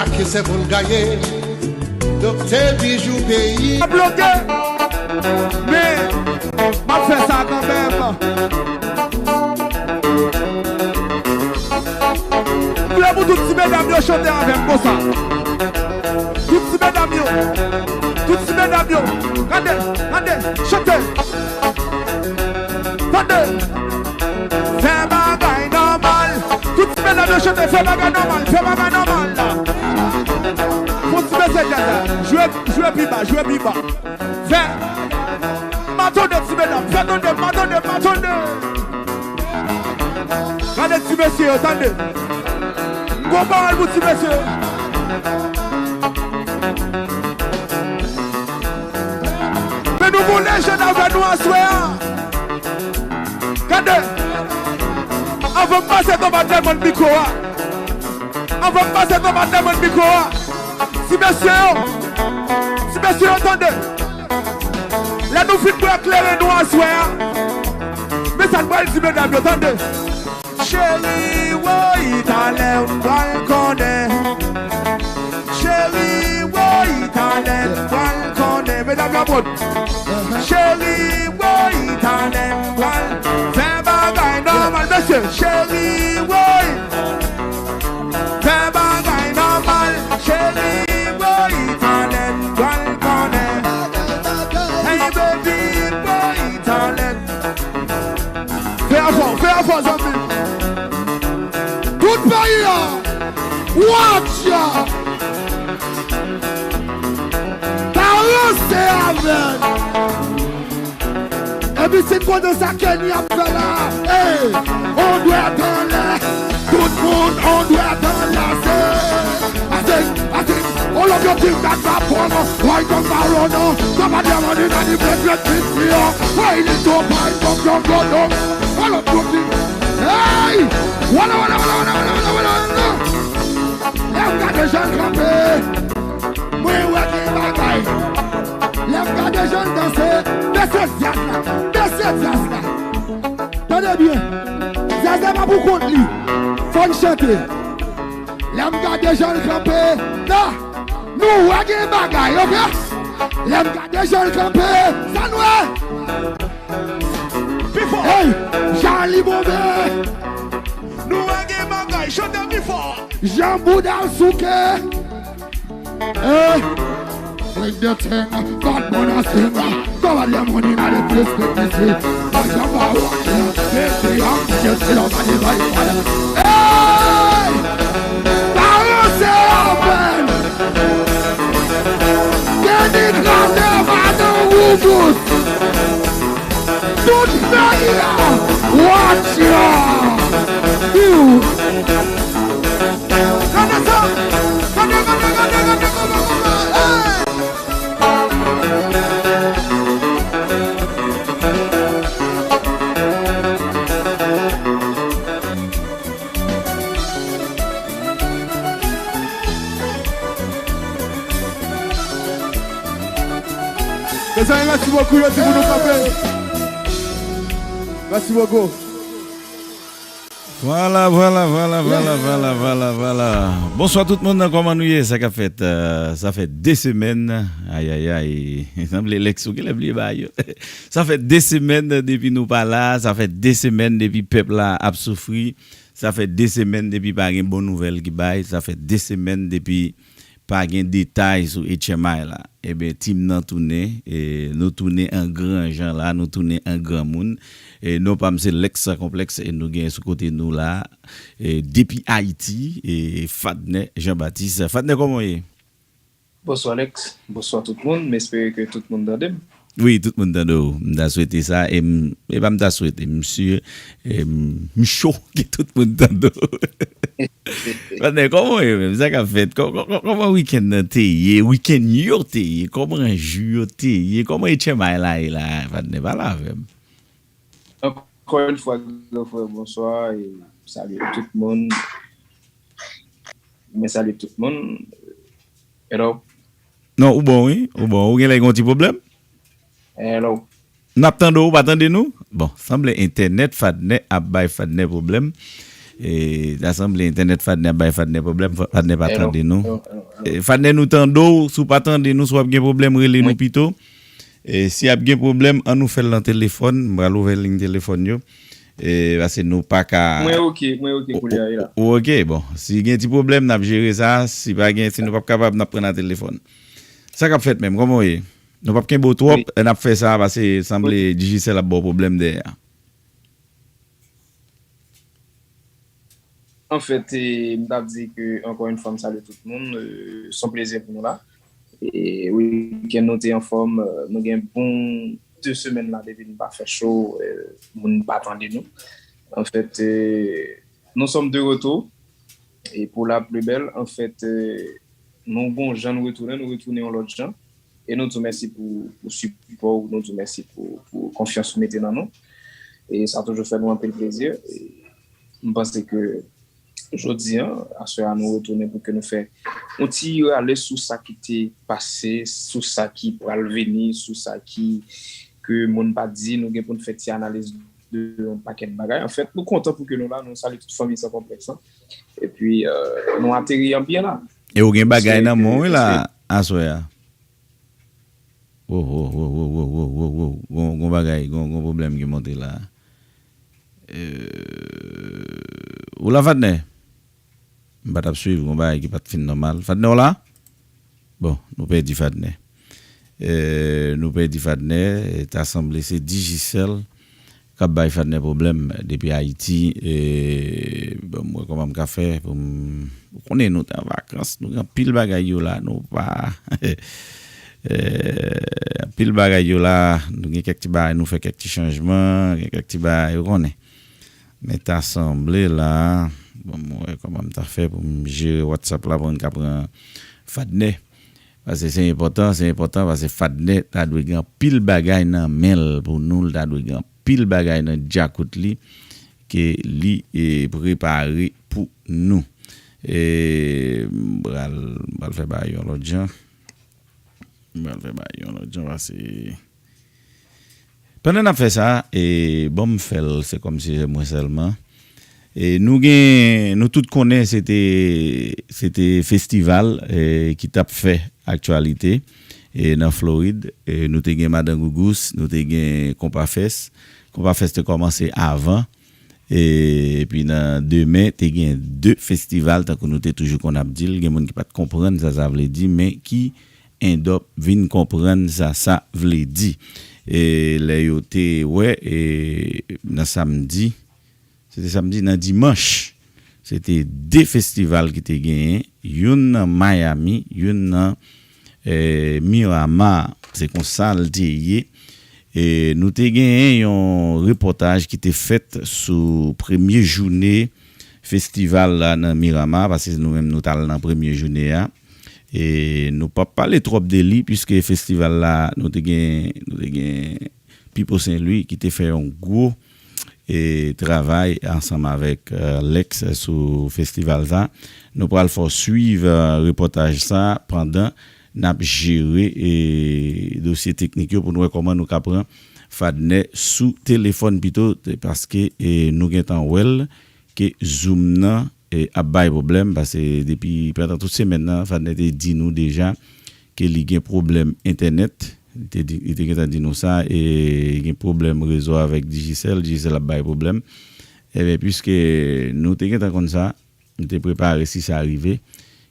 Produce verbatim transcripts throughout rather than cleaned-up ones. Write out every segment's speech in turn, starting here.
Ake se pou l gaye, doktè bijou peyi. Bloke, men m ap fè sa kanmenm. M vle pou tout ti medam yo chante avè m konsa. Tout ti medam yo, tout ti medam yo, gade, gade, chante. Tande. Fè bagay nòmal. Tout ti medam yo chante, fè bagay nòmal, fè bagay nòmal la. Fon ti bese djaz la. Jwe, jwe pi ba, jwe pi ba. Fè. Ma tande ti medam, fè tande, ma tande, ma tande. Gade ti mesye yo, tande. M gon pawòl pou ti mesye yo. Men nou gon lejann avè nou aswè a. Gade. Anvan m pase Tonba Dèmond mikwo a. Anvan m pase Tonba Dèmond mikwo a. Ti mesye yo. Ti mesye yo, tande. Lè nou fin bwè kleren nou aswè a. Men sa n pral di medam yo, tande. Cheri, woy, talè m pral konnen. Cheri, woy, talè m pral konnen. Medam yo, bon. Cheri, woy, talè m pral fè bagay nòmal, mesye. Cheri, woy, fè bagay nòmal. Cheri, woy, talè m pral konnen. Hey, baby, woy, talè. Fè afè w, fè afè w, zanmi. Tout peyi a, watch ya. Pa ranse avè n. Epi si n kontan sa Kenny ap fè la, ey, on dwèt anlè. Tout moun on dwèt anlè, se Ase, ase, all of your things that are poor, white and maroon, somebody have money that the bread, bread, bread, bread, why little pie, come, come, come, come, all of your things. Hey! Wala, wala, wala. Lè m gade jan l kanpe, mwen wè gen bagay. Lè m gade jan l danse, bese djaz la, bese djaz la. Tande byen, djaz la pa pou kont li, fò n chante. Lè m gade jan l kanpe, la, nou wè gen bagay, oke? Lè m gade jan l kanpe, sa n wè? Pi fò! Hey, jan li bonbe! Nou wè gen bagay, chante pi fò! Jan bouda l souke! Eh, break the thing, bad man a sing. Somebody have money in the place, let me see. Like a power, baby, I'm just love and the right fire. Hey! Power say open! Kenny Claude, Mano Rufus! Tout peyi a, watch ya! Iw! Gade sa! Gade, gade, gade, gade, gade, gade, hey! Mezanmi, mèsi bokou, yo di pou nou kanpe. Mèsi bokou. Vwala, vwala, vwala, vwala, vwala, vwala, vwala. Bonswa tout moun, kòman nou ye? Sa k ap fèt? Euh, sa fè de semèn. Ayayay. Sanble Lex ou genlè bliye bagay yo. Sa fè de semèn depi nou pa la. Sa fè de semèn depi pèp la ap soufri. Sa fè de semèn depi pa gen bon nouvèl ki bay. Sa fè de semèn depi pa gen detay sou H M I la. Ebyen, team nan tounen, e, nou tounen an gran jan la, nou tounen an granmoun. E, non pa m se Lex Sans Complexe, e nou gen sou kote nou la, e, depi Ayiti, e, Fadner Jean Baptiste. Fadner, kòman w ye? Bonswa Lex, bonswa tout moun, m espere ke tout moun tande m. Wi, tout moun tande w. M ta swete sa, e m, e pa m ta swete, m si, e m, m cho ke tout moun tande w. Fadner, kòman w ye menm? Sa k ap fèt? Kò-, kò-, kò-, kòman wikenn nan te ye? Wikenn yo te ye? Kòman jou yo te ye? Kòman H M I la ye la, Fadner? Pale avè m. Ankò yon fwa, gran frè, bonswa, e m salye tout moun. Mwen salye tout moun. Hello? Non, ou bon, wi. Ou bon. Ou genlè gen yon ti pwoblèm? Hello? N ap tande w, ou pa tande nou? Bon, sanble entènèt Fadner ap bay Fadner pwoblèm. E, ta sanble entènèt Fadnè ap bay Fadnè pwoblèm, Fadnè pa tande nou. E, Fadnè, nou tande w, si w pa tande nou, si w ap gen pwoblèm, rele nou pito. E, si ap gen pwoblèm, an nou fè l nan telefòn, m pral ouvè liy telefòn yo. E, paske nou pa ka. Mwen oke, mwen oke koulye a, e la. Ou oke, bon. Si gen ti pwoblèm, n ap jere sa. Si pa gen, si nou p ap kapab, n ap pran nan telefòn. Sa k ap fèt menm, kòman w ye? Nou p ap kenbe w twòp, n ap fè sa, paske sanble Digicel ap ba w pwoblèm dèyè a. Anfèt, e, m t ap di ke, ankò yon fwa, m salye tout moun. E, se yon plezi pou nou la. E, wikenn nou te anfòm, e, nou gen bon de semèn la depi nou pa fè show, e, moun pa tande nou. Anfèt, e, nous sommes de retour. E pour la plus belle, anfèt, e, nou gon jan nou retounen, nou retounen yon lòt jan. E nou di w mèsi pou, pou sipò w, nou di w mèsi pou, pou konfyans ou mete nan nou. E sa toujou fè nou anpil plezi. E m panse ke jodi a, aswè a, nou retounen pou ke nou fè yon ti rale sou sa ki te pase, sou sa ki pral vini, sou sa ki, ke moun pa di, nou gen pou n fè ti analiz de yon pakèt bagay. Anfèt, nou kontan pou ke nou la, nou salye tout fanmi San Konplèks lan. Epi, e, nou ateri an byen la. E ou gen bagay nan men w wi la, aswè a. Wo, wo, wo, wo, wo, wo, wo, wo. Gon, gon bagay, gon, gon pwoblèm ki monte la. E, ou la, Fadnè? M pa t ap swiv, gon bagay ki pa t fin nòmal. Fadnè, w la? Bon, nou pèdi Fadnè. E, nou pèdi Fadnè. E, ta sanble se Digicel k ap bay Fadnè pwoblèm depi Ayiti. E, bon, m wè kòman m ka fè pou m, ou konnen nou te an vakans, nou gen anpil bagay yo la, nou pa, e, anpil bagay yo la, nou gen kèk ti bagay, nou fè kèk ti chanjman, gen kèk ti bagay, ou konnen. Men ta sanble la, bon, m wè kòman m ta fè pou m jere WhatsApp la pou m ka pran Fadnè. Paske se enpòtan, se enpòtan, paske Fadnè ta dwe gen anpil bagay nan men l pou nou, l ta dwe gen anpil bagay nan djakout li ke li, e, prepare pou nou. E, m pral, m pral fè bagay yon lòt jan. M pral fè bagay yon lòt jan, paske pandan n ap fè sa, e, ban m fè l, se kòmsi se mwen sèlman. E, nou gen, nou tout konnen se te, se te festival, e, ki t ap fè aktyalite, e, nan Florid. E, nou te gen Madan Gougous, nou te gen Konpa Fest. Konpa Fest te kòmanse avan. E, epi nan demen, te gen de festival, tankou nou te toujou konn ap di l. Gen moun ki pa t konprann sa sa vle di, men ki end up vin konprann sa sa vle di. E lè yo te wè, e nan samdi, se te samdi, nan dimanch, se te de festival ki te genyen, youn nan Miami, youn nan, e, Miramar. Se konsa l te ye. E nou te genyen yon repòtaj ki te fèt sou premye jounen festival la nan Miramar, paske nou menm nou t al nan premye jounen an. E nou p ap pale twòp de li, piske festival la, nou te gen, nou te gen Pipo Sen Lwi ki te fè yon gwo, e, travay ansanm avèk, e, Lex sou festival sa. Nou pral fè w swiv, e, repòtaj sa pandan n ap jere, e, dosye teknik yo pou nou wè kòman nou ka pran Fadnè sou telefòn pito, te, paske, e, nou gentan wè l ke Zoom nan, e, ap bay pwoblèm, paske depi pandan tout semèn nan, Fadnè te di nou deja ke li gen pwoblèm entènèt. Li te di, li te gentan di nou sa, e gen pwoblèm rezo avèk Digicel, Digicel ap bay pwoblèm. Ebyen, piske nou te gentan konn sa, nou te prepare si sa rive,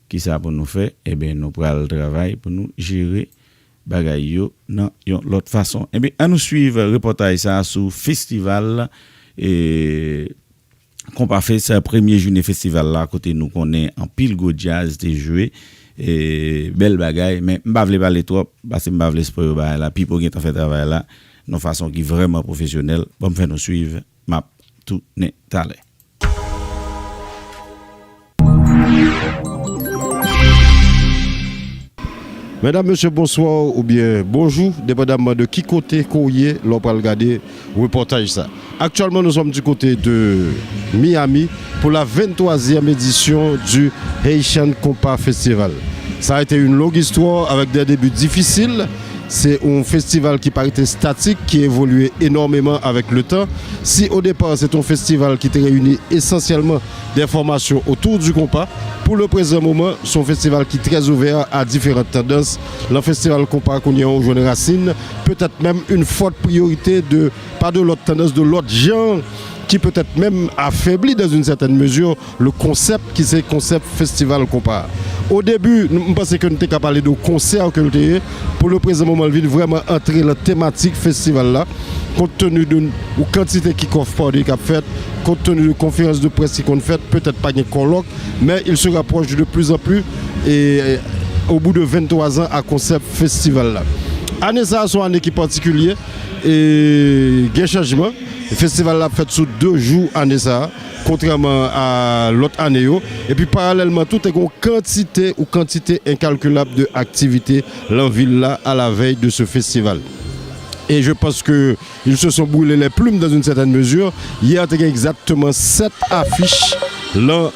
kisa pou nou fè, ebyen, nou pral travay pou nou jere bagay yo nan yon lòt fason. Ebyen, ann nou swiv repòtaj sa a sou festival, e, Konpa Fest, premye jounen festival la, kote nou konnen anpil gwo djaz te jwe, e, bèl bagay, men m pa vle pale twòp, paske m pa vle spoil bagay la, Pipo gentan fè travay la, nan fason ki vrèman pwofesyonèl. Ban m fè nou swiv, m ap tounen talè. Medam, mesye, bonswa oubyen bonjou, depandaman de ki kote ke w ye lè w pral gade repòtaj sa. Actuellement, nous sommes du côté de Miami pour la vingt-troisième édition du Haitian Compas Festival. Ça a été une longue histoire avec des débuts difficiles. Se yon festival ki pa rete statik, ki evolye enòmeman avèk le tan. Si o depa, se te yon festival ki te reyini esansyèlman de fòmasyon otou di konpa, pou le prezan moman, se yon festival ki trè ouvè a diferan tandans. Lan festival konpa, kounye a, ou jwenn rasin, petèt menm yon fòt priyorite de, pa de lòt tandans, de lòt jan ki petèt menm afebli dans une certaine mesure le konsèp ki se konsèp festival konpa. O debi, nou, m panse ke nou te ka pale de konsè ke l te ye. Pou le prezan moman, l vin vrèman antre lan tematik festival la, kont teni de yon kantite kick-off party k ap fèt, kont teni de konferans de près ki konn fèt, petèt pa gen kòlòk, mais il se rapproche de plus en plus, e, au bout de venntwa zan a konsèp festival la. Ane sa a, se yon ane ki patikilye, e gen chanjman. Festival la ap fèt sou de jou ane sa a, kontrèman a lòt ane yo. Epi paralèlman tou, te gen yon kantite, yon kantite enkalkilab de aktivite lan vil la, à la veille de ce festival. Et je pense que ils se sont brûlés les plumes dans une certaine mesure. Yè, te gen egzakteman sèt afich lan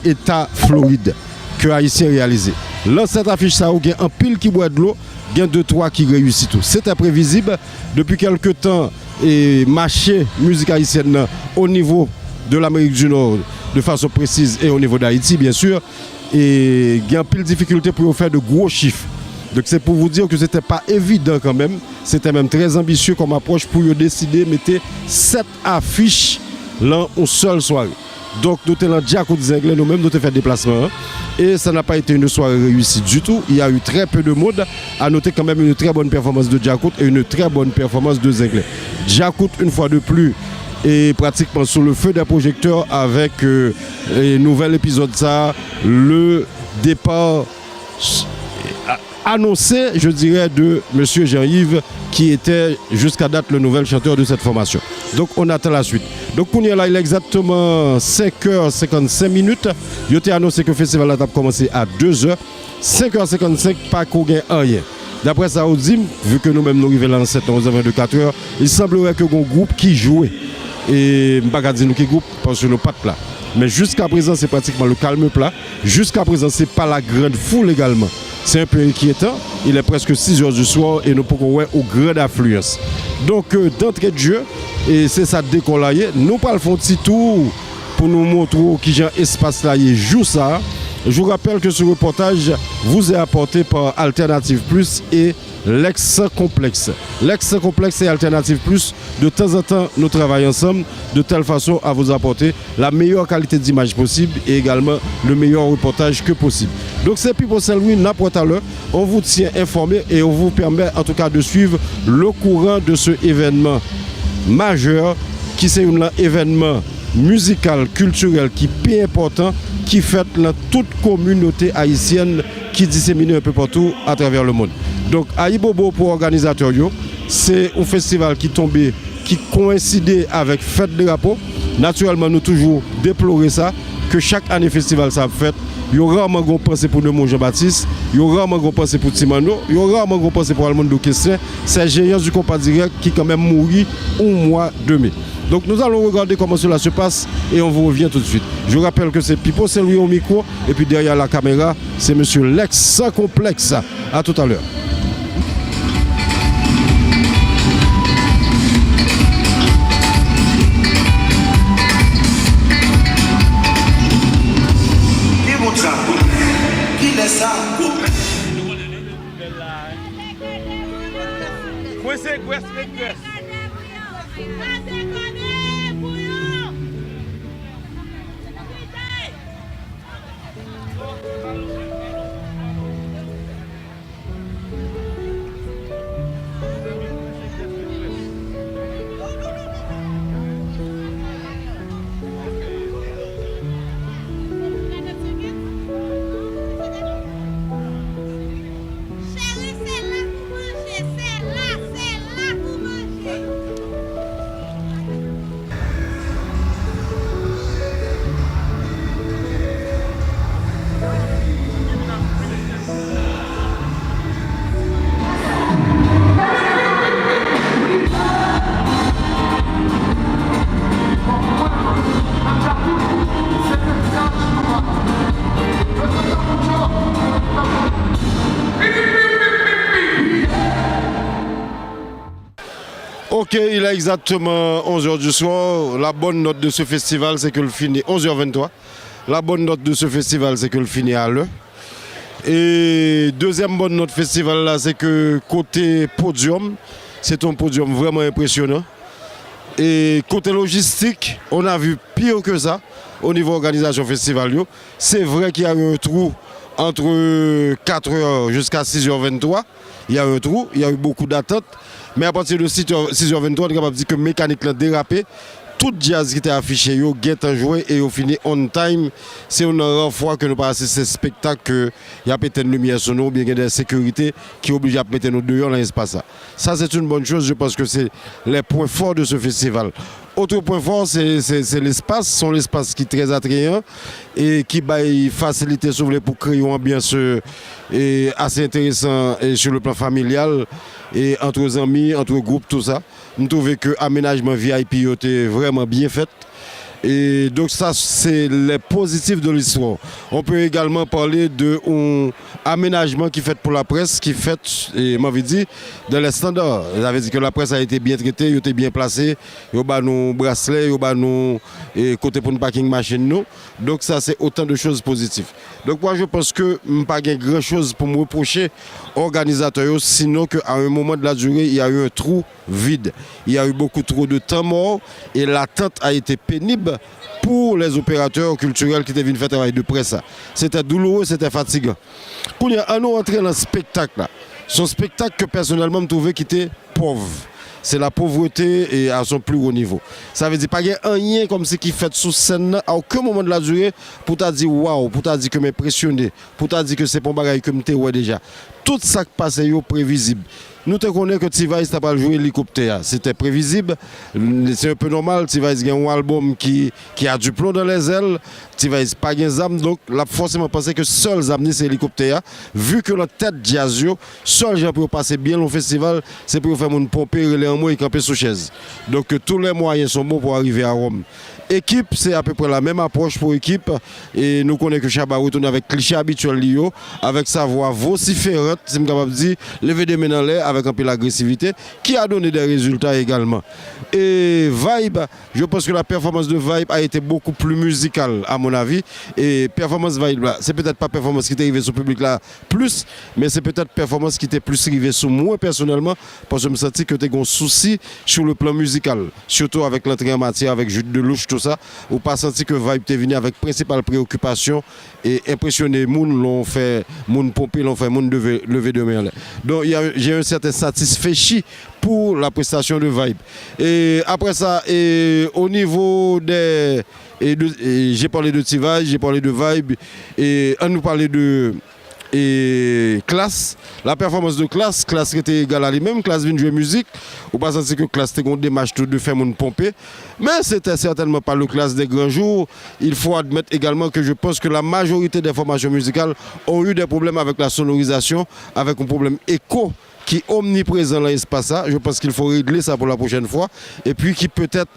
eta Florid ke Ayisyen reyalize. Lan sèt afich sa yo, gen anpil ki bwè dlo, gen de twa ki reyisi tou. Se te previzib. Depi kèlke tan, e mache mizik ayisyèn nan o nivo de Lamerik di Nò, de fason presiz, e o nivo d Ayiti, byen si, e gen anpil difikilte pou yo fè de gwo chif. Donk, c'est pour vous dire que c'était pas évident quand même, c'était même très ambitieux comme approche pou yo deside mete sèt afich lan yon sèl sware. Donk, nou te lan djakout Zenglen, nou menm, nou te fè deplasman an. Et ça n'a pas été une soirée réussie du tout. Il y a eu très peu de monde. À noter quand même une très bonne performance de Djakout et une très bonne performance de Zenglen. Djakout, une fois de plus, est pratiquement sous le feu des projecteurs avec, euh, un nouvel épisode, ça, le départ annoncé, je dirais, de Monsieur Jean-Yves, qui était jusqu'à date le nouvel chanteur de cette formation. Donc, on attend la suite. Donk, kounye a la, il est exactement cinq heures cinquante-cinq minutes. Yo te anonse ke festival la t ap kòmanse a de zè. Senk è senkannsenk, pako gen anyen. Daprè sa yo di m, vu que nou menm nou rive la nan sèt è, onz è, vennde, katrè, il semblerait que gon gwoup ki jwe. E m pa ka di nou ki gwoup, paske nou pa t la. Men jiska prezan, se pratikman le calme plat. Jusqu'à présent, c'est pas la grande foule également. C'est un peu inquiétant. Il est presque six heures du soir et nou poko wè yon grande affluence. Donk, euh, d'entrée de jeu, e se sa dekò la ye, nou pral fè yon ti tou pou nou montre w kijan espas la ye jou sa a. Je vous rappelle que ce reportage vous est apporté par Alternative Plus et Lex Sans Complexe. Lex Sans Complexe et Alternative Plus, de temps en temps, nous travaillons ensemble de telle façon à vous apporter la meilleure qualité d'image possible et également le meilleur reportage que possible. Donc c'est Pipo Saint-Louis, n ap wè talè. On vous tient informé et on vous permet en tout cas de suivre le courant de ce événement majeur qui se youn nan evènman mizikal, kiltirèl ki pi enpòtan ki fèt nan tout kominote ayisyèn ki disemine un peu partout à travers le monde. Donk, ayibobo pou òganizatè yo. Se yon festival ki tonbe, ki koyenside avèk fèt drapo. Natirèlman, nou toujou deplore sa, ke chak ane festival sa ap fèt, yo rarman gon panse pou Nemon Jean Baptiste, yo rarman gon panse pou Ti Manno, yo rarman gon panse pou Almondo Kestren, ces géants du compas direct qui quand même mouri un mois de mai. Donc nous allons regarder comment cela se passe et on vous revient tout de suite. Je rappelle que c'est Pipo Saint-Louis au micro et puis derrière la caméra, c'est monsieur Lex Sans Complexe. À tout à l'heure. Ki bout sa? Kilè sa? Koupe. Mwen se Gwès, men Gwès. Cheri, se la pou manje, se la, se la pou manje. Ok, il est exactement onze heures du soir. La bonne note de ce festival, c'est que le fini onze heures vingt-trois. La bonne note de ce festival, c'est que le fini à l'heure. Et deuxième bonne note festival là, c'est que côté podium, c'est un podium vraiment impressionnant. Et côté logistique, on a vu pire que ça au niveau organisation festival. Yo. C'est vrai qu'il y a eu un trou entre quatre heures jusqu'à six heures vingt-trois. Il y a eu un trou, il y a eu beaucoup d'attentes. Mais à partir de six heures, six heures vingt-trois, nou kapab di ke mekanik lan derape. Tout djaz ki te afiche yo gentan jwe e yo fini on time. Se youn nan ra fwa ke nou pa asiste spektak ke y ap etenn limyè sou nou oubyen gen de sekirite ki oblije ap mete nou deyò nan espas la. Ça, c'est une bonne chose. Je pense que c'est les points forts de ce festival. Autre point fort, c'est, c'est, c'est l'espace. C'est un espace qui est très attrayant et qui bay fasilite, si vous voulez, pour créer une ambiance euh, et assez intéressant et sur le plan familial et entre amis, entre groupes, tout ça. Je trouve que l'aménagement V I P était vraiment bien fait. Et donc ça, c'est les positifs de l'histoire. On peut également parler de un aménagement qui fait pour la presse, qui fait, et mwen anvi di, dans les standards. Sa vle di ke laprès a été bien traité, yo te byen plase, yo ba nou braslè, yo ba nou e, kote pou n parking machin nou. Donc ça, c'est autant de choses positif. Donc moi, je pense que m pa gen gran chose pou m repwoche òganizatè yo, sinon que à un moment de la durée, il y a eu un trou vide. Il y a eu beaucoup trop de temps mort et l'attente a été pénible pour les opérateurs culturels ki te vin fè travay de près sa. C'était douloureux, c'était fatigant. Kounye a, ann nou rantre nan spektak la. Se yon spektak ke pèsonèlman m twouve ki te pòv. C'est la pauvreté et à son plus haut niveau. Sa vle di pa gen anyen kòmsi ki fèt sou sèn nan. À aucun moment de la durée, pou ta di waw, pou ta di ke m enpresyone, pou ta di ke se pa yon bagay ke m te wè deja. Tout sa k pase yo previzib. Nou te konnen ke T-Vice ta pral jwe Elikoptè a. Se te previzib. Se un peu normal. T-Vice gen yon albòm ki, ki a du plomb dans les ailes. T-Vice pa gen zam, donk l ap fòseman panse ke sèl zam li se elikoptè a. Vu ke nan tèt djaz yo, sèl jan pou yo pase byen nan yon festival, se pou yo fè moun ponpe, rele anmwe e kanpe sou chèz. Donc, euh, tous les moyens sont bons pour arriver à Rome. Ekip, se apeprè la menm apwòch pou ekip. E nou konnen ke Shabba retounen avèk kliche abityèl li yo, avèk sa vwa vosiferant, si m kapab di, leve de men anlè, avèk anpil agresivite, qui a donné des résultats également. Et Vibe, je pense que la performance de Vibe a été beaucoup plus musicale, à mon avis. Et performance Vibe la, se petèt pa pèfòmans ki te rive sou piblik la plis, men se petèt pèfòmans ki te plis rive sou mwen pèsonèlman, paske m santi ke te gen yon sousi sur le plan musical, surtout avec l'entrée en matière avec Jude Delouche, tout sa, ou pa santi ke Vibe te vini avèk prensipal preyokipasyon e enpresyone moun, lè w fè moun ponpe, lè w fè moun leve, leve de men anlè. Donc, il y a, j'ai un certain satisfaction pour la prestation de Vibe. Et après ça, et au niveau des, et de, et j'ai parlé de T-Vice, j'ai parlé de Vibe, et on nous parlait de e Klass, la performance de Klass, Klass rete egal a li menm, Klass vin jwe mizik, ou pa santi ke Klass te gen yon demach tou de fè moun ponpe, men se te sètènman pa le Klass des grands jours, il faut admettre également que je pense que la majorité des formations musicales ont eu des problèmes avec la sonorisation, avec un problème écho qui omniprésent dans l'espace là. Je pense qu'il faut régler ça pour la prochaine fois et puis qui peut-être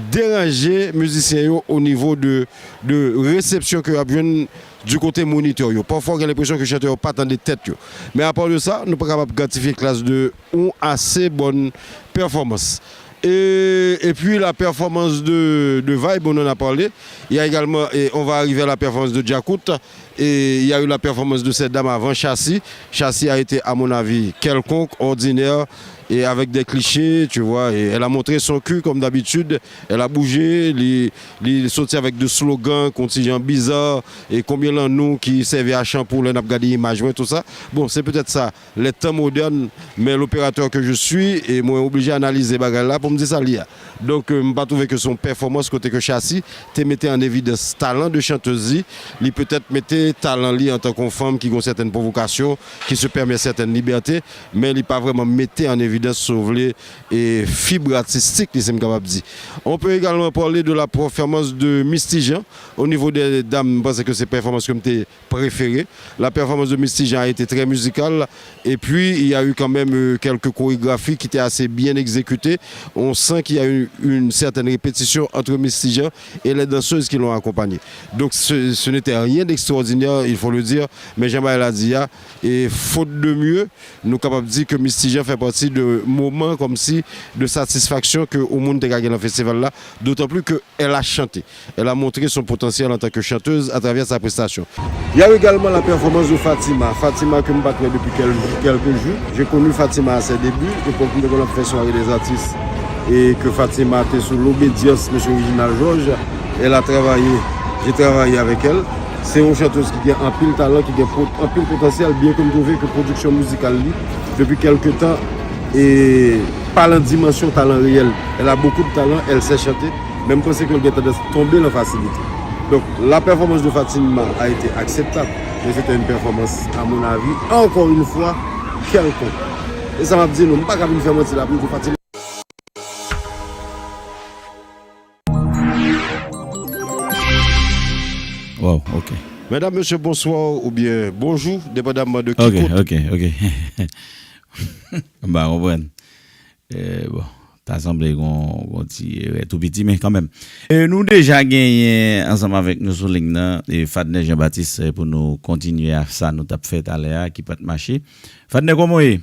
deranje mizisyen yo o nivo de, de resepsyon ke y ap jwenn du kote monitè yo. Pafwa, w gen lenpresyon ke chantè yo pa tande tèt yo. Men apa de sa, nou pa kapab gratifye Klass de yon ase bòn pèfòmans. Et, et puis la performance de, de Vibe, on en a parlé. Il y a également, et on va arriver à la performance de Djakout. Et il y a eu la performance de cette dame avant Chassis. Chassis a été, à mon avis, quelconque, ordinaire, et avec des clichés, tu vois. Et elle a montré son cul, comme d'habitude. Elle a bougé, li, li soti avec des slogans, kontijan bizarre, et combien lan nou ki sèvi a chanpou lè n ap gade imaj mwen, tout ça. Bon, c'est peut-être ça, les temps modernes, mais l'opérateur que je suis, et mwen oblije analize bagay la pou m di sa li a. Donk, euh, m pa twouve ke se yon pèfòmans kote ke Chassis te mete an evidans talan de chantèz li, li petèt mete talan li antanke yon fanm ki gen yon sètèn pwovokasyon, ki se pèmèt sètèn libète, men li pa vrèman mete an evidans, si w vle, e fib atistik li, si m kapab di. On peut également parler de la performance de Misty Jean. Au niveau des dames, m panse ke se pèfòmans ke m te préféré. La performance de Misty Jean a été très musicale. Et puis, il y a eu quand même euh, quelques chorégraphies qui étaient assez bien exécutées. On sent qu'il y a eu une certaine répétition entre Misty Jean et les danseuses qui l'ont accompagnée. Donc, ce, ce n'était rien d'extraordinaire. Seigneur, il faut le dire, men jan bagay la di a, e faute de mieux, nou kapab di ke Misty Jean fè pati de moman kòmsi de satisfaksyon ke yon moun te ka gen nan festival la, d'autant plus que elle a chanté. Elle a montré son potentiel en tant que chanteuse à travers sa prestation. Il y a eu également la performance de Fatima. Fatima que je ne pas depuis quelques jours. J'ai connu Fatima à ses débuts, époque où nous avons fait soirée des artistes. Et que Fatima était sous l'obédience de M. Reginald Georges. Elle a travaillé, j'ai travaillé avec elle. Se yon chantez ki gen anpil talan, ki gen anpil potansyèl, byen ke m twouve ke pwodiksyon mizikal li, depi kèlke tan, e pa nan dimansyon talan reyèl. Elle a beaucoup de talent, elle sait chanter, men m panse ke l gen tandans tonbe nan fasilite. Donc, la performance de Fatima a été acceptable, mais c'était une performance, à mon avis, encore une fois, quelconque. E sa m ap di nou, m pa ka vin fè manti la pou m di Fatima. Wow, ok. Medam, mesye, bonswa oubyen bonjou, depandaman de ki kote. Ok, ok, ok. M pa konprann. Eh, bon, ta sanble gon, gon ti erè tou piti, men kanmenm. Eh, nou deja genyen ansanm avèk nou sou liy nan, eh, Fadner Jean Baptiste, eh, pou nou kontinye a sa nou t ap fè talè a, ki pa t mache. Fadner, kòman w ye?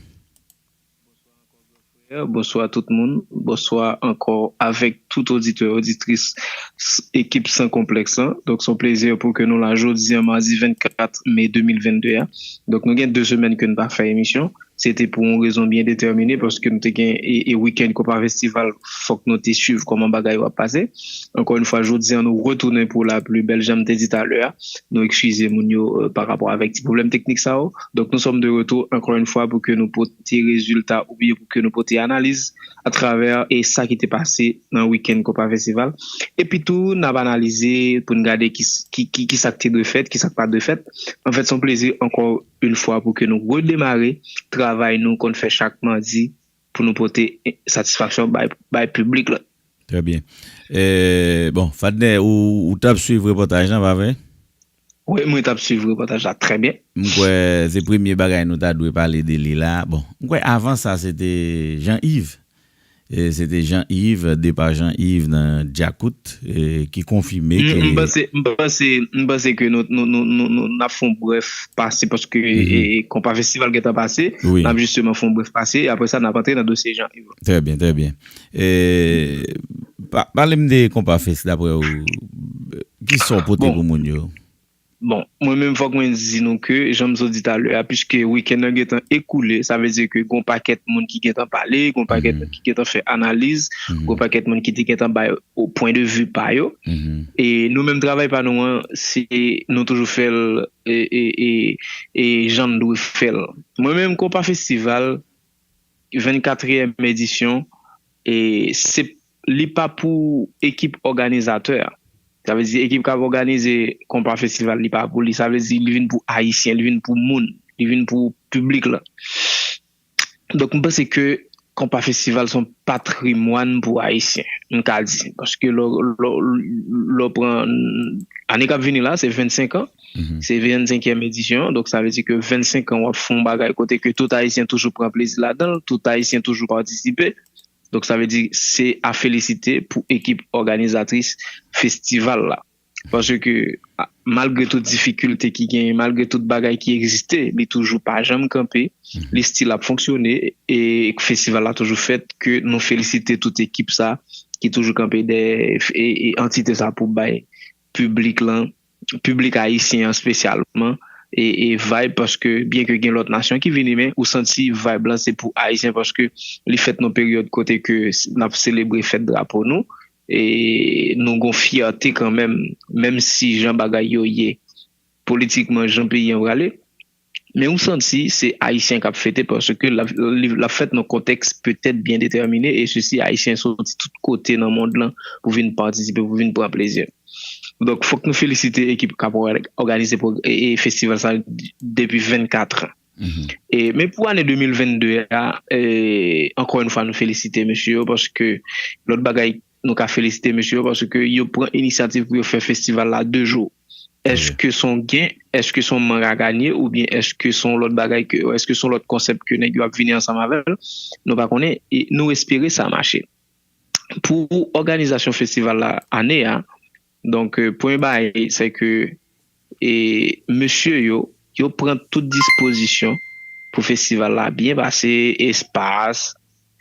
Bonswa tout moun, bonswa ankò avèk tout oditè, oditris s- ekip San Konplèks lan. Donk se yon plezi pou ke nou la jodi a, madi vennkat me de mil vennde a. Donk nou gen de semèn ke n pa fè emisyon. Se te pou yon rezon byen detèmine paske nou te gen e, e wikenn Konpa Festival, fòk nou te swiv kòman bagay yo ap pase. Ankò yon fwa, jodi a nou retounen pou la pli bèl, jan m te di talè a. Nou ekskize moun yo euh, pa rapò avèk ti pwoblèm teknik sa yo. Donk nou sòm de retou ankò yon fwa pou ke nou pote rezilta oubyen pou ke nou pote analiz atravè e sa ki te pase nan wikenn Konpa Festival. Epi tou n ap analize pou n gade ki, ki, ki, ki sa k te dwe fèt, ki sa k pa dwe fèt. Anfèt se yon plezi ankò yon fwa pou ke nou redemare travay nou konn fè chak madi pou nou pote satisfaksyon bay, bay piblik la. Trè byen. Eh, bon, Fadner, ou, ou t ap swiv repòtaj lan, pa vre? Wi, mwen t ap swiv repòtaj la trè byen. M kwè se premye bagay nou ta dwe pale de li la. Bon, m kwè avan sa se te Jean Yves. E se te Jean Yves, depa Jean Yves nan Djakout, e ki konfime ke. M panse, m panse, m panse ke nou, nou, nou, nou, nou n ap fè yon brèf pase paske e, e, Konpa Festival gentan pase. Wi. N ap jisteman fè yon brèf pase. E apre sa, n ap antre nan dosye Jean Yves. Trè byen, trè byen. E, pa, pale m de Konpa Fest, daprè ou, ki sa w pote Bon. Pou moun yo? Bon, mwen menm fòk mwen di nou ke, jan m sot di talè a, piske wikenn nan gentan ekoule, sa vle di ke gon pakèt moun ki gentan pale, gon pakèt Mhm. Moun ki gentan fè analiz, Mhm. Gon pakèt moun ki te gentan bay o pwen de vi pa yo. Mhm. E nou menm travay pa nou an, se nou toujou fè l e, e, e, e jan n dwe fè l. Mwen menm Konpa Festival, vennkatriyèm edisyon, e se li pa pou ekip òganizatè a. Sa vle di ekip k ap òganize Konpa Festival li pa pou li. Sa vle di li vin pou Ayisyen, li vin pou moun, li vin pou piblik la. Donk m panse ke Konpa Festival se yon patrimwàn pou Ayisyen, m ka di. Paske lè w- lè w- lè w pran ane k ap vini la, se vennsenk an. Mhm. Se vennsenkyèm edisyon, donk sa vle di ke vennsenk an w ap fè yon bagay kote ke tout Ayisyen toujou pran plezi ladan l, tout Ayisyen toujou patisipe. Donk sa vle di se a felisite pou ekip òganizatris festival la. Paske a- malgre tout difikilte ki genyen, malgre tout bagay ki egziste, li toujou pa janm kanpe, li still ap fonksyone e festival la toujou fèt, ke nou felisite tout ekip sa ki toujou kanpe dèyè e, e antite sa pou bay piblik lan, piblik ayisyen an espesyalman e, e vibe, paske byen ke gen lòt nasyon ki vini, men ou santi vibe lan se pou ayisyen paske li fèt nan peryòd kote ke n ap selebre fèt drapo nou e nou gon fyète kanmenm, menm si jan bagay yo ye politikman, jan peyi an prale. Men ou santi se ayisyen k ap fete paske l ap li- l ap fèt nan kontèks petèt byen detèmine e sesi ayisyen soti tout kote nan mond lan pou vin patisipe, pou vin pran plezi. Donk fòk nou felisite ekip k ap òganize e, e festival sa depi vennkat an. E, men pou ane de mil vennde a, e, ankò yon fwa nou felisite mesye yo paske lòt bagay nou ka felisite mesye yo paske yo pran inisyativ pou yo fè festival la de jou. Èske se yon gen, èske se yon mank a ganye oubyen èske se yon lòt bagay ke, èske se yon lòt konsèp ke nèg yo ap vini ansanm avè l? Nou pa konnen e nou espere sa mache. Pou òganizasyon festival la ane a, donk premye bagay se ke e mesye yo, yo pran tout dispozisyon pou festival la byen pase, espas,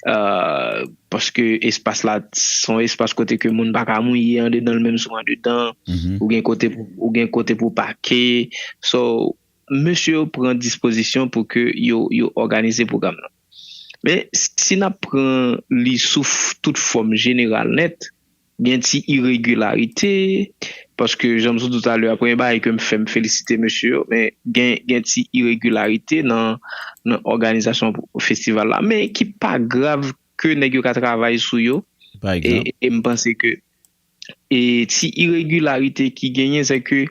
euh, paske espas la se yon espas kote ke moun pa ka mouye andedan l, menm si w andedan, ou gen kote pou, ou gen kote pou pake. So, mesye yo pran dispozisyon pou ke yo, yo òganize pwogram nan. Men, si n ap pran li sou f- tout fòm jeneral nèt, gen ti iregilarite, paske jan m sot di w talè a, premye bagay ke m fè, m felisite mesye yo, men gen, gen ti iregilarite nan, nan òganizasyon festival la, men ki pa grav, ke nèg yo ka travay sou yo, Pa e, egzanp, e m panse ke e ti iregilarite ki genyen, se ke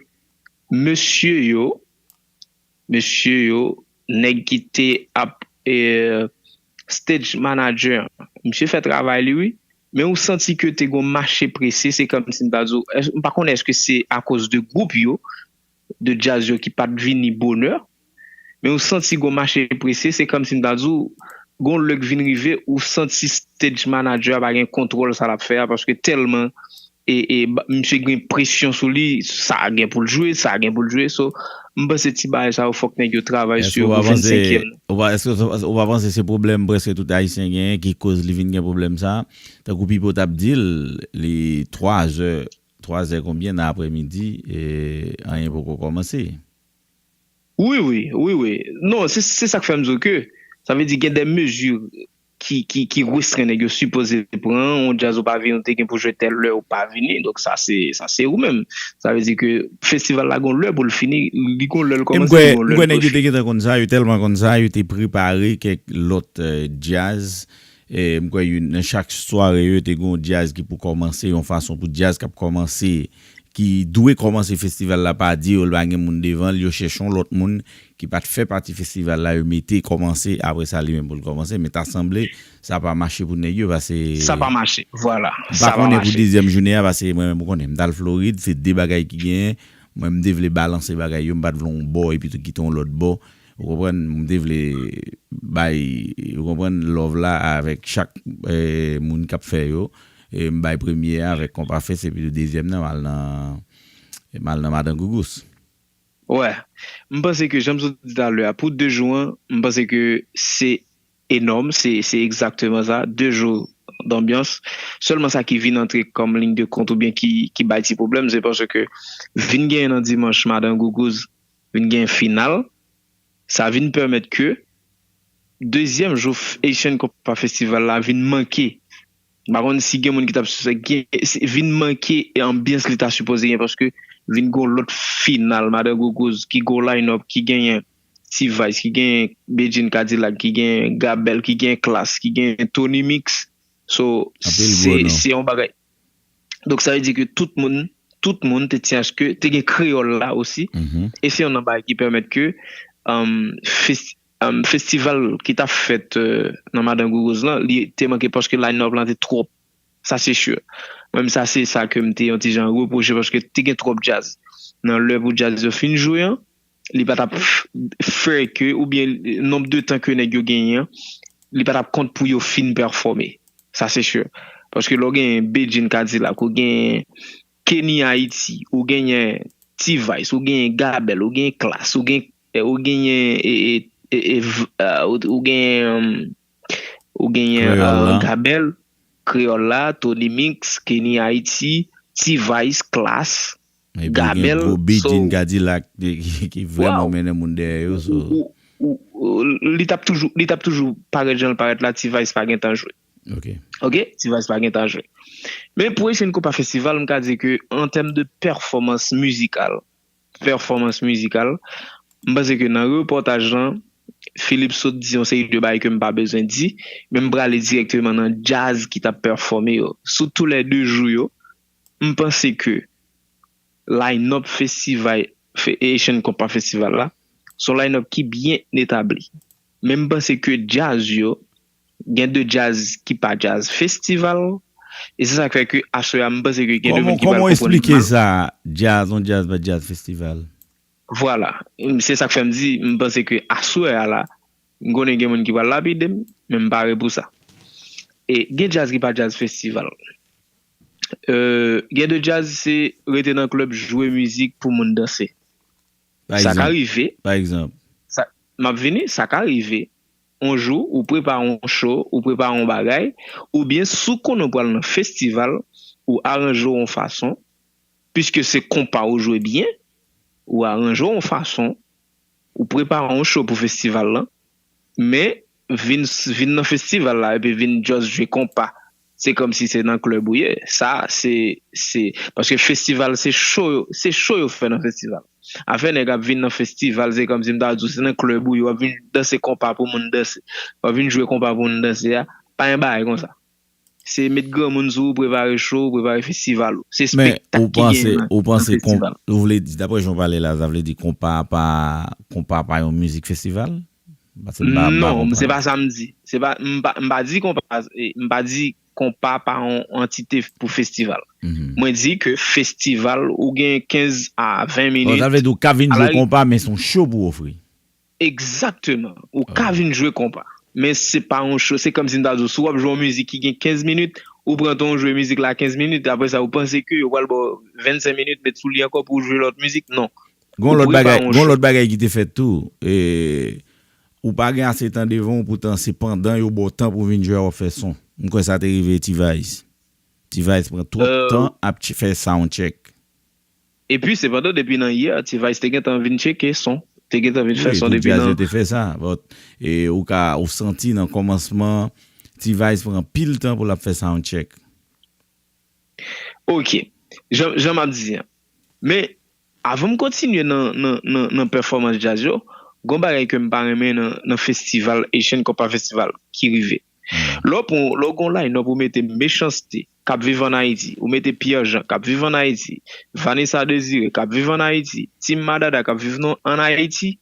mesye yo, mesye yo, nèg ki te ap e, stage manager an, misye fè travay li, wi, men ou santi ke te gon mache prese, se kòmsi m ta di w, m pa konnen èske se akoz de gwoup yo, de djaz yo ki pa t vini bonè, men ou santi gon mache prese, se kòmsi m ta di w, gon lè k vin rive, ou santi stage manager a pa gen kontwòl sa l ap fè a, paske tèlman e, e ba- misye gen presyon sou li, sa gen pou l jwe, sa gen pou l jwe. So, m panse ti bagay sa yo fòk nèg yo travay sou yo pou vennsenkyèm. Ou pa, èske ou pa panse se pwoblèm prèske tout Ayisyen genyen ki koz li vin gen pwoblèm sa? Tankou Pipo t ap di l, li twa zè, twa zè konbyen nan aprèmidi, e anyen poko kòmanse. Wi, wi, wi, wi. Non, se se sa k fè m di w ke sa vle di gen de mezi ki, ki, ki restren nèg yo sipoze pran, yon djaz ou pa vini, ou te gen pou jwe tèl lè, ou pa vini, donk sa se, sa se ou menm. Sa vle di ke festival la gon lè pou l fini, li gon lè l kòmanse, li gon lè l pou l fini. M kwè nèg yo te gentan konn sa, yo tèlman konn sa, yo te prepare kèk lòt djaz. E m kwè youn nan chak sware yo te gen yon djaz ki pou kòmanse, yon fason pou djaz k ap kòmanse, ki dwe kòmanse festival la pa di yo l pa gen moun devan l, yo chèche yon lòt moun ki pa t fè pati festival la, yo mete kòmanse, apre sa li menm pou l kòmanse, men ta sanble sa pa mache pou nèg yo, paske... Sa pa mache, vwala, sa pa mache. M pa konnen pou dezyèm jounen an, paske mwen menm ou konnen, m t al Florid, se de bagay ki genyen, mwen m te vle balanse bagay yo, m pa t vle yon bò epi tou kite yon lòt bò, ou konprann, m te vle bay, ou konprann, love la avèk chak moun k ap fè yo. E m bay premye a avèk Konpa Fest, epi dezyèm nan m al nan, m al nan Madan Gougous. Wè, m panse ke jan m sot di talè a, pou de jou an, m panse ke se enòm, se se egzakteman sa, de jou danbyans. Sèlman sa ki vin antre kòm liy de kont oubyen ki ki bay ti pwoblèm, se paske vin genyen nan dimanch Madan Gougous, vin gen final, sa vin pèmèt ke dezyèm jou Haitian Compas Festival la vin manke. M pa konn si gen moun ki t ap sou sèn, vin manke anbyans li ta sipoze gen, paske vin gen yon lòt final Madan Gougous ki gen yon line-up ki genyen T-Vice, ki genyen Bedjine Cadillac, ki genyen Gabel, ki genyen Klass, ki genyen Tony Mix. So, se se yon bagay. Donk sa vle di ke tout moun, tout moun te tyen aske te gen kreyòl la osi. E se youn nan bagay ki pèmèt ke um, fes- um, festival ki t ap fèt euh, nan Madan Gougous lan, li te manke paske line-up lan te twòp. Sa se si. Mwen menm sa se sa ke m te yon ti jan repwoche paske te gen twòp djaz. Nan lè pou djaz yo fin jwe an, li pa t ap f- fè ke, oubyen nonb de tan ke nèg yo genyen an, li pa t ap kont pou yo fin pèfòme. Sa se si. Paske lè w genyen Bedjine Cadillac, ou genyen Kenny Haiti, ou genyen T-Vice, ou genyen Gabel, ou genyen Klass, ou gen ou genyen e, e, e, e, v- ah, ou, ou genyen um, ou genyen Kreyòl ah, la. Gabel, Kreyòl la, Tony Mix, Kenny Haiti, T-Vice, Klass, Epi gen Gabel, gwo Bedjine so- Cadillac ki, ki, ki vrèman Wow. Mennen moun dèyè yo. So, ou, ou, ou, li t ap toujou li t ap toujou parèt jan l parèt la, T-Vice pa gentan jwe. Ok. Ok, T-Vice pa gentan jwe. Men pou Haitian Compas Festival, m ka di ke an tèm de pèfòmans mizikal, pèfòmans mizikal, m panse ke nan repòtaj lan, Philippe sot di yon seri de bagay ke m pa bezwen di, men m prale dirèkteman nan djaz ki t ap pèfòme yo. Sou tou lè de jou yo, m panse ke line-up festival, fe- Haitian Compas Festival la, se yon line-up ki byen etabli. Men m panse ke djaz yo, gen de djaz ki pa djaz festival, e se sa k fè ke aswè a, m panse ke gen de Kòman, moun ki pral kòman w konprann li eksplike mal. Sa, djaz, yon djaz pa djaz festival? Vwala. Se sa k fè m di, m panse ke aswè a la, m konnen gen moun ki pral lapide m, men m pare pou sa. E gen djaz ki pa djaz festival. Euh, gen de djaz se rete nan klèb, jwe mizik pou moun danse. Sa ka rive. Pa egzanp. M ap vini, sa ka rive. On jou, ou prepare on show, ou prepare on bagay, oubyen si w konnen w pral nan festival, ou aranje w on fason, piske se konpa ou jwe byen, ou aranje w on fason, ou prepare on show pou festival lan, men vin, vin nan festival la epi vin just jwe konpa. Se kòmsi se nan klèb ou ye. Sa, se, se, paske festival, se show, se show yo fè nan festival. Afè nèg ap vin nan festival, se kòmsi m ta di w, se nan klèb ou ye, w ap vin danse konpa pou moun danse. W ap vin jwe konpa pou moun danse a. Pa gen bagay konsa. Se met granmoun sou ou, prepare show, prepare festival ou. Se spektak ki genyen nan, nan festival. Ou vle di, daprè jan w pale la, sa vle di konpa pa, konpa pa yon mizik festival? Paske m pa, m pa konprann. Non, se pa sa m di. Se pa, m pa, m pa di konpa, e, m pa di konpa pa yon antite pou festival. Mwen di ke festival, ou gen kenz a ven minit. Bon, sa vle di ou ka vin jwe konpa, men se yon show pou ofri. Egzakteman. Ou ka vin jwe konpa. Men se pa yon show. Se kòmsi m ta di w, si w ap jwe yon mizik ki gen kenz minit, ou pran tan w jwe mizik la kenz minit, apre sa, ou panse ke yo pral ba w vennsenk minit, met sou li ankò pou w jwe lòt mizik. Non. Gon lòt bagay, gon lòt bagay ki te fèt tou. E, ou pa gen ase tan devan w, poutan se pandan yo ba w tan pou w vin jwe a w ap fè son. M kwè sa te rive T-Vice. T-Vice pran twòp tan ap tch-, fè sound check. Epi, sepandan, depi nan yè, T-Vice te gentan vin tcheke son. Te gentan vin fè son depi nan. Wi, tout djaz yo te fè sa. But, e, ou ka, ou santi nan kòmansman, T-Vice pran anpil tan pou l ap fè sound check. Ok. Jan, jan m ap di an. Men, avan m kontinye nan, nan, nan, nan pèfòmans djaz yo, gon bagay ke m pa renmen nan, nan festival, Haitian Compa Festival ki rive. Lè w pran, lè w gon line-up, ou mete Mechanste k ap viv ann Ayiti, ou mete Pierre Jean k ap viv ann Ayiti, Vanessa Désiré k ap viv ann Ayiti, Team Madada k ap viv nan, ann Ayiti,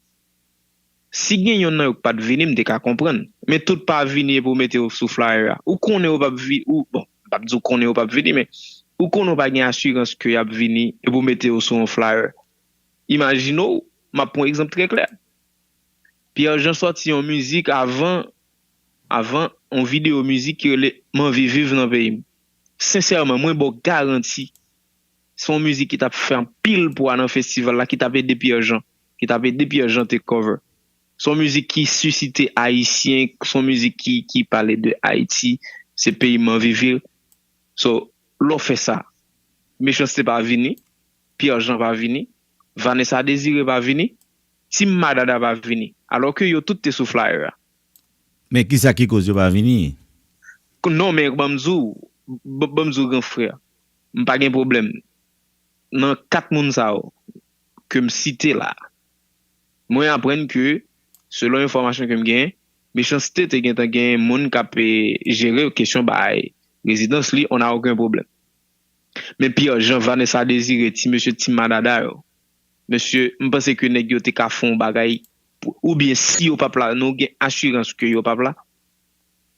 si gen yonn nan yo k pa t vini, m te ka konprann. Men tout pa vini epi w mete yo sou flyer a. Ou konnen yo p ap vi-, ou, bon, m p ap di w konnen yo p ap vini, men ou konnen w pa gen asirans ke y ap vini epi w mete yo sou yon flyer. Imajine w, m ap pran yon egzanp trè klè. Pierre Jean sòti yon mizik avan, avan yon videyo mizik ki rele M anvi viv nan peyi m. Sensèman, mwen ba w garanti, se yon mizik ki t ap fè anpil pwa nan festival la, ki t ap ede Pierre Jean, ki t ap ede Pierre Jean take over. Se yon mizik ki sisite Ayisyen, se yon mizik ki, ki pale de Ayiti, se peyi m anvi viv. So, lè w fè sa, Mechanste pa vini, Pierre Jean pa vini, Vanessa Désiré pa vini, Team Madada pa vini, alò ke yo tout te sou flyer a. Men kisa ki koz yo pa vini? Non, men ban m di w, ban, ban m di w, gran frè, m pa gen pwoblèm. Nan kat moun sa yo ke m site la, mwen aprann ke, selon enfòmasyon ke m genyen, Mechanste te gentan gen moun k ap, e, jere kesyon bay rezidans li, on a okenn pwoblèm. Men Pierre Jean, Vanessa Désiré, ti mesye Team Madada yo, mesye, m panse ke nèg yo te ka fè yon bagay, pou, oubyen si yo p ap la, nou gen asirans ke yo p ap la,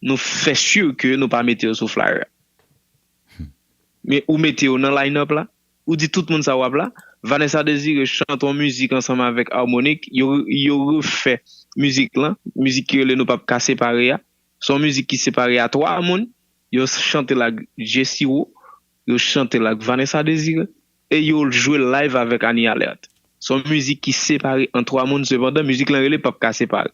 nou fè sure ke nou pa mete yo sou flyer. Men ou mete yo nan line-up la, ou di tout moun sa w ap la, Vanessa Désiré chante yon mizik ansanm avèk Harmonik, yo, yo refè mizik lan, mizik ki rele Nou p ap ka separe a. Se yon mizik ki separe a twa moun, yo chante l ak Jesse Wo, yo chante l ak Vanessa Désiré, e yo jwe live avèk Annie Alerte. Se yon mizik ki separe an twa moun, sepandan, mizik lan rele P ap ka separe.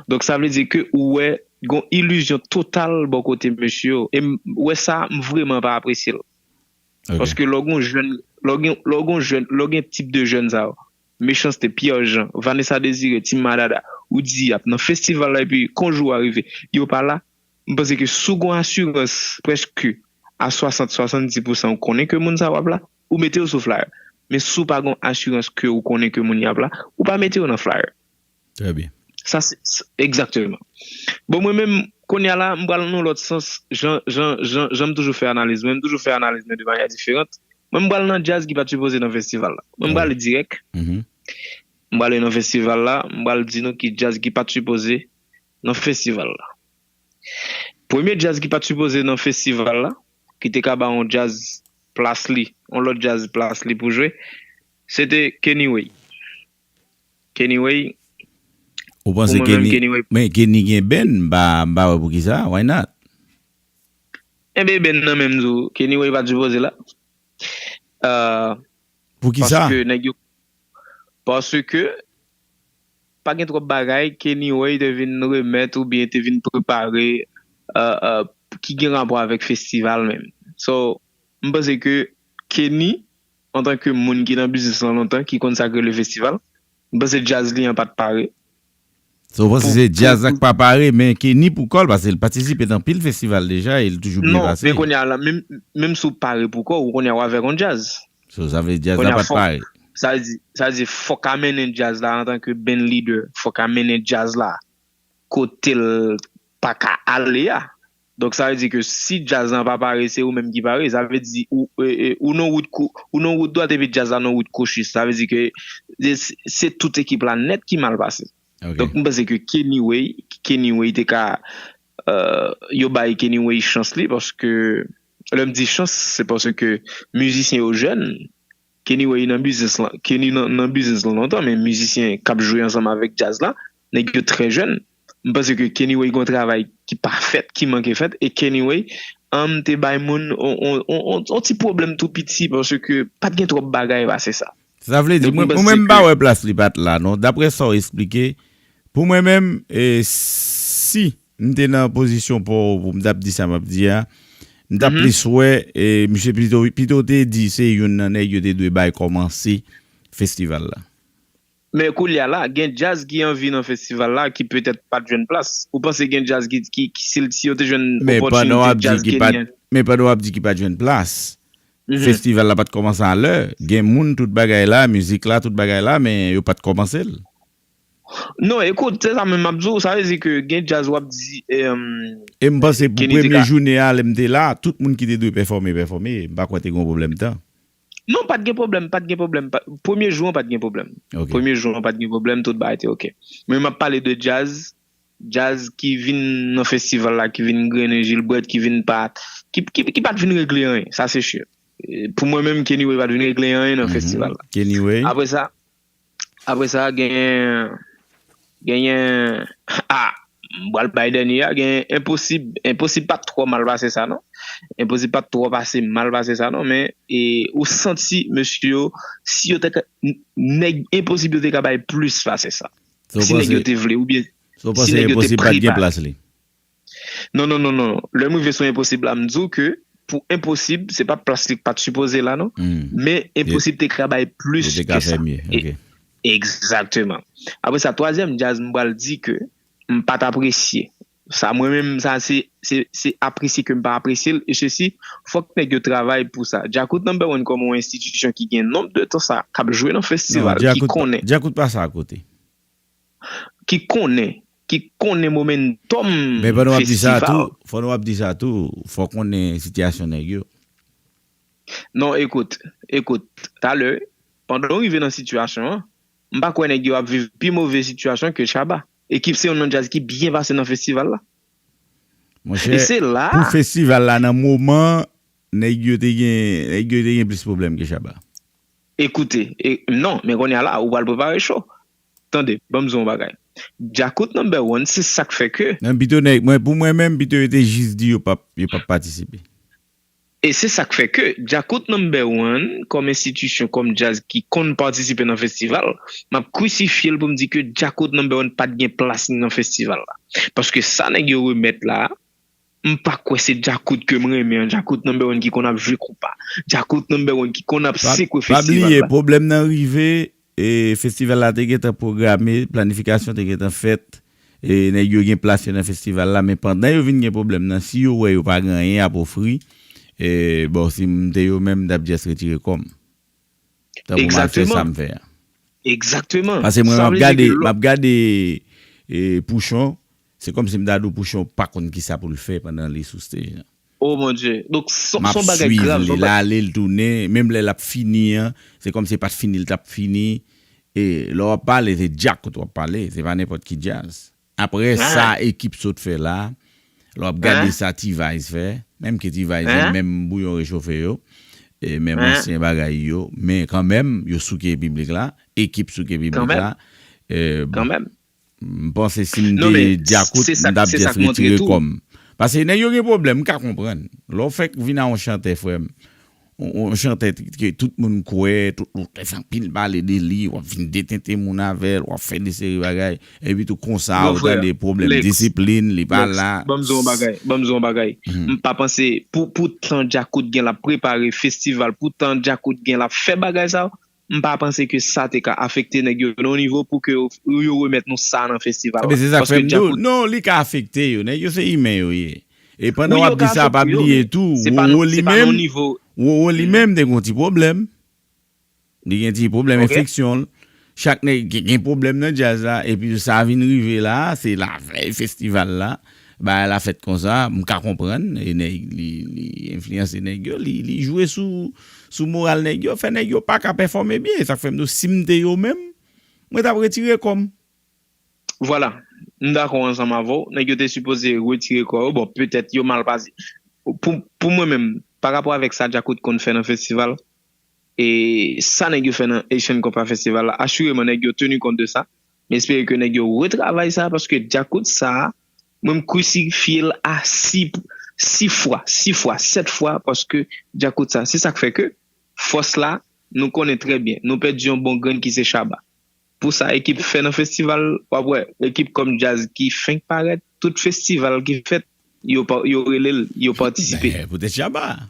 Donk, sa vle di ke ou wè, gon ilizyon total bò kote mesye yo. E m wè sa, m vrèman pa apresye l. Paske lè w gon jèn, lè w gen, lè w gon jèn, lè w gen tip de jèn sa yo, Mechanste, Pierre Jean, Vanessa Désiré, Team Madada, ou di y ap nan festival la, epi kan jou a rive, yo pa la, m panse ke si w gon asirans prèske a swasant, swasanndis pousan ou konnen ke moun sa yo ap la, ou mete yo sou flyer. Men si w pa gon asirans ke ou konnen ke moun y ap la, ou pa mete yo nan flyer. Trè byen. Sa se, se, egzakteman. Bon, mwen menm, kounye a la, m pral nan yon lòt sans, jan, jan, jan, jan m toujou fè analiz mwen, m toujou fè analiz mwen de manyè diferan. Mwen, m pral nan djaz ki pa t sipoze nan festival la. Mwen, m pral dirèk. M pral nan festival la, m pral di nou ki djaz ki pa t sipoze nan festival la. Premye djaz ki pa t sipoze nan festival la, ki te ka ba yon djaz plas li, yon lòt djaz plas li pou jwe, se te Kenny Way. Kenny Way. Ou panse Kenny, men Kenny gen band, m pa, m pa wè poukisa, why not? Enben, band nan menm tou, Kenny Way pa t sipoze la. Euh, poukisa? Paske nèg yo, Paske pa gen twòp bagay Kenny Way te vin remèt oubyen te vin prepare, euh, euh, ki gen rapò avèk festival menm. So, m panse ke Kenny, antanke moun ki nan biznis lan lontan, ki konn sa k rele festival, m panse djaz li an pa t pare. So, w panse se djaz la k pa pare, men Kenny pou kò l, paske l patisipe nan pil festival deja e l toujou byen pase. Non, men kounye a la, menm, menm si w pare pou kò w, kounye a w avèk yon djaz. So, sa vle di djaz la pa t pare. Sa vle di, sa vle di fòk a mennen djaz la antanke band leader, fòk a mennen djaz la kote l pa ka ale a. Donk sa vle di ke si djaz lan pa pare, se ou menm ki pare. Sa vle di ou, e, e, ou nan wout kou, ou nan wout dwat epi djaz la nan wout kochis. Sa vle di ke se, se tout ekip la nèt ki mal pase. Donk m panse ke Kenny Way, Kenny Way te ka, euh, yo bay Kenny Way chans li paske lè m di chans, se paske mizisyen yo jèn. Kenny Way nan biznis lan, Kenny nan, nan biznis lan lontan, men mizisyen k ap jwe ansanm avèk djaz la, nèg yo trè jèn. M panse ke Kenny Way gen yon travay ki pa fèt, ki manke fèt, e Kenny Way, um, te bay moun on, on, on, on, on ti pwoblèm tou piti paske pa t gen twòp bagay pase sa. Sa vle di, mwen, mwen menm m pa wè plas li pa t la, non. Daprè sa w esplike, pou mwen menm, e, si m te nan pozisyon pa w pou m t ap di sa m ap di a, m t ap plis wè, e, misye pito, pito te di se youn nan nèg yo te dwe bay kòmanse festival la. Men koulye a la, gen djaz ki anvi nan festival la ki petèt pa t jwenn plas. Ou panse gen djaz ki, ki, ki si, si yo te jwenn opòtinite djaz kenyan? Men pandan w ap di ki pa t jwenn plas, festival la pa t kòmanse alè. Gen moun, tout bagay la, mizik la, tout bagay la, men yo pa t kòmanse l. Non, ekout, se sa menm m ap di w, sa vle di ke gen djaz w ap di, e, e m panse pou premye jounen a, lè m te la, tout moun ki te dwe pèfòme, pèfòme. M pa kwè te gen yon pwoblèm tan. Non, pa t gen pwoblèm, pa t gen pwoblèm. Premye jou an, pa t gen pwoblèm. Premye jou an, pa t gen pwoblèm, tout bagay te oke. Men m ap pale de djaz, djaz ki vin nan festival la, ki vin grennen jilbrèt, ki vin pa, ki, ki, ki pa t vin regle anyen, sa se si. Pou mwen menm, Kenny Way pa t vin regle anyen nan festival la. Kenny Way. Apre sa, apre sa, genyen, genyen, a, m pral bay dènye a, genyen Enposib. Enposib pa t twò mal pase sa, non. Enposib pa t twò pase mal pase sa, non, men e, ou santi mesye yo, si yo te ka, nèg Enposib yo te ka bay plis pase sa. Si nèg yo te vle, oubyen si nèg yo te prepare. Non, non, non, non. Lè m rive sou Enposib la, m di w ke pou Enposib, se pa plas li k pa t sipoze la, non. Men Enposib te ka bay plis ke sa. Egzakteman. Apre sa, twazyèm djaz, m pral di ke m pa t apresye. Sa, mwen menm, sa, se, se, se apresye ke m pa apresye l, e sesi, fòk nèg yo travay pou sa. Djakout Number One kòm yon enstitisyon ki gen nonb de tan sa, k ap jwe nan festival, ki konnen. Djakout pa sa akote. Ki konnen, ki konnen momentum festival. Men pandan w ap di sa tou, pandan w ap di sa tou, fò w konnen sitiyasyon nèg yo. Non, ekout, ekout, talè, pandan w rive nan sitiyasyon an, m pa kwè nèg yo ap viv pi move sitiyasyon ke Shabba. Ekip se youn nan djaz ki byen pase nan festival la. Monchè, pou festival la nan moman, nèg yo te gen, nèg yo te gen plis pwoblèm ke Shabba. Ekoute, e, non, men kounye a la, ou pral prepare cho. Tande, ban m di w yon bagay. Djakout Number One, se sa k fè ke. Nan pito nèg, mwen, pou mwen menm, pito yo te jis di yo p ap, yo p ap patisipe. E se sa k fè ke Djakout Number One, kòm enstitisyon, kòm djaz ki konn patisipe nan festival, m ap krisifye l pou m di ke Djakout Number One pa t gen plas li nan festival la. Paske sa nèg yo remèt la, m pa kwè se Djakout ke m renmen an, Djakout Number One ki konn ap jwe konpa, Djakout Number One ki konn ap sekwe festival la. Pa bliye, pwoblèm nan rive, e festival la te gentan pwograme, planifikasyon te gentan fèt, e nèg yo gen plas yo nan festival la, men pandan yo vin gen pwoblèm nan, si yo wè yo pa gen anyen ap ofri, e bon, si m te yo menm, m t ap just retire kò m. Tankou m al fè sa m fè a. Egzakteman. Paske mwen, m ap gade, m ap gade, e, Pouchon, se kòmsi m ta di w Pouchon pa konn kisa pou l fè pandan li sou stage lan. Oh mon Dieu. Donk, se yon bagay grav. M ap swiv li, l ale, l tounen, menm lè l ap fini an, se kòmsi se pa t fini l t ap fini. E lè w ap pale, se djakout w ap pale, se pa nenpòt ki djaz. Apre sa ekip sot fè la, lè w ap gade sa T-Vice fè, menm ke T-Vice menm bouyon rechofe yo, e menm ansyen bagay yo, men kanmenm, yo souke piblik la, ekip souke piblik la. E bon, m panse si m te djakout, m t ap just retire kò m. Paske nèg yo gen pwoblèm, m ka konprann. Lè w fèk vin a yon chantè, frè m, yon, yon chantè ke tout moun kwè, tout moun fè anpil pale de li, w ap vin detente moun avè l, w ap fè de seri bagay, epi tou konsa ou tande pwoblèm disiplin, li pa la. Ban m di w yon bagay, ban m di w yon bagay. M pa panse pou, pou tan Djakout gen l ap prepare festival, pou tan Djakout gen l ap fè bagay sa yo, m pa panse ke sa te ka afekte nèg yo nan yon nivo pou ke yo, yo remèt nou sa nan festival la. Paske Djakout. Non, li ka afekte yo. Nèg yo se imen yo ye. E pandan w ap di sa, pa bliye tou, Roro li menm, Roro li menm te gen yon ti pwoblèm. Li gen ti pwoblèm enfeksyon. Chak nèg gen, gen pwoblèm nan djaz la, epi sa vin rive la, se lavèy festival la. Bagay la fèt konsa, m ka konprann, e nèg, li, li enfliyanse nèg yo, li, li jwe sou, sou moral nèg yo, fè nèg yo pa ka pèfòme byen. Sa k fè m di w, si m te yo menm, mwen t ap retire kò m. Vwala, m dakò ansanm avè w. Nèg yo te sipoze retire kò yo. Bon, petèt yo mal pase. Pou, pou mwen menm, pa rapò avèk sa Djakout konn fè nan festival, e sa nèg yo fè nan Asian Compas Festival la, asireman nèg yo tenu kont de sa. M espere ke nèg yo retravay sa, paske Djakout sa, mwen m krisifye l a sis, sis fwa, sis fwa, sèt fwa, paske Djakout sa, se sa k fè ke fòs la, nou konnen trè byen, nou pèdi yon bon grenn ki se Shabba. Pou sa ekip fè nan festival, w ap wè, ekip kòm djaz ki fenk parèt, tout festival ki fèt, yo, pa- yo rele l, yo patisipe. Poutèt Shabba.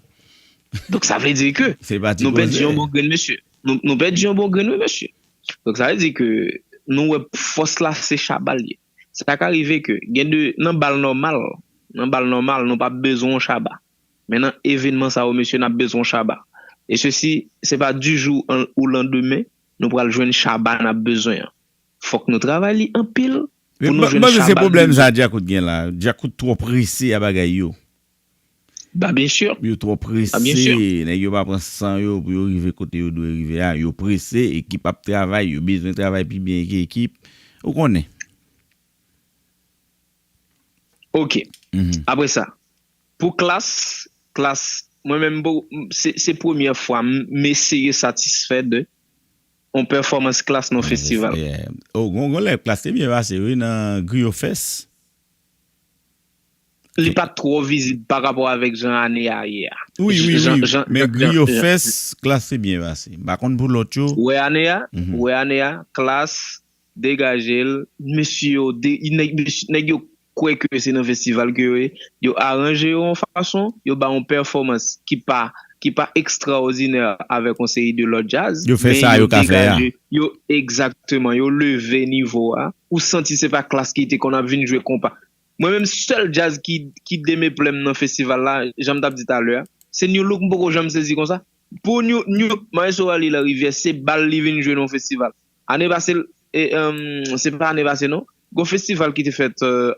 Donk, sa vle di ke nou pèdi yon bon grenn, mesye. Nou, nou pèdi yon bon grenn, wi, mesye. Donk, sa vle di ke nou wè fòs la, se Shabba l ye. Sa ka rive ke gen de, nan bal nòmal, nan bal nòmal, nou p ap bezwen yon Shabba. Men nan evènman sa yo, mesye, n ap bezwen yon Shabba. E sesi, se pa du jour au lendemain, nou pral jwenn Shabba n ap bezwen an. Fòk nou travay li anpil pou nou jwenn Shabba. Mwen panse se pwoblèm sa Djakout gen la. Djakout twò prese a bagay yo. Ba, byen si. Yo twò prese. Nèg yo pa pran san yo pou yo rive kote yo dwe rive a. Yo prese, ekip ap travay, yo bezwen travay pi byen ke ekip. Ou konnen. Ok. Apre sa, pou Klass, Klass, mwen menm, bon, se, se premyè fwa m, m eseye satisfè de yon pèfòmans Klass nan festival. Oh, gon, gon lè Klass te byen pase, wi, nan Griyo Fest. Li pa t twò vizib pa rapò avèk jan ane a ye a. Wi, wi, wi. Men Griyo Fest, Klass te byen pase. M pa konn pou lòt yo. Ou wè ane a, ou wè ane a, Klass, degaje l. Mesye yo, de, nèg, mesye, nèg yo kwè ke se nan festival ke yo ye. Yo aranje yo yon fason, yo ba yon pèfòmans ki pa, ki pa ekstraòdinè avèk yon seri de lòt djaz. Yo fè sa yo ka fè a. Yo, egzakteman, yo leve nivo a. Ou santi se pa Klass ki te konn ap vin jwe konpa. Mwen menm, sèl djaz ki, ki demeple m nan festival la, jan m t ap di talè a, se Nu Look, m poko janm sezi konsa. Pou Nu, Nu, Maestro Arly Larivière, se bal li vin jwe nan yon festival. Ane pase, e, em, se pa ane pase non, gon festival ki te fèt, e,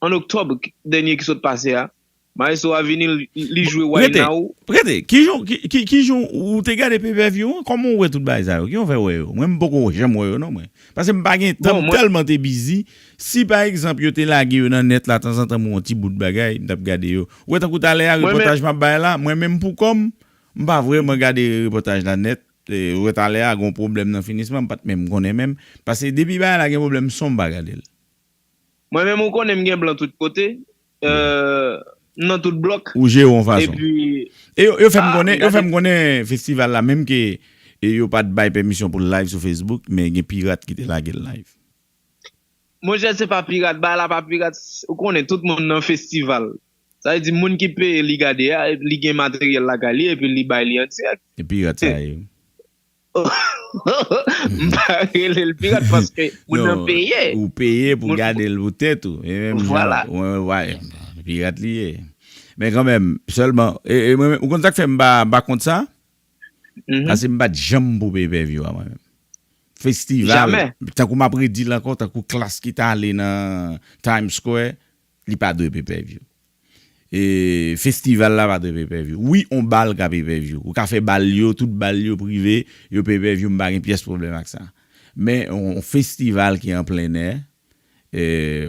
an oktòb, dènye ki sot pase a. Maestro a vini, li, li jwe Why Now. Rete, kijan, ki, ki, kijan ou te gade pay-per-view an? Kòman ou wè tout bagay sa yo? Kijan w fè wè yo? Mwen, m poko janm wè yo non, mwen. Paske m pa gen tan, m tèlman te bizi. Si pa egzanp yo te lage yo nan nèt la tanzantan, m wè yon ti bout bagay, m t ap gade yo. Ou wè tankou talè a, repòtaj m ap bay la, mwen menm pou kò m, m pa vrèman gade repòtaj la nèt. E, ou wè talè a, gon pwoblèm nan finisman, m pa t menm konnen menm. Paske depi bagay la gen pwoblèm son, m pa gade l. Mwen menm, ou konnen m gen blan tout kote, e, m nan tout blòk. Ou jere yon fason. Epi, e yo, yo fè m konnen, yo fè m konnen festival la, menm ke, e, yo pa t bay pèmisyon pou l live sou Facebook, men gen pirat ki te lage l live. Monchè, se pa pirat, bagay la pa pirat, ou konnen tout moun nan festival. Sa vle di, moun ki peye li gade a, li gen materyèl lakay li, epi li bay li an dirèk. E pirat sa ye. M pa rele l pirat paske moun nan peye. Ou peye pou gade l pou tèt ou. E menm jan, pirat li ye. Men kanmenm, sèlman, e, e, mwen, ou konn sa k fè m pa, pa kont sa? Paske m pa t janm pou pay-per-view a mwen menm. Festival, tankou m ap redi l ankò, tankou Klass ki t ale nan Times Square, li pa dwe pay-per-view. E festival la pa dwe pay-per-view. Wi, on bal ka pay-per-view. Ou ka fè bal yo, tout bal yo prive, yo pay-per-view, m pa gen pyès pwoblèm ak sa. Men on, on festival ki an plen è, e,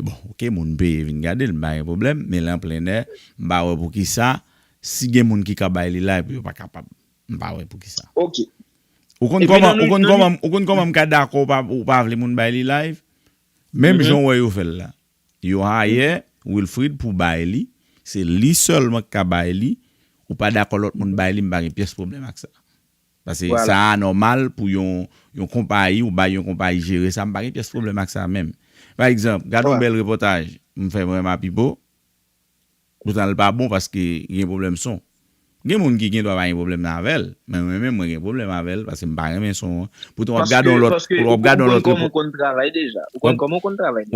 bon, ok, moun peye vin gade l, m pa gen pwoblèm, men l an plen è, m pa wè poukisa, si gen moun ki ka bay li live, yo pa kapab. M pa wè poukisa. Ok. Ou konn kòman, ou konn kòman, ou konn kòman m ka dakò ou pa, ou pa vle moun bay li live? Menm jan w wè yo fè l la. Yo hire Wilfrid pou bay li. Se li sèlman k ka bay li. ou pa dakò lòt moun bay li, m pa gen pyès pwoblèm ak sa. Paske sa anòmal pou yon, yon konpayi, ou bay yon konpayi jere sa, m pa gen pyès pwoblèm ak sa menm. Pa egzanp, gade yon bèl repòtaj m fè mwen Mapipo, poutan l pa bon paske gen pwoblèm son. Gen moun ki gen dwa pa gen pwoblèm nan avè l, men mwen menm mwen gen pwoblèm avè l paske m pa renmen son an. Poutan w ap gade yon lòt, w ap gade yon lòt repò- w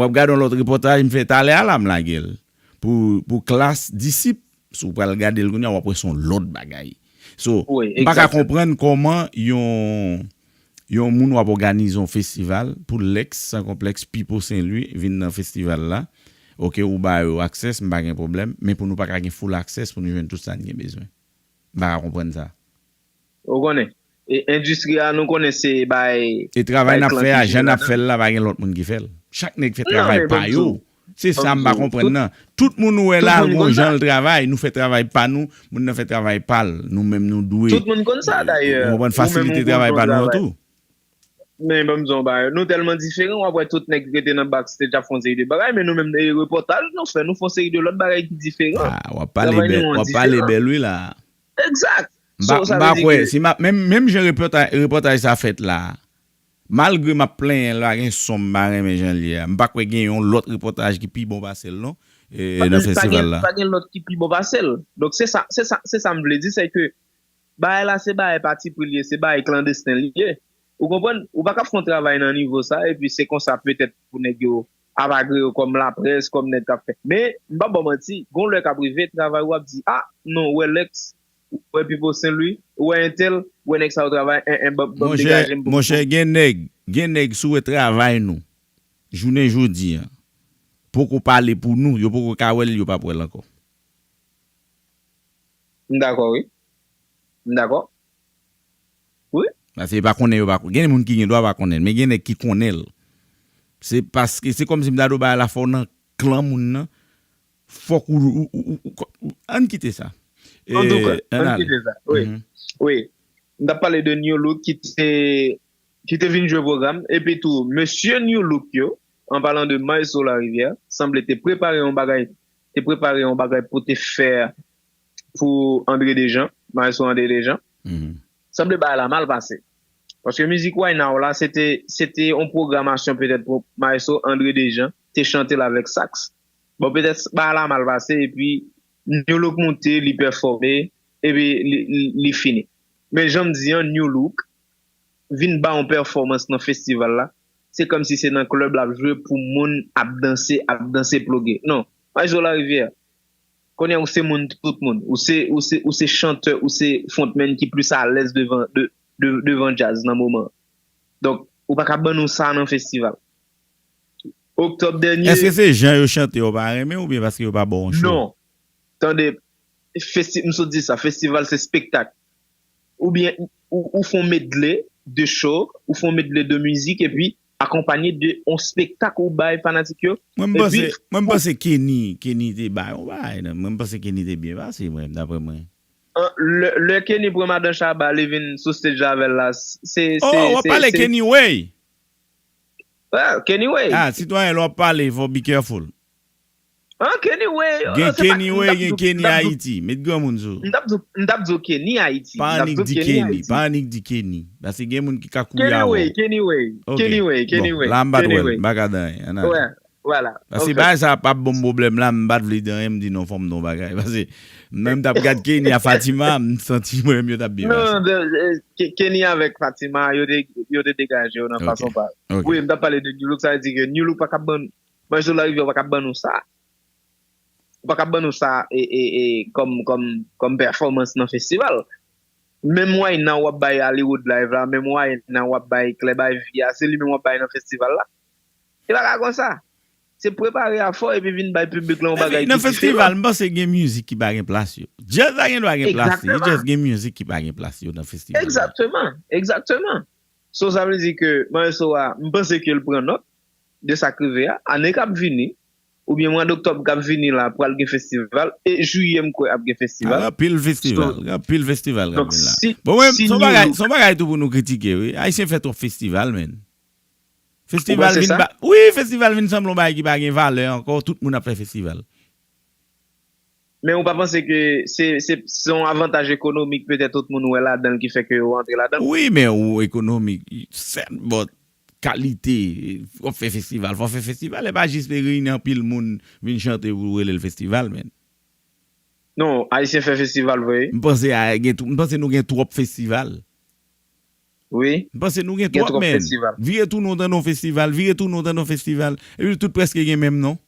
ap gade yon lòt repòtaj m fè talè a la m lage l. Pou, pou klas disip, si w pral gade l kounye a, w ap wè se yon lòt bagay. So, m pa ka konprann kòman yon, yon moun w ap òganize yon festival pou Lex, San Konplèks, Pipo Senlwi vin nan festival la. Oke, ou ba yo access, m pa gen pwoblèm, men pou nou pa ka gen full access pou nou jwenn tout sa n gen bezwen. M pa ka konprann sa. Ou konnen, e, endistri a, nou konnen se bay. E travay n ap fè a, jan n ap fè l la, pa gen lòt moun ki fè l. Chak nèg fè travay pa yo. Se sa m pa konprann nan. Tout moun ou wè la, gon jan l travay, nou fè travay pa nou, moun nan fè travay pa l, nou menm nou dwe. Tout moun konn sa dayè. Ou konprann, fasilite travay pa nou an tou. Men ban m di w yon bagay, nou tèlman diferan, w ap wè tout nèg rete nan backstage ap fè yon seri de bagay, men nou menm, e, repòtaj nou fè, nou fè yon seri de lòt bagay ki diferan. Ah, w ap pale bèl, w ap pale bèl wi la. Exact. M pa kwè, si m ap, menm, menm jan repòtaj, repòtaj sa fèt la, malgre m ap plenyen l pa gen son, m pa renmen jan l ye a, m pa kwè gen yon lòt repòtaj ki pi bon pase l non, e, nan festival la. Pa gen lòt ki pi bon pase l. Donk se sa, se sa, se sa m vle di, se ke bagay la se bagay patipri l ye, se bagay klandesten l ye. Ou konprann? Ou pa ka fè yon travay nan nivo sa, epi se konsa petèt pou nèg yo ap agre yo kòm laprès, kòm nèg k ap fè. Men, m p ap ba w manti, gon lè k ap rive, travay ou ap di, ah, non, ou wè Lex, ou wè Pipo Senlwi, ou wè entèl, ou wè nèg sa yo travay, en, en, ban m degaje m pou. Monchè, gen nèg, gen nèg si w wè travay nou, jounen jodi a, poko pale pou nou, yo poko ka wè l, yo p ap wè l ankò. M dakò, wi. M dakò. Wi. Paske yo pa konnen, yo pa konnen. Gen moun ki gen dwa pa konnen l, men gen nèg ki konnen l. Se paske, se kòmsi m ta di w bagay la fò w nan klan moun nan. Fòk ou, ou, ou, ou, ou, ou, ann kite sa. Antouka, ann kite sa. Wi. Wi. M t ap pale de New Look ki te, ki te vin jwe pwogram. Epi tou, mesye New Look yo, an palan de Maestro Larivière, sanble te prepare yon bagay, te prepare yon bagay pou te fè pou André Dejean, Maestro André Dejean. Sanble bagay la mal pase. Paske mizik Wayna w la, se te, se te yon pwogramasyon petèt pou Maestro André Dejean te chante l avèk saks. Bon, petèt bagay la mal pase, epi New Look moute, li pèfòme, epi li, li, li fini. Men jan m di an, New Look vin ba yon pèfòmans nan festival la, se kòmsi se nan klèb l ap jwe pou moun ap danse, ap danse ploge. Non, Maestro Larivière, kounye a ou se moun tout moun. Ou se, ou se, ou se chantè, ou se frontman ki plis alèz devan, de, de, devan djaz nan moman an. Donk, ou pa ka ban nou sa nan festival. Oktòb dènye. Èske se jan yo chante yo pa renmen oubyen paske yo pa ba w yon show? Non. Tande, festi, m sot di sa, festival se spektak. Oubyen ou, ou fè yon medley de show, ou fè yon medley de mizik epi akonpanye de yon spektak ou bay fanatik yo. Mwen m panse, mwen m panse Kenny, Kenny te bay yon bagay nan. Mwen m panse Kenny te byen pase, mwen, daprè mwen. An, lè, lè Kenny pran madan Shabba, li vin sou stage avè l la, se, se, Oh, w ap pale Kenny Way? Well, Kenny Way. Ah, sitwayen, lè w ap pale, fò w be careful. An, Kenny Way. Gen Kenny Way, gen Kenny Ayiti. Met granmoun sou. M t ap di w, m t ap di w Kenny Ayiti. Pa annik di Kenny, pa annik di Kenny. Paske gen moun ki ka kouri a ou. Kenny Way, Kenny Way, Kenny Way, Kenny Way. La m pa t wè l, m pa ka di anyen. Vwala. Paske bagay sa p ap ban m pwoblèm la, m pa t vle di anyen, m di non, fò m di yon bagay. Paske menm m t ap gad Kenny a Fatima, m santi mwen menm yo t ap byen pase. Non, Kenny avèk Fatima, yo te, yo te degaje yo nan fason pa yo. Wi, m t ap pale de New Look, sa vle di ke New Look pa ka ban, Maestro Larivière pa ka ban nou sa. Ou pa ka ban nou sa e, e, e, kòm, kòm, kòm pèfòmans nan festival. Menm Wayna w ap bay Hollywood Live la, menm Wayna w ap bay Club Ivy a, se li menm w ap bay nan festival la. E pa ka konsa. Se prepare a fò epi vin bay piblik la yon bagay ki diferan. Nan festival, m panse gen mizik ki pa gen plas yo. Djaz la gen dwa gen plas li, just gen mizik ki pa gen plas yo nan festival la. Egzakteman, egzakteman. So, sa vle di ke Maestro a, m panse ke l pran nòt de sa k rive a. Ane k ap vini, oubyen mwa doktòb k ap vini la, pral gen festival. E jiyè, m kwè, ap gen festival. Gen anpil festival, gen anpil festival k ap vin la. Bon, mwen, se yon bagay tou pou nou kritike, wi. Ayisyen fè twòp festival, menn. Festival vin ba, wi, festival vin sanble yon bagay ki pa gen valè ankò, tout moun ap fè festival. Men ou pa panse ke se se se yon avantaj ekonomik petèt tout moun wè ladan l ki fè ke yo antre ladan l? Wi, men ou ekonomik, sèt, but kalite, w ap fè festival, fò w fè festival, e pa jis reyini anpil moun vin chante pou rele l festival, men. Non, Ayisyen fè festival vre. M panse a gen, m panse nou gen twòp festival. Wi. M panse nou gen twòp, men. Vire tounen w tande yon festival, vire tounen w tande yon festival. Epi tout prèske gen menm non.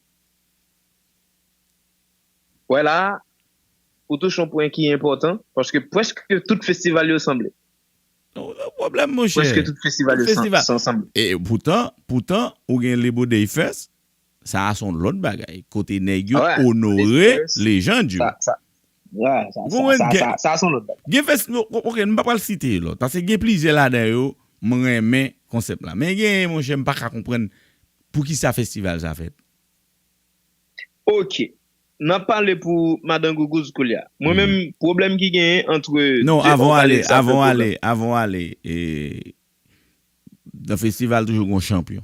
Wè la, ou touche yon pwen ki enpòtan, paske prèske tout festival yo sanble. Non, non, pwoblèm, monchè. Prèske tout festival yo san- sanble. E poutan, poutan, ou gen Labor Day Fest, sa a se yon lòt bagay. Kote nèg yo onore lejann yo. Sa, sa, sa, sa, sa, sa, sa se yon lòt bagay. Gen fes-, ok, m pa pral site lòt, paske gen plizyè ladan yo, m renmen konsèp la. Men gen, monchè, m pa ka konprann poukisa festival sa fèt. Ok. N ap pale pou Madan Gougouz koulye a. Mwen menm, pwoblèm ki genyen antre... Non, avan w ale, avan w ale, avan w ale, e, nan festival toujou gon chanpyon.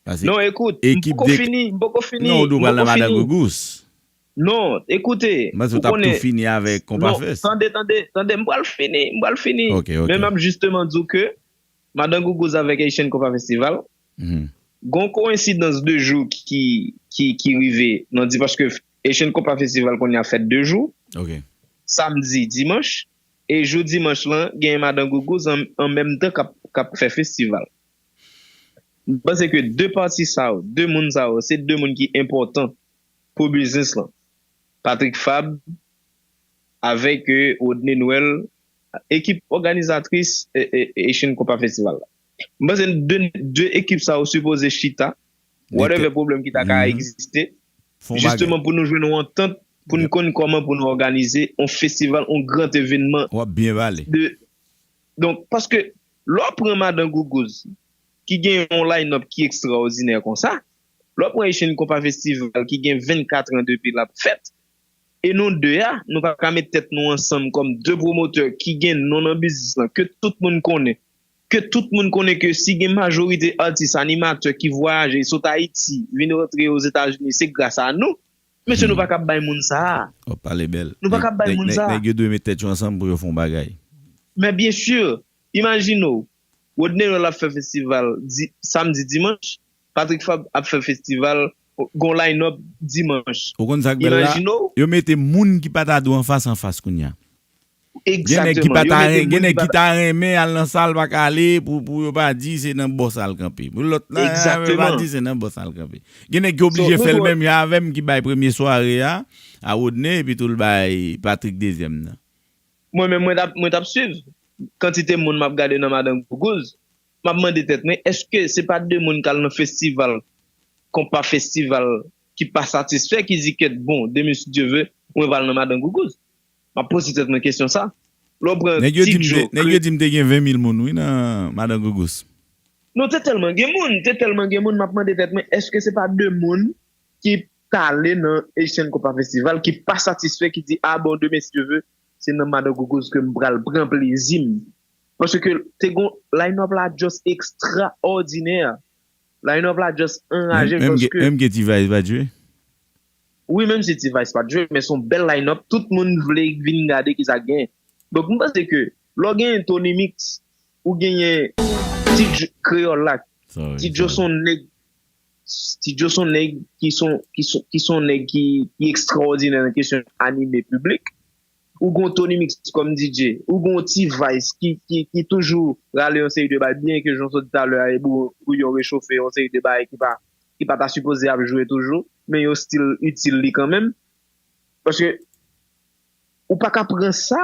Paske... Non, ekout, m poko fini, m poko fini. Non, ou dwe pral nan Madan Gougouz. Non, ekoute, ou konnen... Mwen, ou t ap tou fini avèk Konpa Fest. Tande, tande, tande, m pral fini, m pral fini. Ok, ok. Men m ap jisteman di w ke Madan Gougouz avèk Haitian Konpa Festival, gon koyensidans de jou ki, ki, ki rive nan di, paske Haitian Konpa Festival kounye a fèt de jou, samdi, dimanch, e jou dimanch lan, gen Madan Gougouz an, an menm tan k ap, k ap fè festival. M panse ke de pati sa yo, de moun sa yo, se de moun ki enpòtan pou biznis lan. Patrick Fabre avèk, euh, Rodney Noël, ekip òganizatris, euh, euh, Haitian Konpa Festival la. M panse de, de ekip sa yo sipoze chita, whatever pwoblèm ki ta ka egziste, jisteman pou nou jwenn yon antant, pou n konn kòman pou nou òganize yon festival, yon gran evènman. W ap byen pale. De, donk, paske lè w pran Madan Gougouz, ki gen yon line-up ki ekstraòdinè konsa, lè w pran Haitian Konpa Festival ki gen vennkat an depi l ap fèt, e nou de a, nou pa ka met tèt nou ansanm kòm de pwomotè ki gen non nan biznis lan, ke tout moun konnen, ke tout moun konnen ke si gen majorite atis, animatè ki vwayaje sot Ayiti, vin rantre Ozetazini, se gras a nou. Mesye, nou pa ka bay moun sa a. W ap pale bèl. Nou pa ka bay moun sa a. Nèg yo dwe met tèt yo ansanm pou yo fè yon bagay. Men byen si, imajine w, Rodney Noël ap fè festival di, samdi, dimanch, Patrick Fabre ap fè festival, gon line-up dimanch. Ou konn sa k bèl la? Imajine w. Yo mete moun ki pa ta dwe anfas anfas kounye a. Gen nèg ki pa ta, gen nèg ki ta renmen al nan sal, pa ka ale pou, pou yo pa di se nan bòs al kanpe. Pou lòt la, yo pa di se nan bòs al kanpe. Gen nèg ki oblije fè l menm jan avè m ki bay premye sware a, a Rodney, epi tou l bay Patrick dezyèm nan. Mwen menm, mwen t ap, mwen t ap swiv kantite moun m ap gade nan Madan Gougouz. M ap mande tèt mwen, èske se pa de moun k al nan festival, Konpa Festival, ki pa satisfè, ki di kèt, bon, demen si Dye ve, mwen pral nan Madan Gougouz? M ap poze tèt mwen kesyon sa. Lè w pran Ti Djo, nèg yo di m te gen ven mil moun, wi, nan Madan Gougouz. Non, te tèlman gen moun, te tèlman gen moun, m ap mande tèt mwen, èske se pa de moun ki t ale nan Haitian Konpa Festival, ki pa satisfè, ki di, a bon, demen si Dye ve, se nan Madan Gougouz ke m pral pran plezi m. Paske te gon line-up la just ekstraòdinè. Line-up la just anraje paske... Menm ke T-Vice pa t jwe? Wi, menm si T-Vice pa t jwe, men se yon bèl line-up. Tout moun vle vin gade ki sa k genyen. Donk, m panse ke lè w genyen Tony Mix, ou genyen Ti Djo Kreyòl la. Ti Djo se yon nèg, Ti Djo se yon nèg ki se yon, ki se, ki se yon nèg ki, ki ekstraòdinè nan kesyon anime piblik. Ou gon Tony Mix kòm D J, ou gon T-Vice ki, ki, ki toujou rale yon seri de bagay, byen ke jan w sot di talè a, e bou-, bouyon rechofe, yon seri de bagay ki pa, ki pa ta sipoze ap jwe toujou, men yo still itil li kanmenm. Paske ou pa ka pran sa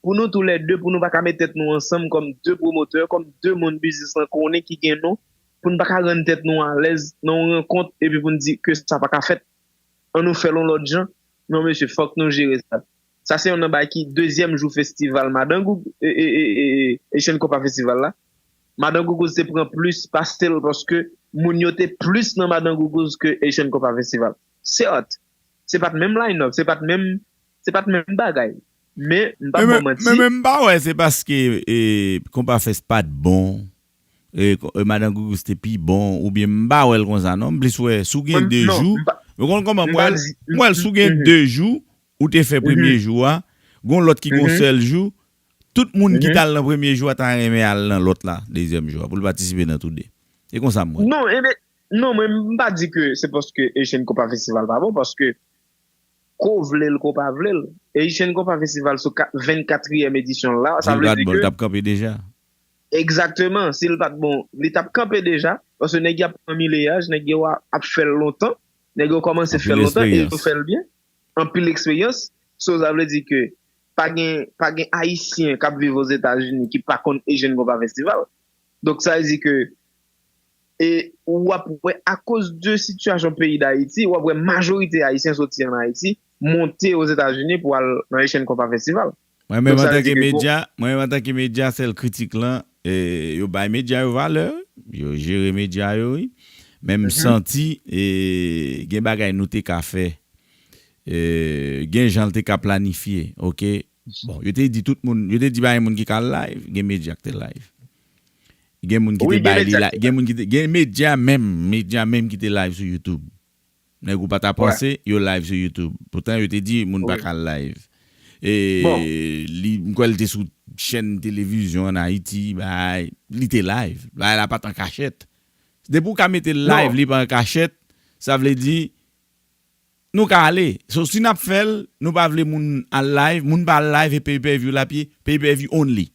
pou nou toulède, pou nou pa ka met tèt nou ansanm kòm de pwomotè, kòm de moun biznis lan konnen ki gen non, pou n pa ka rann tèt nou alèz nan yon rankont, epi pou n di ke sa pa ka fèt. An nou fè l yon lòt jan. Non, mesye, fòk nou jere sa. Sa se youn nan bagay ki dezyèm jou festival Madan Goug-, e, e, e, e, e, Haitian Konpa Festival la. Madan Gougouz te pran plis pase l paske moun yo te plis nan Madan Gougouz ke Haitian Konpa Festival. Sèt, se pa t menm line-up, se pa t menm, se pa t menm bagay. Men, m p ap ba w manti. Men, men, men m pa wè se paske, e, Konpa Fest pa t bon. E, ko-, e, Madan Gougouz te pi bon, oubyen m pa wè l konsa, non. M plis wè, si w gen de jou, Ou konn kòman m wè l? M wè l, si w gen de jou, ou te fè premye jou a, gon lòt ki gon sèl jou, tout moun ki t al nan premye jou a ta renmen al nan lòt la, dezyèm jou a, pou l patisipe nan tou de. E konsa m wè. Non, ebe, non, mwen, m pa di ke se paske Haitian Compas Festival pa bon, paske ko vle l, ko pa vle l, Haitian Compas Festival sou ka-, vennkatriyèm edisyon l la, sa vle di ke. Si l pa t bon, l t ap kanpe deja. Egzakteman, si l pa t bon, li t ap kanpe deja, paske nèg y ap pran mileyaj, nèg yo a-, ap fè l lontan, nèg yo kòmanse fè l lontan e yo fè l byen, anpil eksperyans. So, sa vle di ke pa gen, pa gen Ayisyen k ap viv Ozetazini ki pa konn Haitian Compas Festival. Donk, sa vle di ke, e, w ap wè, akoz de sitiyasyon peyi Dayiti, w ap wè majorite Ayisyen soti ann Ayiti, monte Ozetazini pou al nan Haitian Compas Festival. Mwen menm, antanke medya, mwen menm, antanke medya, sèl kritik lan, e, yo bay medya yo valè, yo jere medya yo, wi. Men m santi, e, gen bagay nou te ka fè, e, gen jan l te ka planifye, oke? Bon, yo te di tout moun, yo te di pa gen moun ki ka live, gen medya ki te live. Gen moun ki te bay li la, gen moun ki te, gen medya menm, medya menm ki te live sou YouTube. Nèg ou pa ta panse, yo live sou YouTube. Poutan, yo te di moun pa ka live. E li, m kwè l te sou chèn televizyon ann Ayiti, bay, li te live. Bagay la pa t an kachèt. Depi w ka mete l live, li pa an kachèt, sa vle di, nou ka ale. So, si n ap fè l, nou pa vle moun al live, moun pa al live e pay per view l ap ye, pay per view only.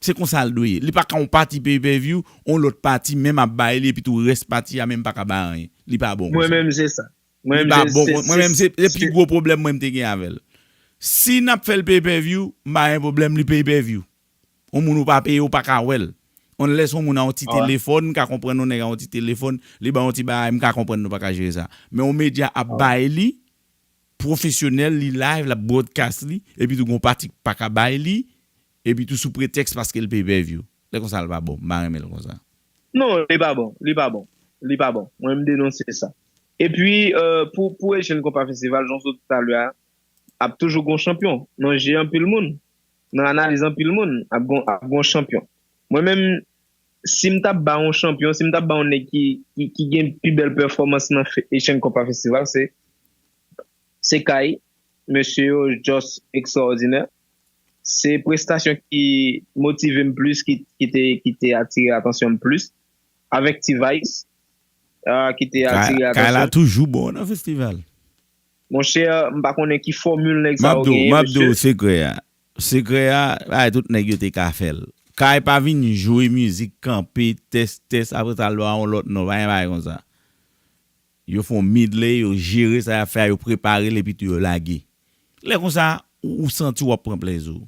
Se konsa l dwe ye. Li pa ka yon pati pay per view, yon lòt pati menm ap bay li, epi tou rès pati a menm pa ka bay anyen. Li pa bon konsa. Mwen menm se sa. Li pa bon. Mwen menm se, se pi gwo pwoblèm mwen m te gen avè l. Si n ap fè l pay per view, m pa gen pwoblèm li pay per view. Yon moun ou pa peye, ou pa ka wè l. Unless yon moun a yon ti telefòn, m ka konprann yon nèg a yon ti telefòn, li ba yon ti bagay, m ka konprann nou pa ka jere sa. Men yon medya ap bay li, pwofesyonèl, li live, l ap broadcast li, epi tou gon pati k pa ka bay li, epi tou sou pretèks paske l pay per view. Lè konsa l pa bon, m pa renmen l konsa. Non, li pa bon, li pa bon, li pa bon. Mwen, m denonse sa. Epi, euh, pou, pou Haitian Compas Festival, jan w sot di talè a, ap toujou gon chanpyon nan je anpil moun, nan analiz anpil moun, ap gon, ap gon chanpyon. Mwen menm, si m t ap ba yon chanpyon, si m t ap ba yon nèg ki, ki, ki gen pi bèl pèfòmans nan fe-, Haitian Compas Festival, se, se kay mesye yo, just ekstraòdinè. Se prestasyon ki motive m plis, ki, ki te, ki te atire atansyon m plis, avèk T-Vice, ah, ki te atire atansyon. Kay la toujou bon nan festival. Monchè, m pa konnen ki fòmil nèg sa yo genyen, mesye. M ap di w sekrè a. Sekrè a, bagay tout nèg yo te ka fè l. Kay pa vin jwe mizik, kanpe, tès, tès, apre sa l ba yon lòt non, pa gen bagay konsa. Yo fè yon medley, yo jere sa y ap fè a, yo prepare l, epi tou yo lage. Lè konsa, ou, ou santi w ap pran plezi w.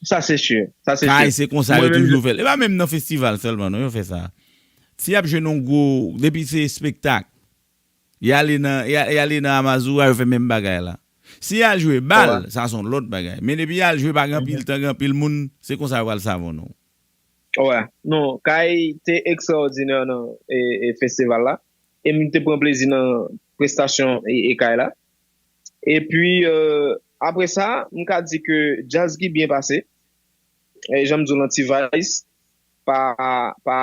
Sa se si, sa se si. Kay se konsa yo toujou fè l. E pa menm nan festival sèlman, non, yo fè sa. Si y ap jwe nan gwo, depi se espektak, y ale nan, y a-, y ale nan Amazura, yo fè menm bagay la. Si y al jwe bal, sa se yon lòt bagay. Men depi y al jwe, pa gen anpil tan, gen anpil moun, se konsa yo pral save w non. Wè, non, Kay te ekstraòdinè nan, e, e, festival la. E m te pran plezi nan prestasyon e, e Kay la. Epi, euh, apre sa, m ka di ke djaz ki byen pase. E jan m di w lan, T-Vice, pa, pa,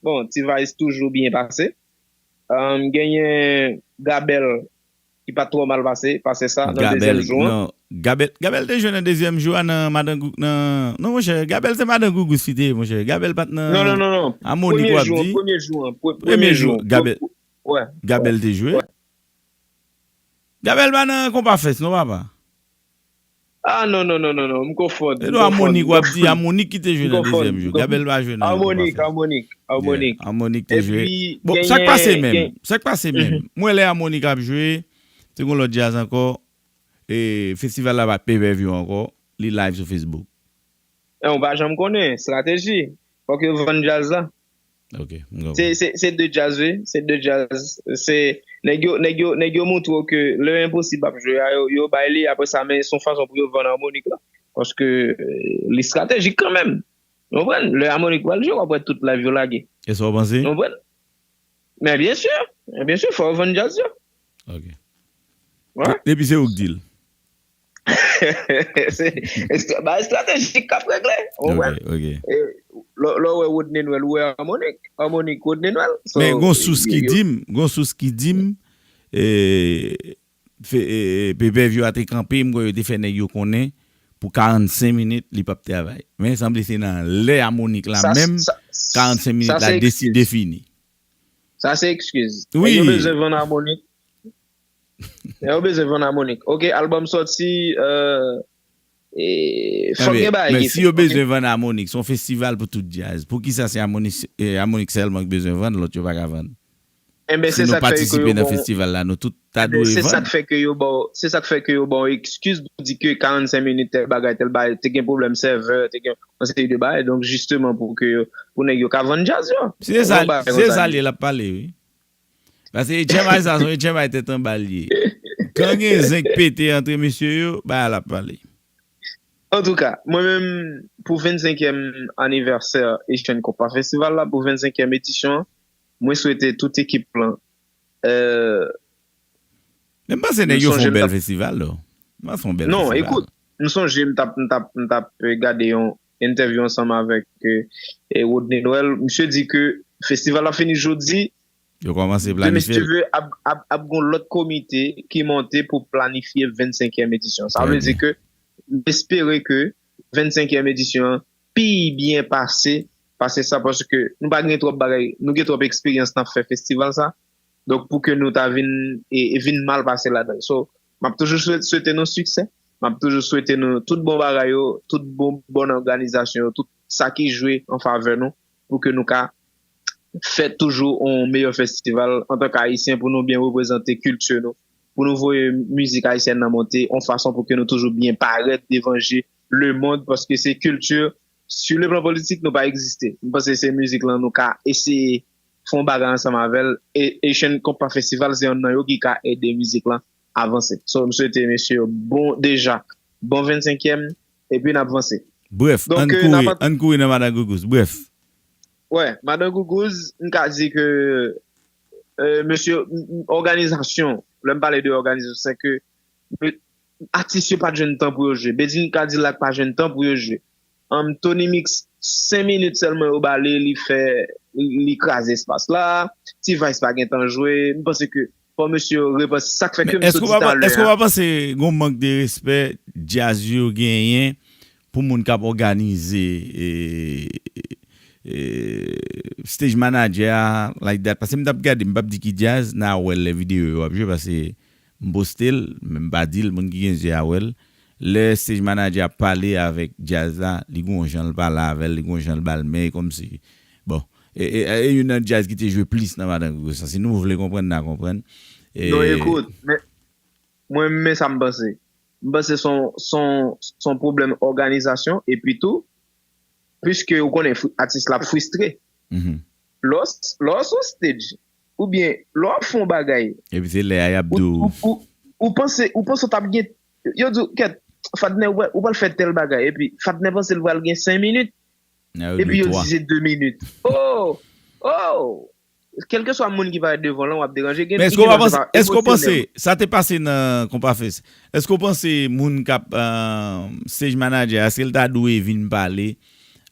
bon, T-Vice toujou byen pase. Euh, genyen Gabel ki pa t twò mal pase, pase sa nan dezyèm jou an. Non, Gabel, Gabel te jwe nan dezyèm jou a nan Madan Gou-, nan, non, monchè, Gabel se Madan Gougous li te ye, monchè. Gabel pa t nan. Non, non, non, non. Amonik w ap di. Premye jou an, premye jou an, pre-, premye jou an. Gabel, Gabel te jwe. Gabel pa nan Konpa Fès, non, papa. Ah, non, non, non, non, non, m konfonn. E non, Amonik w ap di, Amonik ki te jwe nan dezyèm jou. Gabel pa jwe nan Konpa Fès. Amonik, Amonik, Amonik. Amonik te jwe. Bon, sa k pase menm? Sa k pase menm? M wè lè Amonik ap jwe, te gon lòt djaz ankò, e festival la pa pay per view ankò, li live sou Facebook. E, ou pa janm konnen, estrateji. Fòk yo vann djaz la. Ok, m konprann. Se, se, se de djaz, wi. Se de djaz. Se, nèg yo, nèg yo, nèg yo montre w ke lè Enposib ap jwe a, yo, yo bay li, apre sa, men se yon fason pou yo vann Amonik la. Paske, e, li estratejik kanmenm. Ou konprann? Lè Amonik pral jwe, w ap wè tout live yo lage. E sa w panse? Ou konprann? Men byen si, men byen si, fò yo vann djaz yo. Ok. Wè. Depi se ou k di l. Se, estra-, ba estratejik k ap regle. Ou konprann? Ok, ok. E, lè, lè w wè Rodney Noël, ou wè Amonik. Amonik, Rodney Noël. So, men gon sous ki di m, gon sous ki di m, e, fe- e, e, pay-per-view a te kanpe, m kwè yo te fè nèg yo konnen pou karannsenk minit li p ap travay. Men sanble se nan lè Amonik la menm, karannsenk minit la deside fini. Sa se ekskiz. Wi. Yo bezwen vann Amonik. Yo bezwen vann Amonik. Ok, album sòti, euh, e, fòk gen bagay. Men si yo bezwen vann Amonik, se yon festival pou tout djaz. Poukisa se Amonik sèlman ki bezwen vann, lòt yo pa ka vann? Si nou patisipe nan festival la, nou tout ta dwe vann. Se sa k fè ke yo ba w, se sa k fè ke yo ba w ekskiz pou di ke karannsenk minit tèl bagay, tèl bagay, te gen pwoblèm sèvè, te gen yon seri de bagay. Donk, jisteman, pou ke yo, pou nèg yo ka vann djaz yo. Se sa, se sa li l ap pale, wi. Paske H M I sa, se yon H M I tèt anba l ye. Kan gen zen k pete antre mesye yo, bagay la ap pale. Antouka, mwen menm, pou vennsenkyèm anivèsè Asian Compas Festival la, pou vennsenkyèm edisyon an, mwen swete tout ekip lan, euh, Men m panse nèg yo fè yon bèl festival, though. M panse yon bèl festival. Non, ekout, m sonje m t ap, m t ap, m t ap, euh, gade yon entèvyou ansanm avèk, euh, e Rodney Noël. Misye di ke festival la fini jodi, Yo kòmanse planifye l. Demen, si Dye vle, ap, ap, ap gon lòt komite ki monte pou planifye vennsenkyèm edisyon. Sa vle di ke m espere ke vennsenkyèm edisyon an pi byen pase, pase sa, paske nou pa gen twòp bagay, nou gen twòp eksperyans nan fè festival sa. Donk, pou ke nou ta vin, e, e vin mal pase ladan l. So, m ap toujou swete, swete nou siksè. M ap toujou swete nou tout bon bagay yo, tout bon, bòn òganizasyon yo, tout sa ki jwe an favè nou, pou ke nou ka fè toujou yon meyè festival antanke Ayisyen, pou nou byen reprezante kilti nou, pou nou voye mizik ayisyèn nan monte yon fason pou ke nou toujou byen parèt devan je lemonn, paske se kilti, sou le plan politik, nou pa egziste. M panse se mizik lan nou ka eseye fè yon bagay ansanm avè l, e Asian Compas Festival se yonn nan yo ki ka ede mizik lan avanse. So, m swete mesye yo bon, deja, bon vennsenkyèm, epi n ap vanse. Brèf, ann kouri, ann kouri nan Madan Gougous. Brèf. Wè, Madan Gougouz, m ka di ke, euh, mesye, m, m, òganizasyon, lè m pale de òganizasyon, se ke, euh, atis yo pa t jwenn tan pou yo jwe. Bedjine Kadilak pa jwenn tan pou yo jwe. Ann, Tony Mix, senk minit sèlman yo ba li, li fè, li, li kraze espas la. T-Vice pa gen tan jwe. M panse ke fò mesye yo repanse. Sa k fè ke m sot di talè a. Èske w pa panse gon mank de respè djaz yo genyen pou moun k ap òganize, e, e, stage manager a, like that? Paske m t ap gade, m p ap di ki djaz, n a wè l lè videyo yo ap jwe, paske m poste l, men m pa di l, moun ki gen zye a wè l. Lè stage manager ap pale avèk djaz la, li gon jan l pale avè l, li gon jan l ba l men, kòmsi, bon. E, e, e youn nan djaz ki te jwe plis nan Madan Gougouz sa. Si nou vle konprann, n a konprann. E, non, ekout, men, mwen, men sa m panse. M panse se yon, se yon, se yon pwoblèm òganizasyon, epi tou, piske ou konnen fri-, atis la ap fristre. Lè w, lè w sou stage, oubyen lè w ap fè yon bagay. Epi se lè a y ap di w. Ou, ou, ou, ou panse, ou panse w t ap gen, yo di w, kèt, Fadnè, ou pral, ou pral fè tèl bagay, epi Fadnè panse l pral gen senk minit, epi yo di se de minit. Oh! Oh! Kèlkeswa moun ki parèt devan w lan, w ap deranje. Gen, men èske w pa panse, èske w panse, sa te pase nan Konpa Fest, èske w panse moun k ap, euh, stage manager, èske l ta dwe vin pale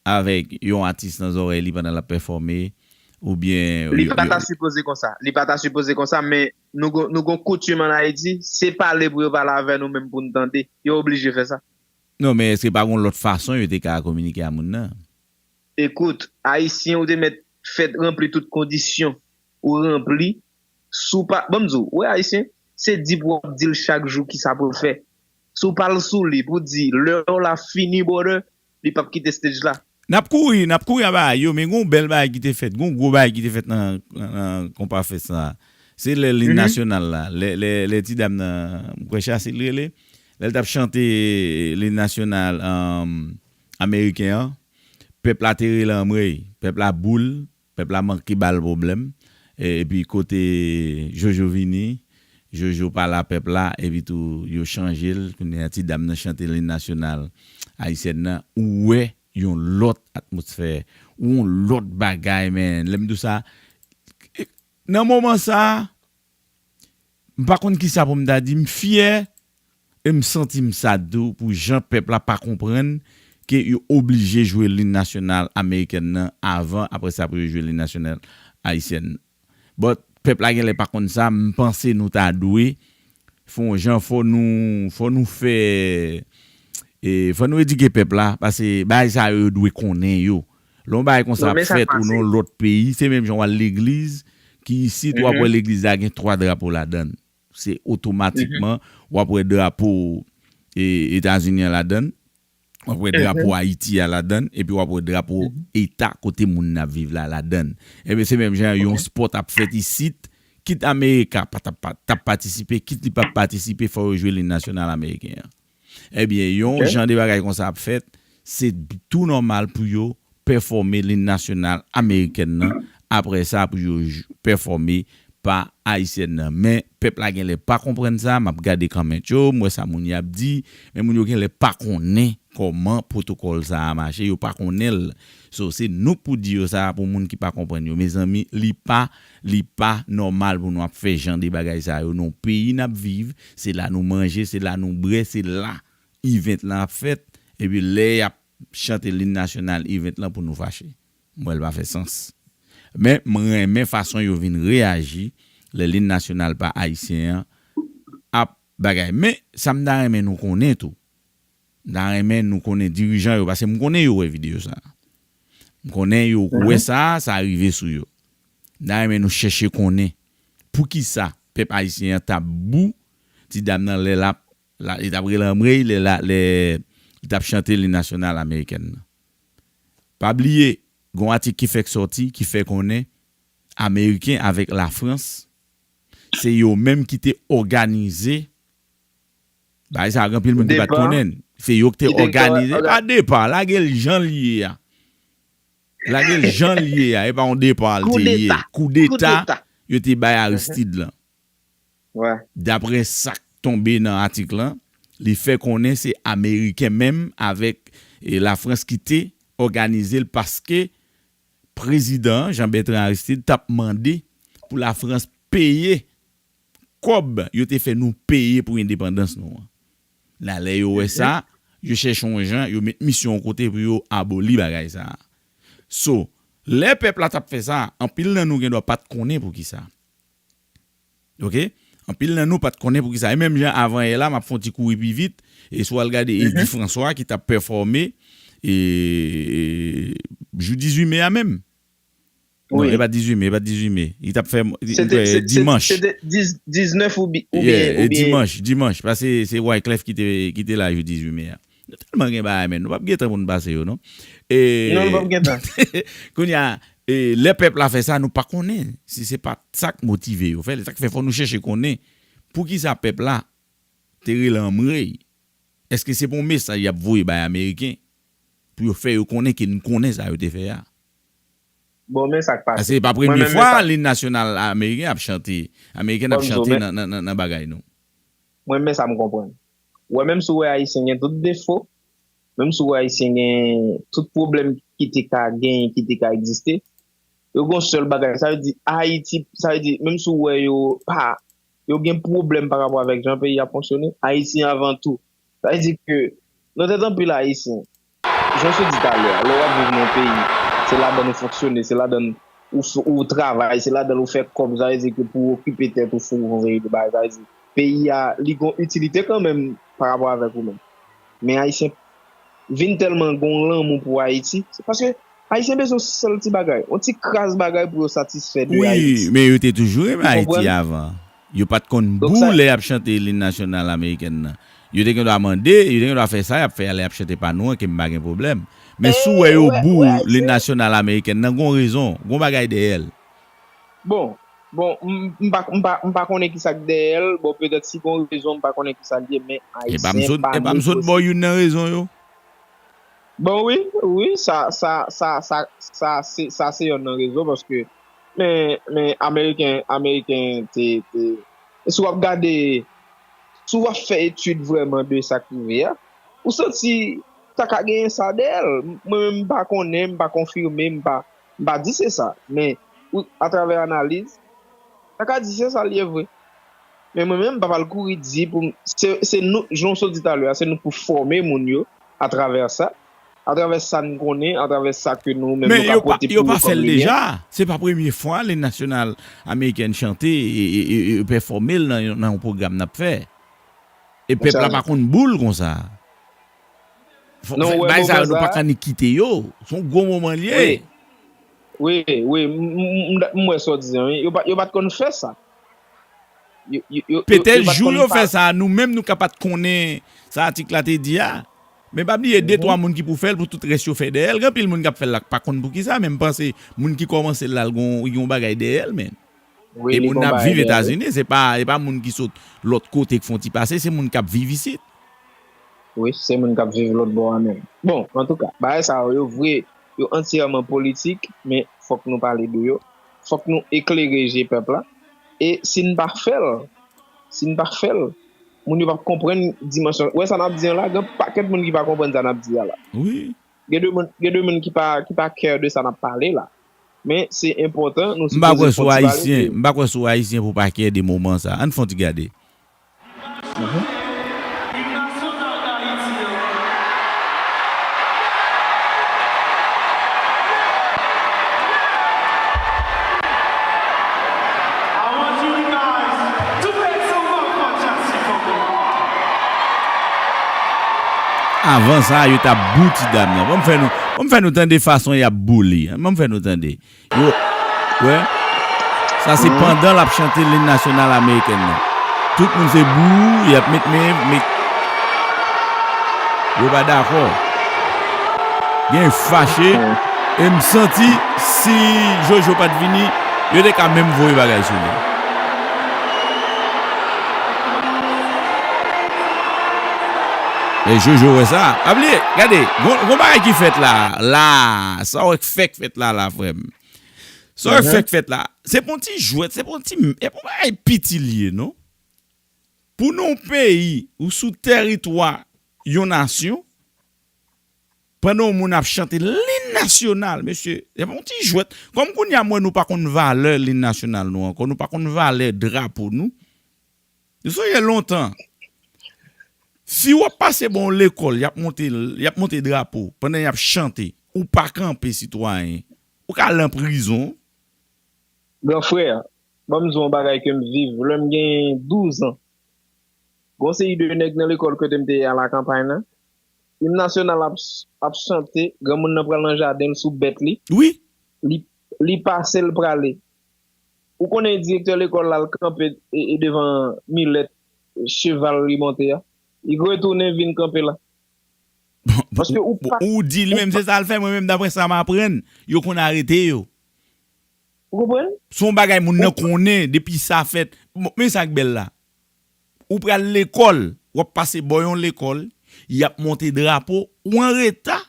avèk yon atis nan zòrèy li pandan l ap pèfòme, oubyen... Li pa ta sipoze konsa. Li pa ta sipoze konsa, men nou gon, nou gon koutim ann Ayiti, se pale pou yo pale avè nou menm pou n tande. Yo oblije fè sa. Non, men èske pa gon lòt fason yo te ka kominike a moun nan? Ekout, Ayisyen, ou te mèt fè ranpli tout kondisyon. Ou ranpli. Si w pa, ban m di w, ou wè Ayisyen, se di pou w ap di l chak jou kisa pou l fè. Si w pa al sou li pou di lè w la fini, brother, li p ap kite stage la. N ap kouri, n ap kouri a bagay yo, men gen yon bèl bagay ki te fèt, gen yon gwo bagay ki te fèt nan, nan, nan Konpa Fest la. Se lè lim nasyonal la, lè, lè, lè ti dam nan, m kwè Chasy l rele, lè l t ap chante lim nasyonal, um, ameriken an, pèp la te rele anmwey, pèp la boule, pèp la manke ba l pwoblèm. E, epi kote Jojo vini, Jojo pale a pèp la, epi tou yo chanje l, kounye a ti dam nan chante lim nasyonal ayisyèn nan, ou wè yon lòt atmosfè, yon lòt bagay, man. Lè m di w sa, nan moman sa, m pa konn kisa pou m ta di, m fyè, e m santi m sa tou pou jan pèp la pa konprann ke yo oblije jwe lim nasyonal amerikèn nan avan, apre sa pou yo jwe lim nasyonal ayisyèn nan. But, pèp la genlè pa konn sa, m panse nou ta dwe fè yon jan, fò nou, fò nou fè, e, fò nou edike pèp la, paske bagay sa yo, yo dwe konnen yo. Lè yon bagay konsa ap fèt ou nan lòt peyi, se menm jan w al legliz, ki isit, w ap wè legliz la gen twa drapo ladan l. Se otomatikman, w ap wè drapo, e, Etazini an ladan l, w ap wè drapo Ayiti a ladan l, epi w ap wè drapo eta kote moun nan ap viv la ladan l. Ebyen, se menm jan yon spòt ap fèt isit, kit Amerika pa t ap pa, t ap patisipe, kit li p ap patisipe, fò yo jwe lim nasyonal ameriken an. Ebyen, yon jan de bagay konsa ap fèt, se tou nòmal pou yo pèfòme lim nasyonal amerikèn nan, apre sa pou yo j- pèfòme pa ayisyèn nan. Men, pèp la genlè pa konprann sa, m ap gade kòmantè yo, m wè sa moun yo ap di, men moun yo genlè pa konnen kòman pwotokòl sa a mache, yo pa konnen l. So, se nou k pou di yo sa pou moun ki pa konprann yo. Mezanmi, li pa, li pa nòmal pou nou ap fè jan de bagay sa yo. Non, peyi n ap viv, se la nou manje, se la nou bwè, se la event lan ap fèt. Epi lè y ap chante lim nasyonal event lan pou nou fache. M wè l pa fè sans. Men, m renmen fason yo vin reyaji lè lim nasyonal pa ayisyen an ap bagay. Men, sa m ta renmen nou konnen tou. M ta renmen nou konnen dirijan yo, paske m konnen yo wè videyo sa. M konnen yo wè sa, sa rive sou yo. M ta renmen nou chèche konnen poukisa pèp ayisyen an t ap bou ti dam nan lè l ap, la, li t ap rele anmwey lè la, lè li t ap chante lim nasyonal amerikèn nan. Pa bliye, gen yon atik ki fèk sòti, ki fè konnen Ameriken avèk Lafrans, se yo menm ki te òganize. Bagay sa a, gen anpil moun ki pa t konnen l. Se yo ki te òganize. Pa depa, lage l jan l ye a. Lage l jan l ye a. E pa yon depa l te ye. Koudeta. Koudeta yo te bay Aristide lan. Daprè sa k tonbe nan atik lan, li fè konnen se Ameriken menm avèk, e, Lafrans ki te òganize l paske prezidan an, Jean Bertrand Aristide, t ap mande pou Lafrans peye kòb yo te fè nou peye pou endepandans nou an. La, lè yo wè sa, yo chèche yon jan, yo met misyon yon kote pou yo aboli bagay sa a. So, lè pèp la t ap fè sa, anpil nan nou gendwa pa t konnen poukisa. Oke? Anpil nan nou pa t konnen poukisa. E menm jan avan yè la, m ap fè yon ti kouri pi vit. E si w al gade Eddy François ki t ap pèfòme, e, e, jou dizuit me a menm. Non, e pa dizuit me, e pa dizuit me. Li t ap fè, li, se te, se, se, dimanch. Se te diz, diznèf ou bi-, oubyen, yeah, e oubyen dimanch, dimanch. Paske se Wyclef ki te, ki te la jou dizuit me a. Nou tèlman gen bagay, men nou p ap gen tan pou n pase yo, non. E, non, nou p ap gen tan. Kounye a, e, lè pèp la fè sa, nou pa konnen si se pa t sa k motive yo fè l. E sa k fè fò nou chèche konnen poukisa pèp la te rele anmwey. Èske se pa yon mesaj y ap voye bay Ameriken pou yo fè yo konnen ke n konnen sa yo te fè a? Bon, men sa k pase. Paske se pa premye fwa lim nasyonal ameriken ap chante, ameriken ap chante nan, nan, nan, nan bagay nou. Mwen, men sa m konprann. Ou wè, menm si w wè Ayisyen gen tout defo, menm si w wè Ayisyen gen tout pwoblèm ki te ka genyen, ki te ka egziste, yo gen yon sèl bagay. Sa vle di, Ayiti, sa vle di, menm si w wè yo pa, yo gen pwoblèm pa rapò avèk jan peyi a fonksyone, Ayiti anvan tou. Sa vle di ke nan tèt anpil Ayisyen, jan w sot di talè a, lè w ap viv nan yon peyi, se ladan l ou fonksyone, se ladan l ou f-, ou travay, se ladan l ou fè kòb, sa vle di ke pou w okipe tèt ou, fò w veye de bagay, sa vle di, peyi a, li gon itilite kanmenm pa rapò avèk ou menm. Men Ayisyen vin tèlman gon lanmou pou Ayiti, se paske Ayisyen bezwen yon sèl ti bagay, yon ti kras bagay pou yo satisfè de Ayiti. Wi, men yo te toujou renmen Ayiti avan. Yo pa t konn bou lè y ap chante lim nasyonal amerikèn nan. Yo te gendwa mande, yo te gendwa fè sa y ap fè a lè y ap chante pa nou an, ke m pa gen pwoblèm. Men si w wè yo bou lim nasyonal amerikèn nan, gon rezon, gon bagay dèyè l. Bon, bon, m, m pa, m pa, m pa konnen kisa k dèyè l. Bon, petèt si gon rezon, m pa konnen kisa l ye, men Ayisyen pa negosye. E pa m sot ba w youn nan rezon yo? Bon, wi, wi, sa, sa, sa, sa, sa se, sa se yonn nan rezon, paske, men, men, Ameriken, Ameriken te, te, si w ap gade, si w ap fè etid vrèman de sa k rive a, ou santi ta ka genyen sa dèyè l. Mwen menm, m pa konnen, m pa konfime, m pa, m pa di se sa. Men, ou, atravè analiz, ta ka di se sa l ye vre. Men mwen menm, m p ap al kouri di pou m, se, se nou, jan w sot di talè a, se nou k pou fòme moun yo atravè sa. atravè sa n konnen, atravè sa ke nou menm Men nou ka yo pa, pote yo pou pa yo fè l kòm limyè. Deja. Se pa premye fwa Lim Nasyonal Amerikèn chante e, e, e, e pèfòme l nan, nan yon pwogram n ap fè. E pèp la pa konn boule konsa. Fò, Non, fè, ou wè bagay sa yo, moman nou pa sa, ka ni kite yo. Se yon gwo moman l ye. Wi, wi, wi, m, m, m, m, m wè sa w di an, wi. Yo pa, yo pa t konn fè sa. Yo, yo, yo, yo, Petèt yo pa t jou konn yo fè pa sa, nou menm nou ka pa t konnen sa atik la te di a. Men pa bliye, de, twa moun ki pou fè l, pou tout rès yo fè dèyè l. Gen anpil moun k ap fè l la k pa konn poukisa, men m panse moun ki kòmanse l la, l gon, li gon bagay dèyè l, men. Wi, E li moun gon nan ap bagay viv dèyè l, wi. Etazini, se pa, e pa moun ki sot lòt kote k fè yon ti pase, se moun k ap viv isit. Wi, se moun k ap viv lòt bò a menm. Bon, antouka, bagay sa yo, yo vre, yo antyèman politik, men fòk nou pale de yo. Fòk nou eklere je pèp la. E si n pa fè l, si n pa fè l, moun yo p ap konprann dimansyon. Ou wè sa n ap di an la, gen pakèt moun ki pa konprann sa n ap di a la. Wi. Gen de moun, gen de moun ki pa, ki pa care de sa n ap pale la. Men se enpòtan nou M pa sipoze kwè fè sou yon ti pale de Ayisyen, yo. M pa kwè sou Ayisyen pou pa care de moman sa. Ann fè yon ti gade. Mhm. Avan sa, yo t ap bou ti dam nan. Ban m fè nou, ban m fè nou tande fason y ap bou li. Ban m fè nou tande. Yo, wè. Sa se pandan l ap chante Lim Nasyonal Amerikèn nan. Tout moun se bou, y ap met men, met. Yo pa dakò. Gen fache. E m santi si Jojo pa t vini, yo te ka menm voye bagay sou li. E Jojo wè sa. Pa bliye, gade, gon, gon bagay ki fèt la, la, sa wè k fèk fèt la, la, frè m. Sa yo fèk fèt la, se pa yon ti jwèt, se pa yon ti, e pa yon bagay piti li ye, non. Pou nan yon peyi ou sou tèritwa yon nasyon, pandan yon moun ap chante lim nasyonal, mesye, se pa yon ti jwèt. Kòm kounye a m wè nou pa konn valè lim nasyonal nou ankò, nou pa konn valè drapo nou. Nou sonje lontan, si w ap pase bò yon lekòl, y ap monte, y ap monte drapo, pandan y ap chante, ou pa kanpe, sitwayen, ou ka al nan prizon. Gran frè, ban m di w yon bagay ke m viv lè m gen douz an. Gon seri de nèg nan lekòl kote m te ye a lakanpay lan. Im nasyonal ap, ap chante, granmoun nan pral nan jaden l sou bèt li. Wi. Li, li pase l prale. Ou konnen direktè lekòl la, l kanpe e, e devan milèt cheval li monte a. Li retounen vin kanpe la. Paske ou pa Ou di li menm, se sa l fè, mwen menm, daprè sa m aprann, yo konn arete yo. Ou konprann? Se yon bagay moun nan konnen depi sa fèt. Bon, men sa k bèl la. Ou pral lekòl, w ap pase bò yon lekòl, y ap monte drapo, ou an reta,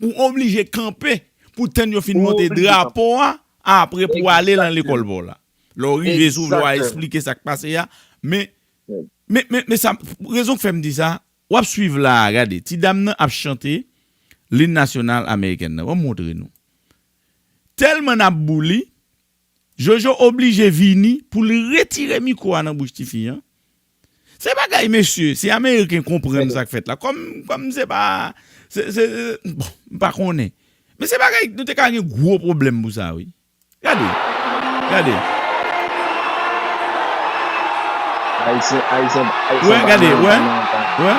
ou oblije kanpe pou tann yo fin monte drapo a, apre pou ale nan lekòl pa w la. Lè w rive sou vle w a eksplike sa k pase a, men, men, men, men sa, rezon k fè m di sa, w ap swiv la a, gade, ti dam nan ap chante lim nasyonal amerikèn nan. Ban m montre nou. Tèlman n ap bou li, Jojo oblije vini pou l retire mikwo a nan bouch tifi an. Se bagay, mesye, si Ameriken konprann sa k fèt la. Kòm, kòm se pa, se, se, se, bon, m pa konnen. Men se bagay, nou te ka gen gwo pwoblèm pou sa, wi. Gade, gade. Ayisyen, Ayisyen, Ayisyen Wè, pa gade, nan wè, wè.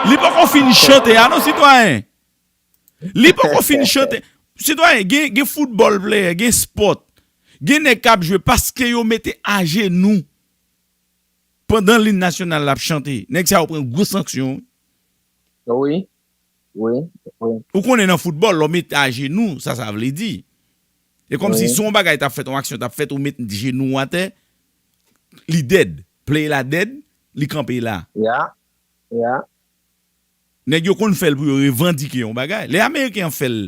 Li poko fin chante a non, sitwayen. Li poko fin chante. Sitwayen, gen, gen football player, gen sport. Gen nèg k ap jwe paske yo mete ajenou pandan lim nasyonal la ap chante. Nèg sa yo pran gwo sanksyon. Wi, wi, wi. Ou konnen nan football, lè w mete ajenou, sa sa vle di. E kòmsi si yon bagay t ap fèt, yon aksyon t ap fèt, ou met jenou w atè, li dead. Player la dead, li kanpe la. Ya, ya. Nèg yo konn fè l pou yo revandike yon bagay. Lè Ameriken an fè l,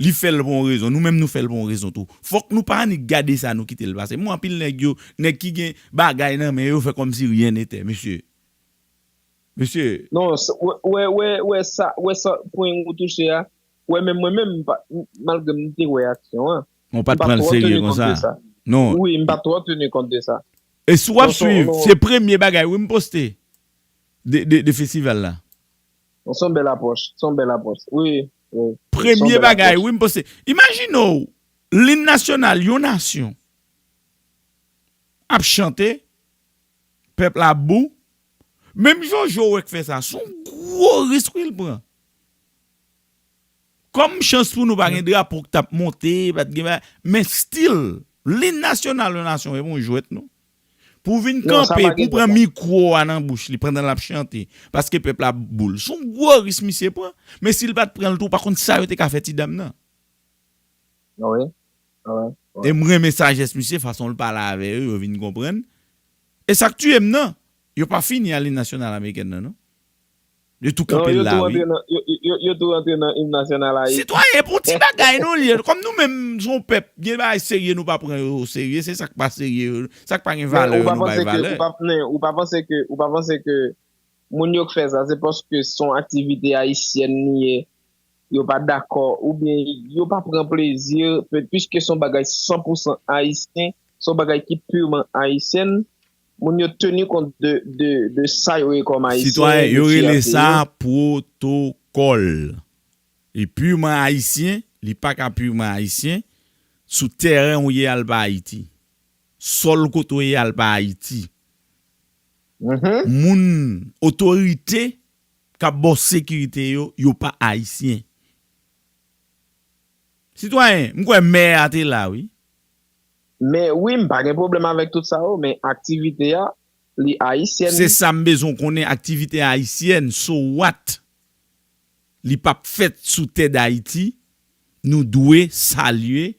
li fè l pou yon rezon. Nou menm nou fè l pou yon rezon tou. Fòk nou pa annik gade sa, nou kite l pase. Mwen, anpil nèg yo, nèg ki gen bagay nan men yo, fè kòmsi rien n'était, mesye. Mesye. Non, s-, wè, wè, wè, wè sa, wè sa pwen ou touche a. Wè, menm mwen menm, m pa, m, malgre m te wè aksyon an, Ou pa t pran l serye konsa. Non. Wi, m pa twò teni kont de sa. E si w ap swiv, se premye bagay, wi, m poste. de, de, de festival la. Se yon bèl apwòch. Se yon bèl apwòch. Wi, wi. Premye bagay, wi, m panse. Imajine w, lim nasyonal yon nasyon ap chante, pèp la ap bou. Menm Jojo wè k fè sa, se yon gwo risk wi l pran. Kòm chans pou nou pa gen drapo k t ap monte, pa t gen bagay, men still, lim nasyonal yon nasyon, e pa yon jwèt non. Pou w vin kanpe, pou w pran mikwo a nan bouch li pandan l ap chante, paske pèp la ap bou l. Se yon gwo risk misye pran, men si l pa t pran l tou, ou pa konn sa yo te ka fè ti dam nan. Wi. E m renmen sajès misye, fason l pale avè yo, yo vin konprann. E sa k tiye m nan, yo pa fini a lim nasyonal amerikèn nan non. Yo tou kanpe l la wi. Yo tou rantre nan im nasyonal Ayiti. Sitwayen, pou ti bagay nou li ye. Kòm nou menm se yon pèp, gen bagay serye nou pa pran yo serye, se sa k pa serye yo, sa k pa gen valè yo nou bay valè. Ou pa panse ke, ou pa panse ke, ou pa panse ke moun yo k fè sa, se paske se yon aktivite ayisyèn li ye, yo pa dakò, oubyen yo pa pran plezi, piske se yon bagay san pou san ayisyen, se yon bagay ki pirman ayisyèn, moun yo teni kont de, de, de sa yo ye kòm ayisyen. Sitwayen, yo rele sa pwotokòl. Li pirman ayisyen, li pa ka pirman ayisyen, sou tèren ou ye a l pa Ayiti. Sòl kote w ye a l pa Ayiti. Moun, otorite k ap ba w sekirite yo, yo pa ayisyen. Sitwayen, m kwè mè a te la wi. Men wi, m pa gen pwoblèm avèk tout sa yo, men aktivite a, li ayisyèn. Se sa m bezwen w konnen, aktivite ayisyèn, so what? Li p ap fèt sou tè Dayiti, nou dwe salye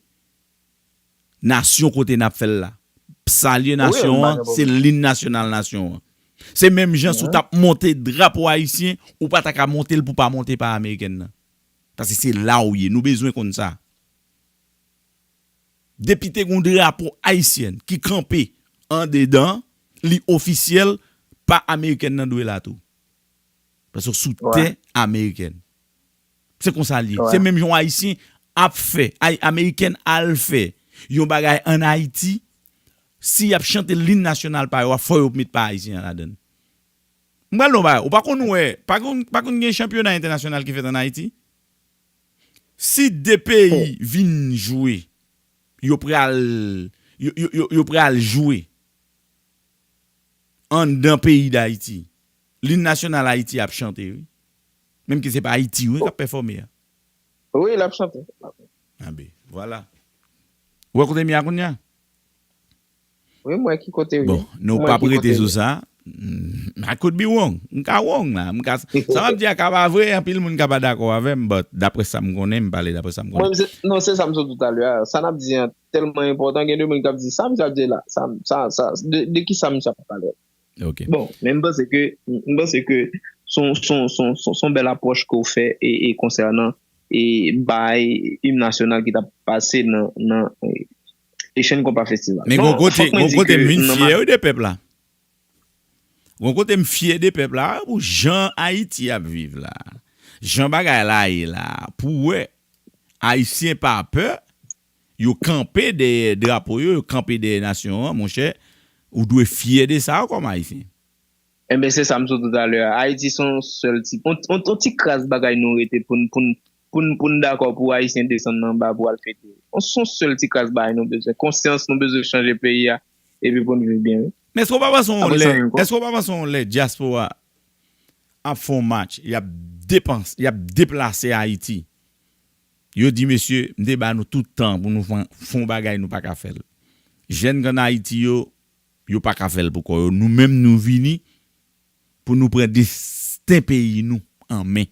nasyon kote n ap fè l la. Salye nasyon an, se lim nasyonal nasyon an. Se menm jan si w t ap monte drapo ayisyen, ou pa ta ka monte l pou pa monte pa amerikèn nan. Paske se la w ye. Nou bezwen konn sa. Depi te gen yon drapo ayisyèn ki kanpe andedan, li ofisyèl, pa amerikèn nan dwe la tou. Paske w sou tè amerikèn. Se konsa l ye. Se menm jan yon ayisyen ap fè, ay, amerikèn al fè yon bagay ann Ayiti, si y ap chante lim nasyonal pa yo a, fò yo met pa ayisyen an ladan l. M pral di w yon bagay, ou pa konn wè, pa konn, pa konn gen chanpyona entènasyonal ki fèt ann Ayiti? Si de peyi vin jwe, yo pral, yo, yo, yo, yo pral jwe anndan peyi Dayiti. Lim nasyonal Ayiti ap chante wi. Menm ke se pa Ayiti wi k ap pèfòme a. Wi, l ap chante. Anben, vwala. Ou wè kote m ye a kounye a? Wi, m wè ki kote w ye. Bon, nou p ap rete sou sa. Mm, I could be wrong. M ka wrong la. M ka, sa m ap di a ka pa vre, anpil moun ka pa dakò avè m, but daprè sa m konnen, m pale daprè sa m konnen. Mwen, se, non, se sa m sot di talè a. Sa n ap di an tèlman enpòtan, gen de moun k ap di, "Sa misye ap di la? Sa, sa, sa, de, de ki sa misye ap pale?" Bon, men m panse ke, m panse ke se yon, se yon, se yon, se yon, se yon bèl apwòch ke w fè e, e konsènan e bay im nasyonal ki t ap pase nan, nan e, Haitian Compas Festival. Men gon kote, gon kote m vin fyè wi de pèp la. Gon kote m fyè de pèp la, pou jan Ayiti ap viv la. Jan bagay la ye la, pou wè Ayisyen pa pè, yo kanpe dèyè drapo yo, yo kanpe dèyè nasyon an, monchè, ou dwe fyè de sa kòm Ayisyen. Enben, se sa m sot di talè a. Ayiti se yon sèl ti, yon, yon, yon ti kras bagay nou rete pou n, pou n, pou n, pou n dakò pou Ayisyen desann nan anba pou al fete. Yon, se yon sèl ti kras bagay nou bezwen. Konsyans nou bezwen chanje peyi a, epi pou n viv byen, wi. Men èske w pa panse yon lè, èske w pa panse yon lè dyaspora ap fè yon match, y ap depans, y ap deplase Ayiti. Yo di, "Mesye, m te ba nou tout tan pou nou fè, fè yon bagay, nou pa ka fè l." Jèn k ann Ayiti yo, yo pa ka fè l pou kò yo. Nou menm, nou vini pou nou pran desten peyi nou an men.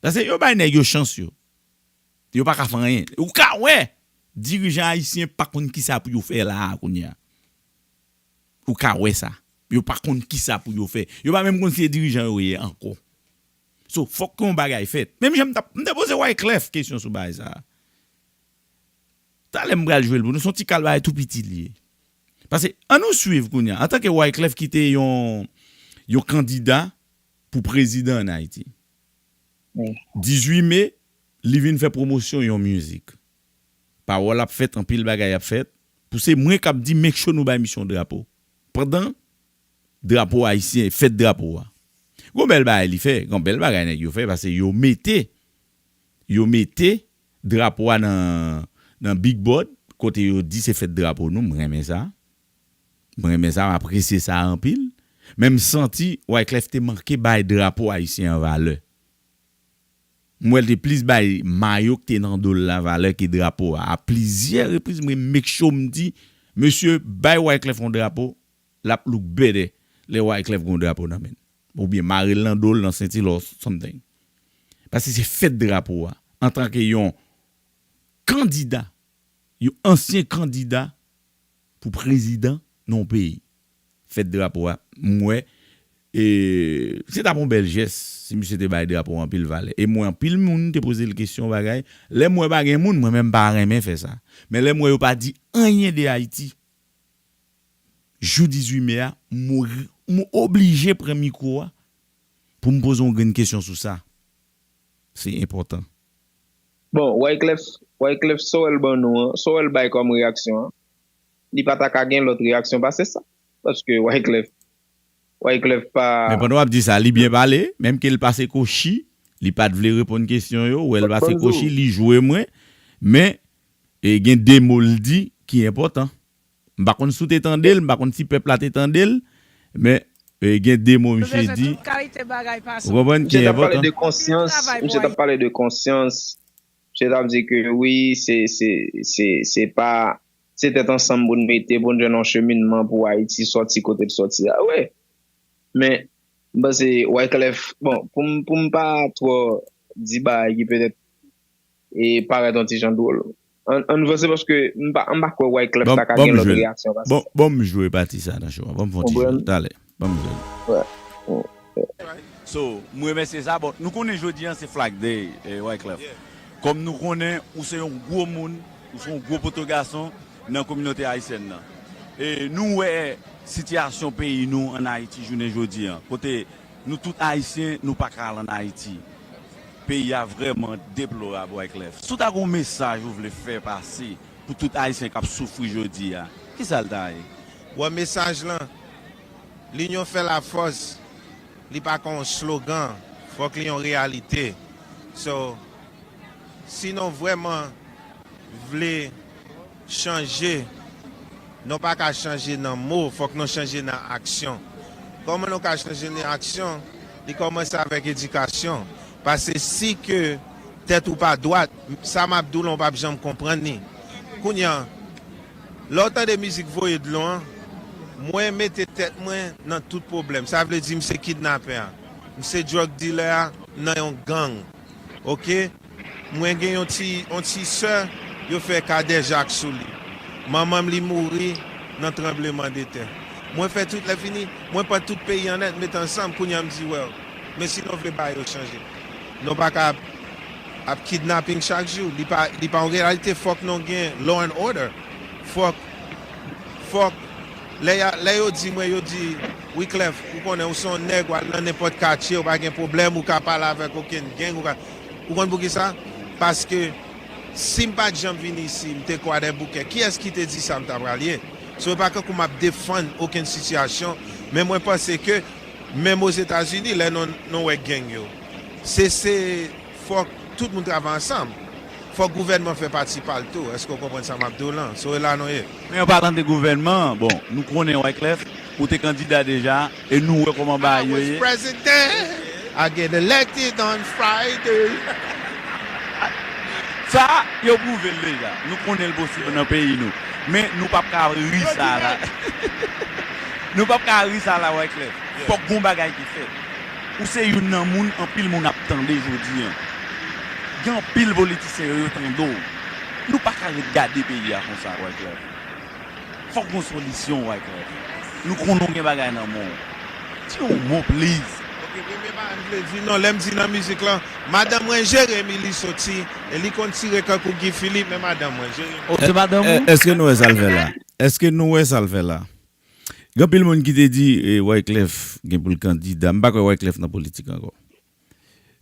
Paske yo bay nèg yo chans yo. Yo pa ka fè anyen. Ou ka wè, dirijan ayisyen pa konn kisa pou yo fè la a kounye a. Ou ka wè sa. Yo pa konn kisa pou yo fè. Yo pa menm konn si se dirijan yo ye ankò. So, fòk ke yon bagay fèt. Menm jan m t ap, m te poze Wyclef kesyon sou bagay sa a. Talè m pral jwe l pou nou, se yon ti kal bagay tou piti li ye. Paske, ann nou swiv kounye a, antanke Wyclef ki te yon, yon kandida pou prezidan ann Ayiti. Dizui me, li vin fè pwomosyon yon mizik. Pawòl ap fèt, anpil bagay ap fèt. Pou se mwen k ap di, make sure nou bay misye yon drapo. Pandan drapo ayisyen, fèt drapo a. Gon bèl bagay li fè, gon bèl bagay nèg yo fè, paske yo mete, yo mete drapo a nan, nan big board, kote yo di se fèt drapo nou, m renmen sa. M renmen sa, m apresye sa anpil. Men m santi Wyclef te manke bay drapo ayisyen an valè. M wè l te plis bay mayo k te nan do l la valè ke drapo a. A plizyè repriz, mwen make sure m di, mesye, bay Wyclef yon drapo, l ap look better lè Wyclef gen yon drapo nan men l. Oubyen mare l nan do l, nan senti l, or something. Paske se fèt drapo a. Antanke yon kandida, yon ansyen kandida pou prezidan nan yon peyi. Fèt drapo a, m wè, e, se t ap yon bèl jès si misye te bay drapo a anpil valè. E m wè anpil moun te poze l kesyon bagay. Lè m wè pa gen moun, mwen menm m pa renmen fè sa. Men lè m wè yo pa di anyen de Ayiti, jou dizuit me a, m o-, m oblije pran mikwo a pou m poze yon grenn kesyon sou sa. Se enpòtan. Bon, Wyclef, Wyclef, sa w wè l ban nou an, sa w wè l bay kòm reyaksyon an, li pa ta ka gen lòt reyaksyon pase sa. Paske Wyclef, Wyclef pa. Men pandan w ap di sa, li byen pale, menm ke l pase kochi, li pa t vle reponn kesyon yo, w wè l pase kochi, li jwe mwen, men e, gen de mo l di ki enpòtan. M pa konn si w te tande l, m pa konn si pèp la te tande l, men e, gen de mo misye di. Ou konprann ki enpòtan. Misye t ap pale de konsyans, misye t ap pale de konsyans, misye t ap di ke wi, se, se, se, se pa, se tèt ansanm pou n mete, pou n jwenn yon cheminman pou Ayiti sòti kote l sòti a. Wi. Men, m panse Wyclef, bon, pou m, pou m pa twò di bagay ki petèt e parèt yon ti jan dwòl. Ann, ann vanse paske m pa, m pa kwè Wyclef ta ka gen lòt reyaksyon pase sa. Bon, bon, m jwe pati sa nan show a. Bon, m fè yon ti jwe talè. Bon, m jwe. So, m remèsye sa. Bon, nou konnen jodi an se Flag Day, eh, Wyclef. Kòm nou konnen, ou se yon gwo moun, ou se yon gwo poto gason nan kominote ayisyèn nan. E nou wè sitiyasyon peyi nou ann Ayiti jounen jodi an, kote nou tout Ayisyen, nou pa ka al ann Ayiti. Peyi a vrèman deplorab, Wyclef. Si w ta gen yon mesaj ou vle fè pase pou tout Ayisyen k ap soufri jodi a, kisa l ta ye? Bon, mesaj lan, linyon fè lafòs, li pa ka yon slogan, fòk li yon reyalite. So, si nou vrèman vle chanje, nou pa ka chanje nan mo, fòk nou chanje nan aksyon. Kòman nou ka chanje nan aksyon? Li kòmanse avèk edikasyon. Paske si ke tèt ou pa dwat, sa m ap di w lan, ou p ap janm konprann li. Kounye a, lè w tande mizik Voye Dlo an, mwen mete tèt mwen nan tout pwoblèm. Sa vle di m se kidnapè a, m se drug dealer a nan yon gang. Oke? Mwen gen yon ti, yon ti sè, yo fè kadejak sou li. Manman m li mouri nan tranblemanntè. Mwen fè tout, lè fini, mwen pran tout peyi an nèt, met ansanm, kounye a m di, well, men si nou vle bagay yo chanje. Nou pa ka ap, ap kidnaping chak jou. Li pa, li pa yon reyalite, fòk nou gen law and order. Fòk, fòk, lè, lè yo di mwen, yo di, Wyclef, ou konnen, ou se yon nèg, w al nan nenpòt katye, ou pa gen pwoblèm, ou ka pale avèk okenn gang, ou ka, ou konn poukisa? Paske si m pa t janm vin isi, m te Kwadèboukè, kiyès ki te di sa m ta pral ye? So, e pa kankou m ap defann okenn sitiyasyon, men mwen panse ke, menm Ozetazini, lè nou, nou wè gang yo, se, se, fòk tout moun travay ansanm. Fòk gouvènman fè pati pa l tou. Èske w konprann sa m ap di w lan? So, e la nou ye. Men an palan de gouvènman, bon, nou konnen Wyclef, ou te kandida deja, e nou wè kòman bagay yo ye. I get elected on Friday. Sa, yo pwouve l deja. Nou konnen l posib nan peyi nou. Men nou p ap ka ri sa la. Nou p ap ka ri sa la, Wyclef. Fòk gon bagay ki fèt. Ou se youn nan moun anpil moun ap tande jodi an. Gen anpil politisyen yo tande w. Nou pa ka ret gade peyi a konsa, Wyclef. Fòk gon solisyon, Wyclef. Nou konnen w gen bagay nan men w. Di yon mo, please. Ok, premye bagay m vle di, non, lè m di nan mizik lan, madanm mwen Jeremi li soti, e li konn tire kankou Guy Philippe, men madanm mwen Jeremi. Oh, se madanm ou? Èske nou wè sa l fè la? Èske nou wè sa l fè la? Gen anpil moun ki te di e, Wyclef gen pou l kandida. M pa kwè Wyclef nan politik ankò.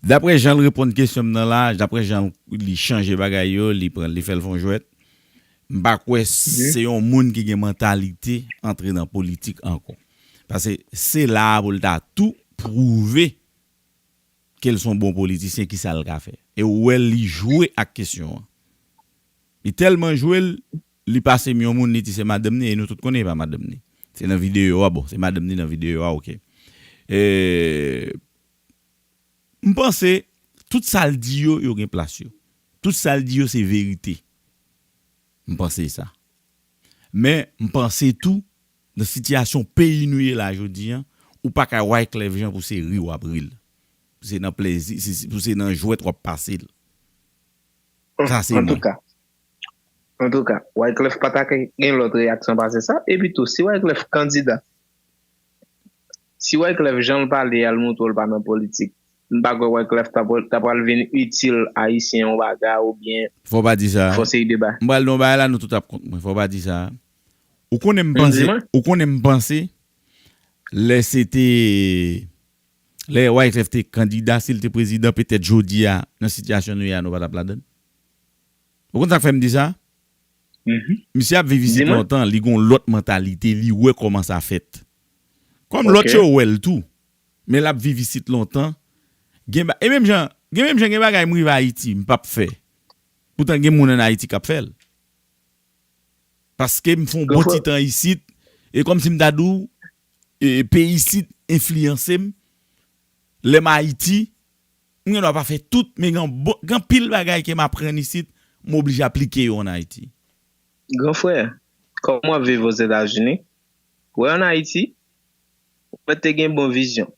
Daprè jan l reponn kesyon m nan la, daprè jan li chanje bagay yo, li pran, li fè l fè yon jwèt, m pa kwè se yon moun ki gen mantalite antre nan politik ankò. Paske se la a pou l ta tou pwouve ke l se yon bon politisyen, kisa l ka fè? E ou wè li jwe ak kesyon an. Li tèlman jwe l, li pase m yon moun, li di se madanm ni, e nou tout konnen e pa madanm ni. Se nan videyo a, bon, se madanm ni nan videyo a, oke. E, m panse, tout sa l di yo, yo gen plas yo. Tout sa l di yo, se verite. M panse sa. Men, m panse tou, nan sitiyasyon peyi nou ye la jodi an, ou pa ka Wyclef Jean pou se ri w ap ri l. Pou se nan plezi, se, se, pou se nan jwèt w ap pase l. Sa se mwen. Antouka, antouka, Wyclef pa ta gen lòt reyaksyon pase sa. Epi tou, si Wyclef kandida, si Wyclef jan l pale a, l montre w l pa nan politik, m pa kwè Wyclef ta pral, ta pral vin itil Ayisyen yon bagay oubyen Fò w pa di sa. Fò seri de bagay. M pral di yon bagay la, nou tout ap kont mwen. Fò w pa di sa. Ou konnen m panse, ou konnen m panse, lè se te, lè Wyclef te kandida, si l te prezidan, petèt jodi a, nan sitiyasyon nou ye a, nou pa t ap ladann. Ou konn sa k fè m di sa? Misye ap viv isit lontan, li gon lòt mantalite, li wè kòman sa fèt. Kòm lòt yo wè l tou, men l ap viv isit lontan. Gen ba-, e menm jan, gen menm jan gen bagay m rive Ayiti, m p ap fè. Poutan gen moun ann Ayiti k ap fè l. Paske m fè yon bon ti tan isit, e kòmsi m ta di w, e, peyi isit enfliyanse m. Lè m Ayiti, m gen dwa pa fè tout, men gen bon, gen anpil bagay ke m aprann isit, m oblije aplike yo ann Ayiti. Gran frè, kòm w ap viv Ozetazini, wè ann Ayiti, ou mèt te gen bon vizyon.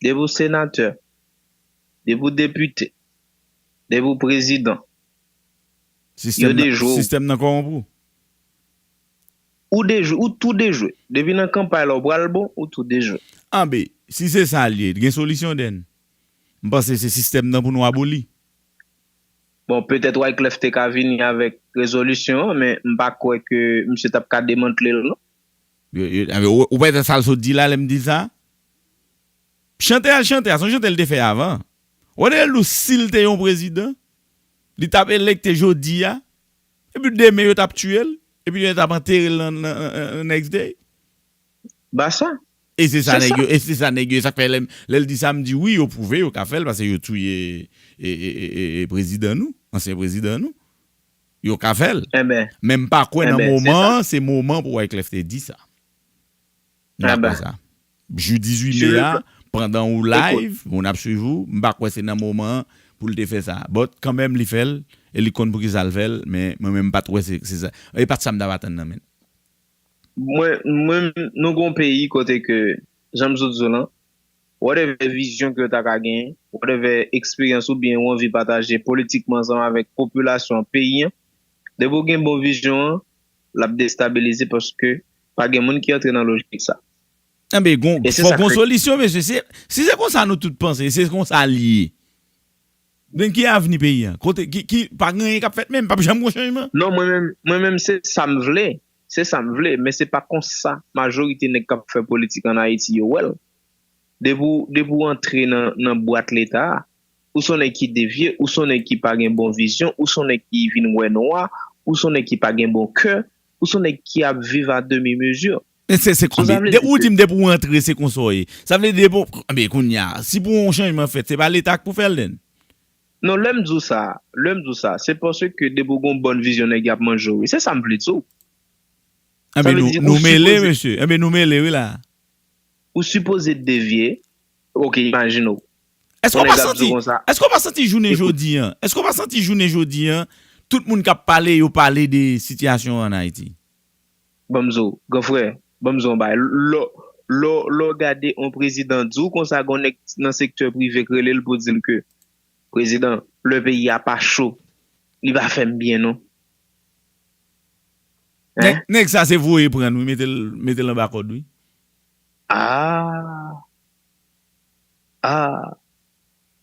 Depi w senatè, depi w depite, depi w prezidan, yo dejwe w. Sistèm nan kòwonpi w. Ou dejwe, ou tou dejwe. Depi nan kanpay la, ou pral bon, ou tou dejwe. Anben, si se sa l ye, gen solisyon, Dèn. M panse se sistèm nan pou nou aboli. Bon, petèt Wyclef te ka vini avèk rezolisyon an, men m pa kwè ke misye t ap ka demantle l, non. Yo, yo, anben, ou, ou pa wè sa l sot di la, lè m di sa? Chante a l chante a, se yon chante l te fè avan. Ou wè, l di w si l te yon prezidan, li t ap elekte jodi a, epi demen yo t ap tiye l, epi yo t ap antere l nan, nan, nan, nan next day. Ba sa. E se sa nèg yo, e se sa nèg yo, e sa k fè lè, lè l di sa, m di wi, yo pwouve yo ka fè l, paske yo touye e, e, e, e, e prezidan nou, ansyen prezidan nou. Yo ka fè l. Men m pa kwè nan moman an, se moman pou Wyclef te di sa. M pa kwè sa. Jou dizuit me a, pandan ou live, moun ap swiv ou, m pa kwè se nan moman an pou l te fè sa. But kanmenm li fè l, e li konn poukisa l fè l, men mwen menm m pa t wè se, se sa. E pa t sa m t ap atann nan men l. Mwen, mwen, nou gon peyi kote ke, jan m sot di w lan, whatever vizyon ke yo ta ka genyen, whatever eksperyans oubyen ou anvi pataje politikman ansanm avèk popilasyon peyi an, depi w gen bon vizyon an, l ap destabilize paske pa gen moun ki antre nan lojik sa. Anben, gon, fò gon solisyon, mesye. Se, si se konsa nou tout panse, se konsa l ye. Men ki avni peyi an? Kote, ki, ki, pa gen anyen k ap fèt menm, p ap janm gon chanjman. Non, mwen menm, mwen menm, se sa m vle. Se sa m vle, men se pa konsa majorite nèg k ap fè politik ann Ayiti yo wè l. Depi w, depi w antre nan, nan bwat Leta a, ou se yon nèg ki devye, ou se yon nèg ki pa gen bon vizyon, ou se yon nèg ki vin wè nwa, ou se yon nèg ki pa gen bon kè, ou se yon nèg ki ap viv a demi mezi. Men se, se konbyen? Depi w di m depi w antre, se konsa w ye. Sa vle di depi w, men kounye a, si pou yon chanjman fèt, se pa Leta k pou fè l, then? Non, lè m di w sa, lè m di w sa, se paske depi w gen yon bòn vizyon, nèg y ap manje w, wi. Se sa m vle di w. Anben, nou, nou mele, mesye. Anben, nou mele, wi, la. Ou sipoze devye. Ok, imajine w. Èske w pa santi, èske w pa santi jounen jodi an, èske w pa santi jounen jodi an, tout moun k ap pale, yo pale de sitiyasyon an Ayiti? Ban m di w, gran frè, ban m di w yon bagay. Lè, lè, lè w gade yon prezidan di w konsa, gon nèg nan sektè prive k rele l pou di l ke, prezidan, lè peyi a pa cho, li pa fè m byen, non. Nèg, nèg sa se voye pran l, wi, mete l, mete l anba kòd, wi. Ah. Ah.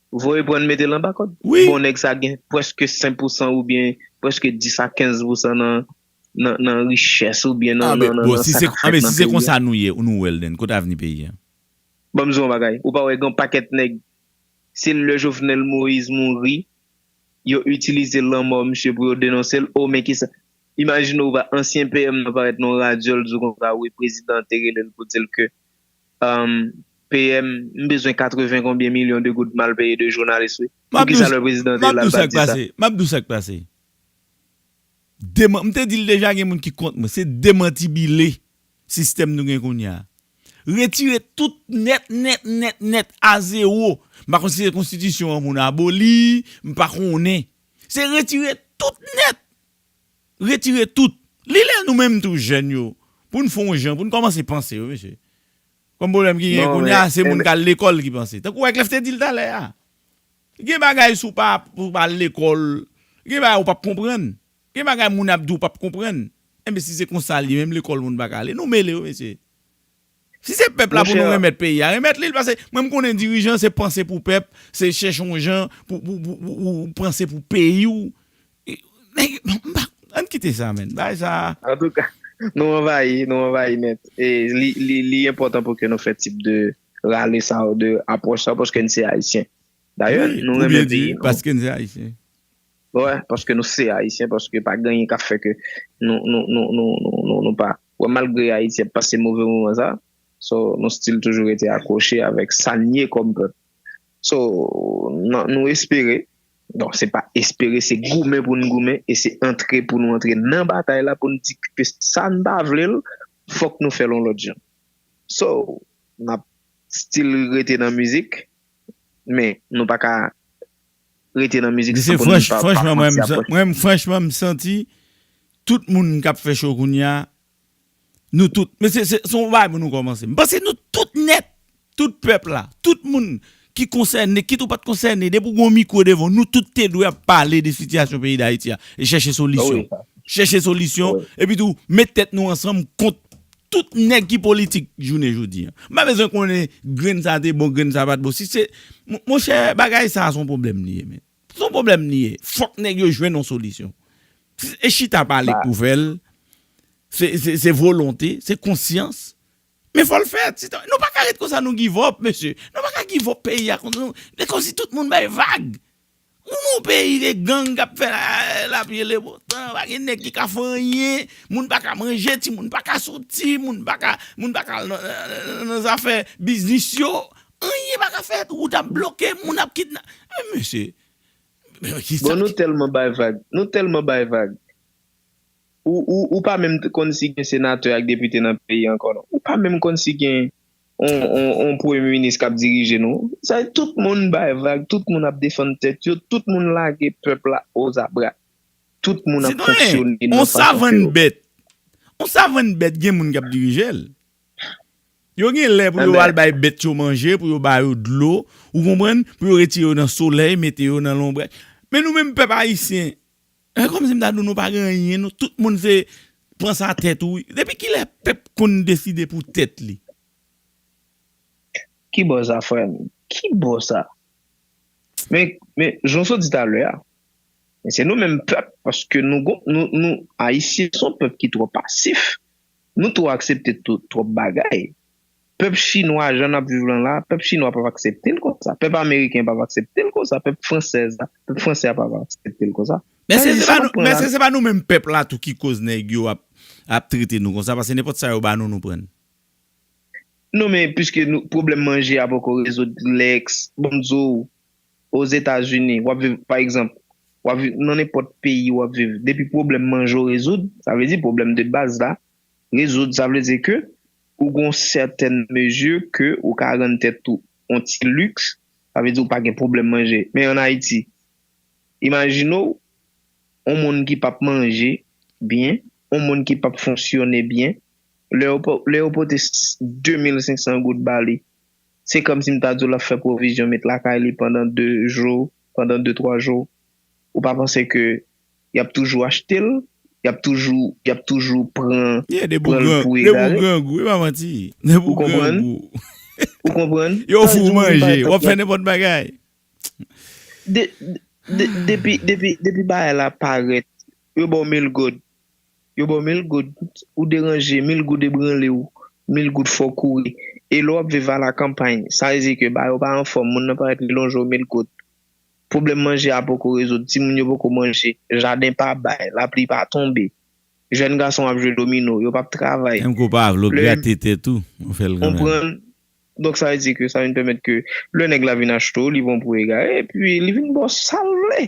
Voye pran l mete l anba kòd. Wi. Bon, nèg sa gen prèske senk pousan oubyen prèske dis a kenz pousan nan, nan, nan richès oubyen nan, nan, nan, nan sa k ap fèt nan peyi a. Anben, si se konsa nou ye, nou wè l, then, kote avni peyi a? Ban m di w yon bagay. Ou pa wè gen yon pakèt nèg, se lè Jovenel Moïse mouri, yo itilize lanmò misye pou yo denonse l. O, men kisa? Imajine w, ansyen P M nan parèt nan yon radyo, l di w konsa, wi, prezidan an te rele l pou di l ke, um, P M, m bezwen katreven konbyen milyon de goud m al peye de jounalis, wi. Poukisa lè prezidan te la, l pa t di sa? M ap di w sa k pase. Deman, m te di l deja, gen moun ki kont mwen. Se demantibile sistèm nou gen kounye a. Retire tout nèt, nèt, nèt, nèt, a zewo. M pa konn si se konstitisyon an moun aboli, m pa konnen. Se retire tout nèt. Retire tout. Li lè nou menm tou jèn yo, pou n fè yon jan, pou n kòmanse panse, wi, mesye. Kòm pwoblèm ki gen kounye a, se moun k al lekòl ki panse. Tankou wè Clef te di l talè a. Gen bagay si w pa, ou pa al lekòl, gen bagay ou p ap konprann. Gen bagay moun ap di w p ap konprann. Enben, si se konsa l ye, menm lekòl moun pa ka ale. Nou mele, wi, mesye. Si se pèp la pou nou renmèt peyi a, renmèt li l, paske mwen m konnen dirijan se panse pou pèp, se chèche yon jan pou, pou, pou, pou, pou panse pou peyi w. E, men, m pa, ann kite sa, menn. Bagay sa. Antouka, nou anvayi, nou anvayi nèt. E li, li, li enpòtan pou ke nou fè tip de rale sa, de apwòch sa, paske n se Ayisyen. Dayè, nou renmen peyi nou. Paske n se Ayisyen. Wè, paske nou se Ayisyen, paske pa gen anyen k ap fè ke nou, nou, nou, nou, nou, nou, nou pa. Wè, malgre Ayiti ap pase move moman sa, so, nou still toujou rete akwoche avèk sa n ye kòm pèp. So, nan, nou espere, donk, se pa espere, se goumen pou n goumen, e se antre pou nou antre nan batay la, pou n di ke sa n pa vle l, fòk nou fè l yon lòt jan. So, n ap still rete nan mizik, men nou pa ka rete nan mizik san pou nou pa, pa franchman, mwen, franchman, m santi tout moun k ap fè cho kounye a, nou tout, men se, se, se yon bagay pou nou kòmanse. M panse nou tout nèt, tout pèp la, tout moun ki konsène, kit ou pa t konsène, depi w gen yon mikwo devan w, nou tout te dwe ap pale de sitiyasyon peyi Dayiti a e chèche solisyon. Chèche solisyon, epi tou, met tèt nou ansanm kont tout nèg ki politik jounen jodi a. M pa bezwen konnen grenn sa te bon, grenn sa pa t bon. Si se, mon, monchè, bagay sa a se yon pwoblèm li ye, men. Se yon pwoblèm li ye. Fòk nèg yo jwenn yon solisyon. E chita pale k pou fè l, se, se, se volonte, se konsyans. Men fò l fèt. Si ta, nou pa ka ret konsa, nou give up, mesye. Nou pa ka give up peyi a konsa. Se kòmsi tout moun bay vag. Ou nan yon peyi de gang k ap fè la, lapli e lewotan, pa gen nèg ki ka fè anyen, moun pa ka manje, timoun pa ka soti, moun pa ka, moun pa ka al nan, nan, nan, nan zafè biznis yo, anyen pa ka fèt, wout ap bloke, moun ap kidna-, men mesye, men kisa. Bon, nou tèlman bay vag, nou tèlman bay vag. Ou, ou, ou pa menm t-, konn si gen senatè ak depite nan peyi a ankò, non. Ou pa menm konn si gen on, on, on premye minis k ap dirije nou. Sa, tout moun bay vag, tout moun ap defann tèt yo, tout moun lage pèp la ozabra. Tout moun ap fonksyone nan fason ke yo. On savann bèt, on savann bèt gen moun k ap dirije l. Yo gen lè pou yo al bay bèt yo manje, pou yo ba yo dlo, ou konprann? Pou yo retire yo nan solèy, mete yo nan lonbraj. Men nou menm pèp ayisyen, e kòmsi m ta di w nou pa gen anyen, nou tout moun se pran sa tèt ou. Depi kilè pèp konn deside pou tèt li? Ki bò sa, frè m? Ki bò sa? Men, men, jan w sot di talè a, men se nou menm pèp, paske nou gon, nou, nou, Ayisyen se yon pèp ki twò pasif. Nou twò aksepte twòp bagay. Pèp chinwa, jan n ap viv lan la, pèp chinwa p ap aksepte l konsa. Pèp ameriken p ap aksepte l konsa. Pèp fransèz la, pèp fransè a p ap aksepte l konsa. Men se, se pa nou, men se, se pa nou menm pèp la tou ki koz nèg yo ap, ap trete nou konsa, paske nenpòt sa yo ba nou, nou pran l. Non, men piske nou, pwoblèm manje a poko rezoud, Lex, bon, m di w, Ozetazini, w ap viv, pa egzanp, w ap viv nan nenpòt peyi w ap viv, depi pwoblèm manje w rezoud, sa vle di pwoblèm de baz la, rezoud, sa vle di ke ou gon sètèn mezi ke ou ka rann tèt ou on ti liks, sa vle di ou pa gen pwoblèm manje. Men ann Ayiti, imajine w, on moun ki p ap manje byen, on moun ki p ap fonksyone byen, lè yo po-, lè yo pote s-, de mil senk san goud ba li, se kòmsi m ta di w l ap fè pwovizyon met lakay li pandan de jou, pandan de, twa jou. Ou pa panse ke y ap toujou achte l, y ap toujou, y ap toujou pran, pran l pou egare? Depi w grangou, e pa manti. Depi w grangou. Ou konprann? Yo ofri w manje, w ap fè nenpòt bagay. De, de, depi, depi, depi bagay la parèt, yo ba w mil goud. Yo ba w mil goud, ou deranje, mil goud ebranle w, mil goud fè w kouri. E lè w ap viv a la campagne, sa vle di ke bagay yo pa anfòm, moun nan parèt li lonje w mil goud. Pwoblèm manje a poko rezoud, timoun yo poko manje, jaden pa bay, lapli pa tonbe. Jèn gason ap jwe domino, yo p ap travay. Menm ke w pa vle w grate tèt ou, ou fè l kanmenm. Konprann? Donk, sa vle di ke sa vin pèmèt ke lè nèg la vin achte w, li pran w pou egare, epi li vin ba w sa l vle.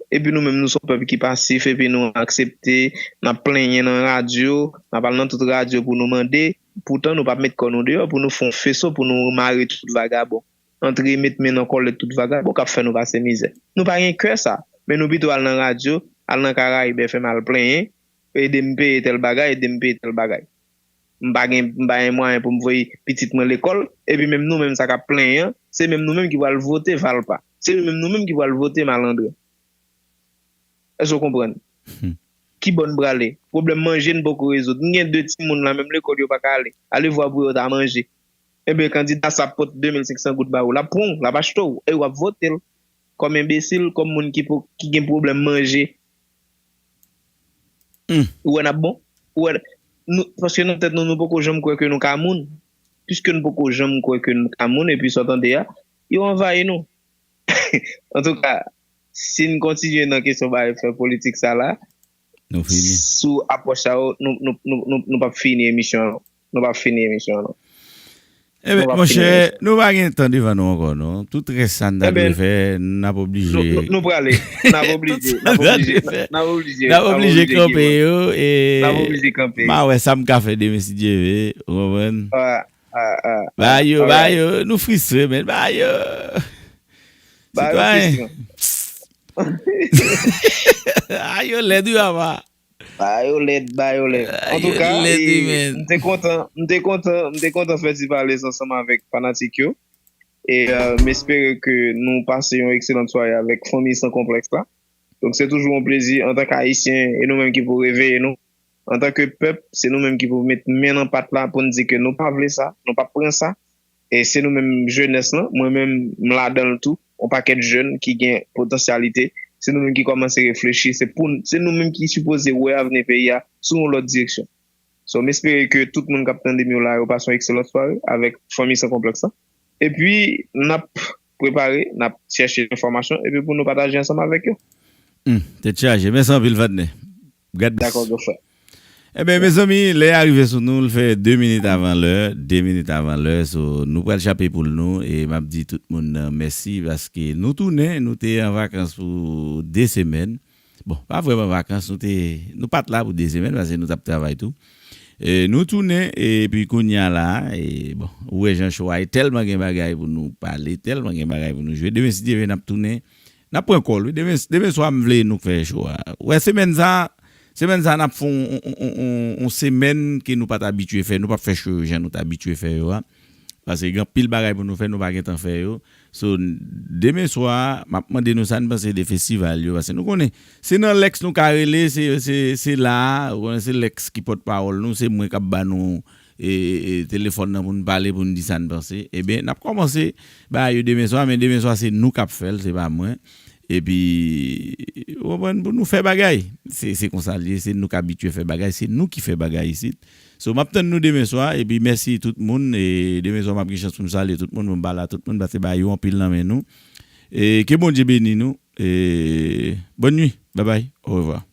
Epi nou menm, nou se yon pèp ki pasif, epi nou aksepte, n ap plenyen nan radyo, n ap al nan tout radyo pou nou mande, poutan nou p ap met kò nou deyò pou nou fè yon feso, pou nou mare tout vagabon. Antre met men nan kòlèt tout vagabon k ap fè nou pase mizè. Nou pa gen kè sa, men nou pito al nan radyo, al nan Karayib F M al plenyen, ede m peye tèl bagay, ede m peye tèl bagay. M pa gen, m pa gen mwayen pou m voye pitit mwen lekòl, epi menm nou menm sa k ap plenyen an, se menm nou menm ki pral vote Valpa. Se nou menm nou menm ki pral vote Malandren. Èske w konprann? Ki bò n prale? Pwoblèm manje n poko rezoud. M gen de timoun la, menm lekòl yo pa ka ale. Ale vwa pou yo ta manje. Enben, kandida sa ap pote de mil senk san goud ba ou. L ap pran w, l ap achte w, e w ap vote l. Kòm enbesil, kòm moun ki, po, ki gen pwoblèm manje. Ou wè n ap bon? Ou wè, nou, paske nan tèt nou, nou poko janm kwè ke nou ka moun. Piske nou poko janm kwè ke nou ka moun, epi sa w tande a, yo anvayi nou. Antouka, si n kontinye nan kesyon bagay fè politik sa la, nou fini. Sou apwòch sa yo, nou, nou, nou, nou, nou p ap fini emisyon an, non. Nou p ap fini emisyon an, non. Enben, monchè, nou pa gen tan devan nou ankò, non. Tout rès sa n ta dwe fè, n ap oblije. Nou, nou, nou prale. N ap oblije, n ap oblije, n ap oblije, n ap oblije kanpe yo, e n ap oblije kanpe. M a wè sa m ka fè demen si Dye vle, ou konprann? Ba yo, ba yo, nou fristre, men ba yo. Ba yo sitwayen. Ba yo lèd, wi, papa. Ba yo lèd, ba yo lèd. Antouka, m te kontan, m te kontan, m te kontan fè ti pale ansanm avèk fanatik yo. E, euh, m espere ke nou pase yon ekselan sware avèk Fanmi San Konplèks la. Donk, se toujou yon plezi antanke Ayisyen, e nou menm ki pou reveye nou. Antanke pèp, se nou menm ki pou met men nan pat la pou n di ke nou pa vle sa, nou p ap pran sa. E se nou menm jenès lan, mwen menm m ladan l tou, yon pakèt jèn ki gen potansyalite. Se nou menm ki kòmanse reflechi, se pou n, se nou menm ki sipoze wè avni peyi a sou yon lòt direksyon. So, m espere ke tout moun k ap tande m yo la, yo pase yon ekselan sware avèk Fanmi San Konplèks la. Epi, n ap prepare, n ap chèche enfòmasyon, epi pou nou pataje ansanm avèk yo. Hmm, tèt chaje. Mèsi anpil, Vadnè. God bless. Dakò, gon frè. Enben, mezanmi, lè a rive sou nou, l fè de minit avan lè, de minit avan lè, so, nou pral chape poul nou, e m ap di tout moun nan mèsi, paske nou tounen, nou te an vakans pou de semèn. Bon, pa vrèman vakans, nou te, nou pa t la pou de semèn, paske nou t ap travay tou. E, nou tounen, epi kounye a la, e, bon, ou wè jan cho a ye, tèlman gen bagay pou nou pale, tèlman gen bagay pou nou jwe. Demen, si Dye vle, n ap tounen, n ap pran kòl, wi. Demen, demen swa, m vle nou fè cho a. Ou wè, semèn sa, semèn sa, n ap fè yon, yon, yon, yon, yon semèn ke nou pa t abitye fè, nou p ap fè cho yo jan nou t abitye fè yo a. Paske gen anpil bagay pou nou fè, nou pa gentan fè yo. So, demen swa, m ap mande nou sa n panse de festival yo. Paske nou konnen, se nan Lex nou ka rele, se, se, se la, ou konnen se Lex ki pòtpawòl nou, se mwen k ap ba nou, e, e, e, telefòn nan pou n pale, pou n di sa n panse. Ebyen, n ap kòmanse bagay yo demen swa, men demen swa se nou k ap fè l, se pa mwen. Epi, ou konprann, pou nou fè bagay. Se, se konsa l ye, se nou k abitye fè bagay, se nou ki fè bagay isit. So, m ap tann nou demen swa, epi mèsi tout moun, e demen swa m ap gen chans pou m salye tout moun, pou m pale a tout moun, paske bagay yo anpil nan men nou. E ke Bondye beni nou, e bòn nwi, babay, orevwa.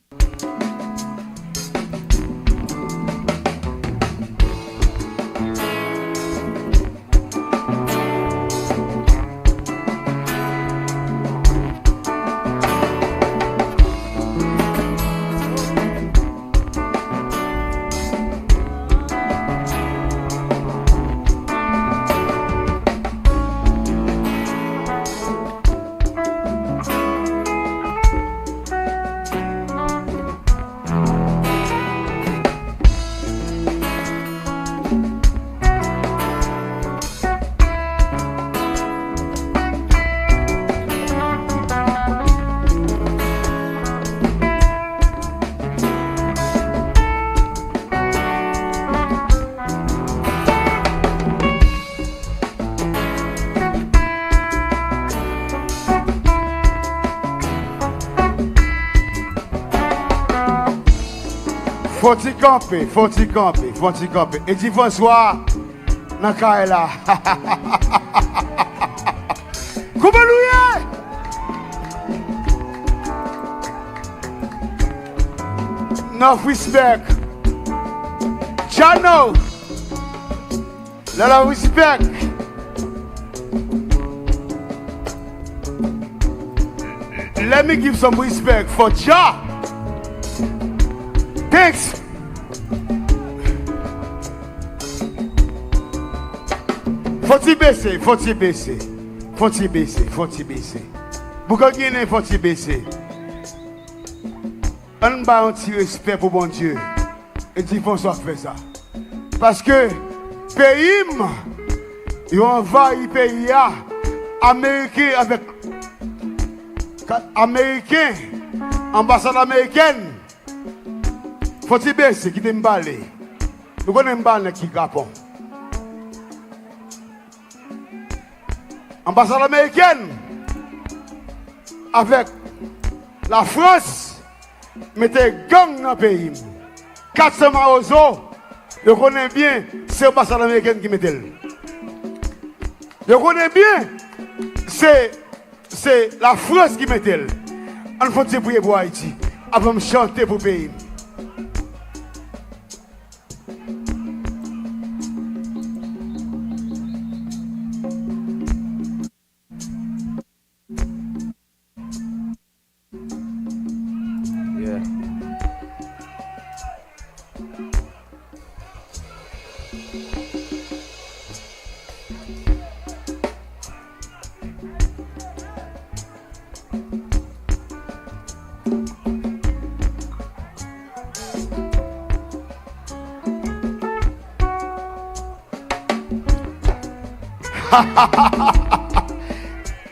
Fò ti kanpe, fò ti kanpe, fò ti kanpe. Edi Franswa nan kay la. Kouman nou ye? Nuff respect. Jah know. Lot of respect. Let me give some respect for Jah. Thanks. Fò ti bese, fò ti bese. Fò ti bese, fò ti bese. Boukan Ginen, fò ti bese. Ann ba yon ti respè pou Bondye. E di François fè sa. Paske peyi m, yo anvayi peyi a, Ameriken avèk ka-, Ameriken, anbasad amerikèn, fò ti bese, kite m pale. Nou konnen m pa nèg ki kapon. Anbasad amerikèn avèk Lafrans mete gang nan peyi m. Kat san Mawozo, yo konnen byen se anbasad amerikèn ki mete l. Yo konnen byen se, se Lafrans ki mete l. Ann fè yon ti priye pou Ayiti. Avan m chante pou peyi m. Yeah.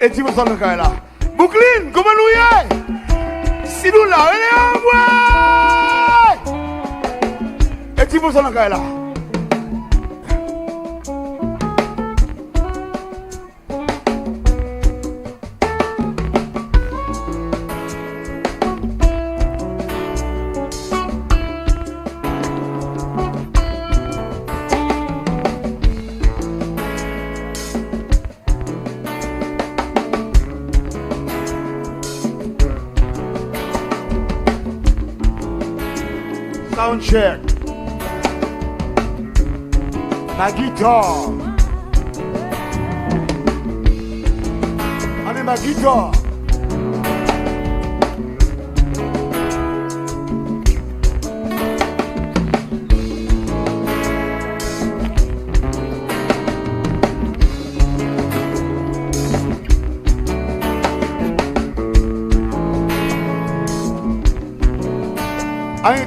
E ti bosal nan kay la. Bouklin, kòman nou ye? Si nou la, rele anmwe! E ti bosal nan kay la. Sound check. My guitar. Ann, my guitar. Ay.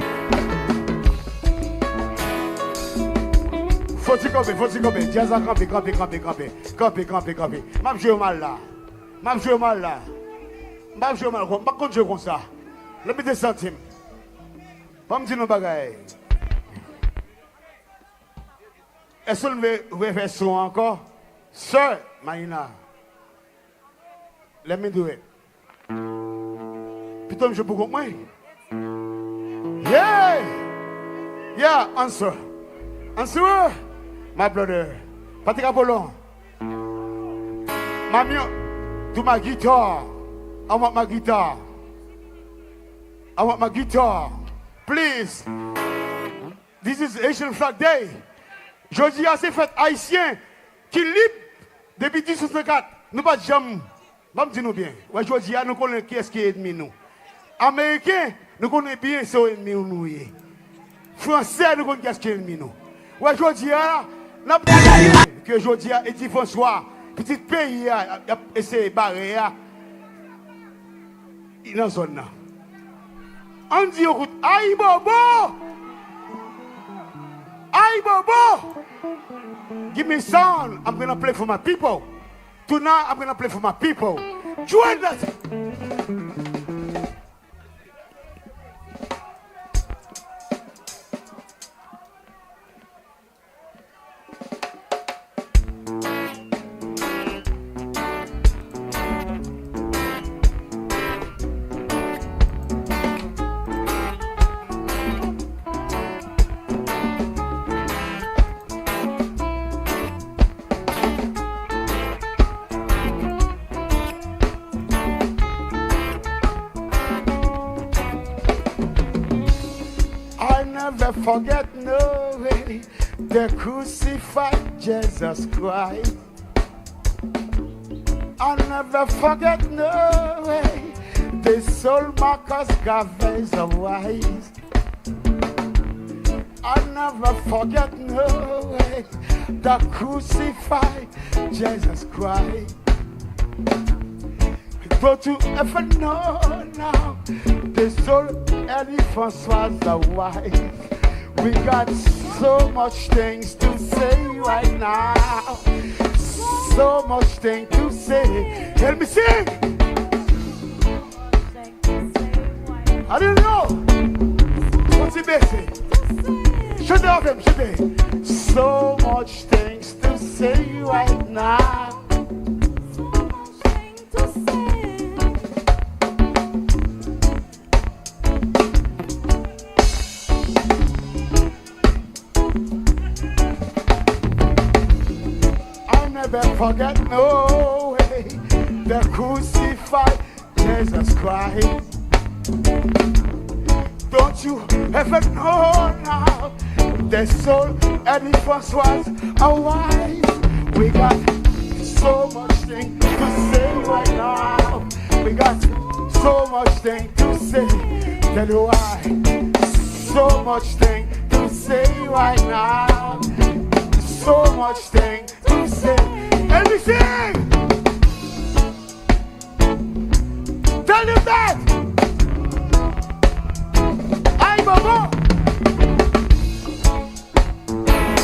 Fò ti kanpe, fò ti kanpe. Djaz la kanpe, kanpe, kanpe, kanpe. Kanpe, kanpe, kanpe. M ap jwe mal la. M ap jwe mal la. M ap jwe mal. M pa konn jwe konsa. Let me do something. Ban m di nou bagay. Èske nou vle refè son an ankò? Sir Maïna, let me do it. Pito m jwe pou kont mwen. Yeah! Yeah, answer. Answer, my brother. Patrick Apollon. Mami, to my guitar. I want my guitar. I want my guitar. Please. This is Haitian Flag Day. Jodi a se fèt ayisyen ki lib depi dizuit san kat. Nou pa t janm, ban m di nou byen. Wè jodi a nou konnen kiyès ki enmi nou. Ameriken, nou konnen byen se yo enmi nou ye. Fransè, nou konnen kiyès ki enmi nou. Wè jodi a, n ap di ke jodi a Edi Franswa, pitit peyi a, y ap eseye bare a. Li nan zòn nan. Ann di yon kout ayibobo! Ayibobo! Give me sound. I'm gonna play for my people. Tonight, I'm gonna play for my people. Join us. I never forget no way they crucified Jesus Christ. I never forget no way They sold Marcus Garvey's a wise. I never forget no way the crucified Jesus Christ. Don't you ever know now? They sold Eddie Francois a wise. We got so much things to say right now. So much things to say. Help me sing. I don't know. What's it missing? Chante avè m, chante. So much things to say right now. I never forget no way the crucified Jesus Christ. Don't you ever know now? The soul and the first was a wise. We got so much thing to say right now. We got so much thing to say. Tell you why. So much thing to say right now. So much thing to say. Let me sing. Tell them that. Ay, bobo.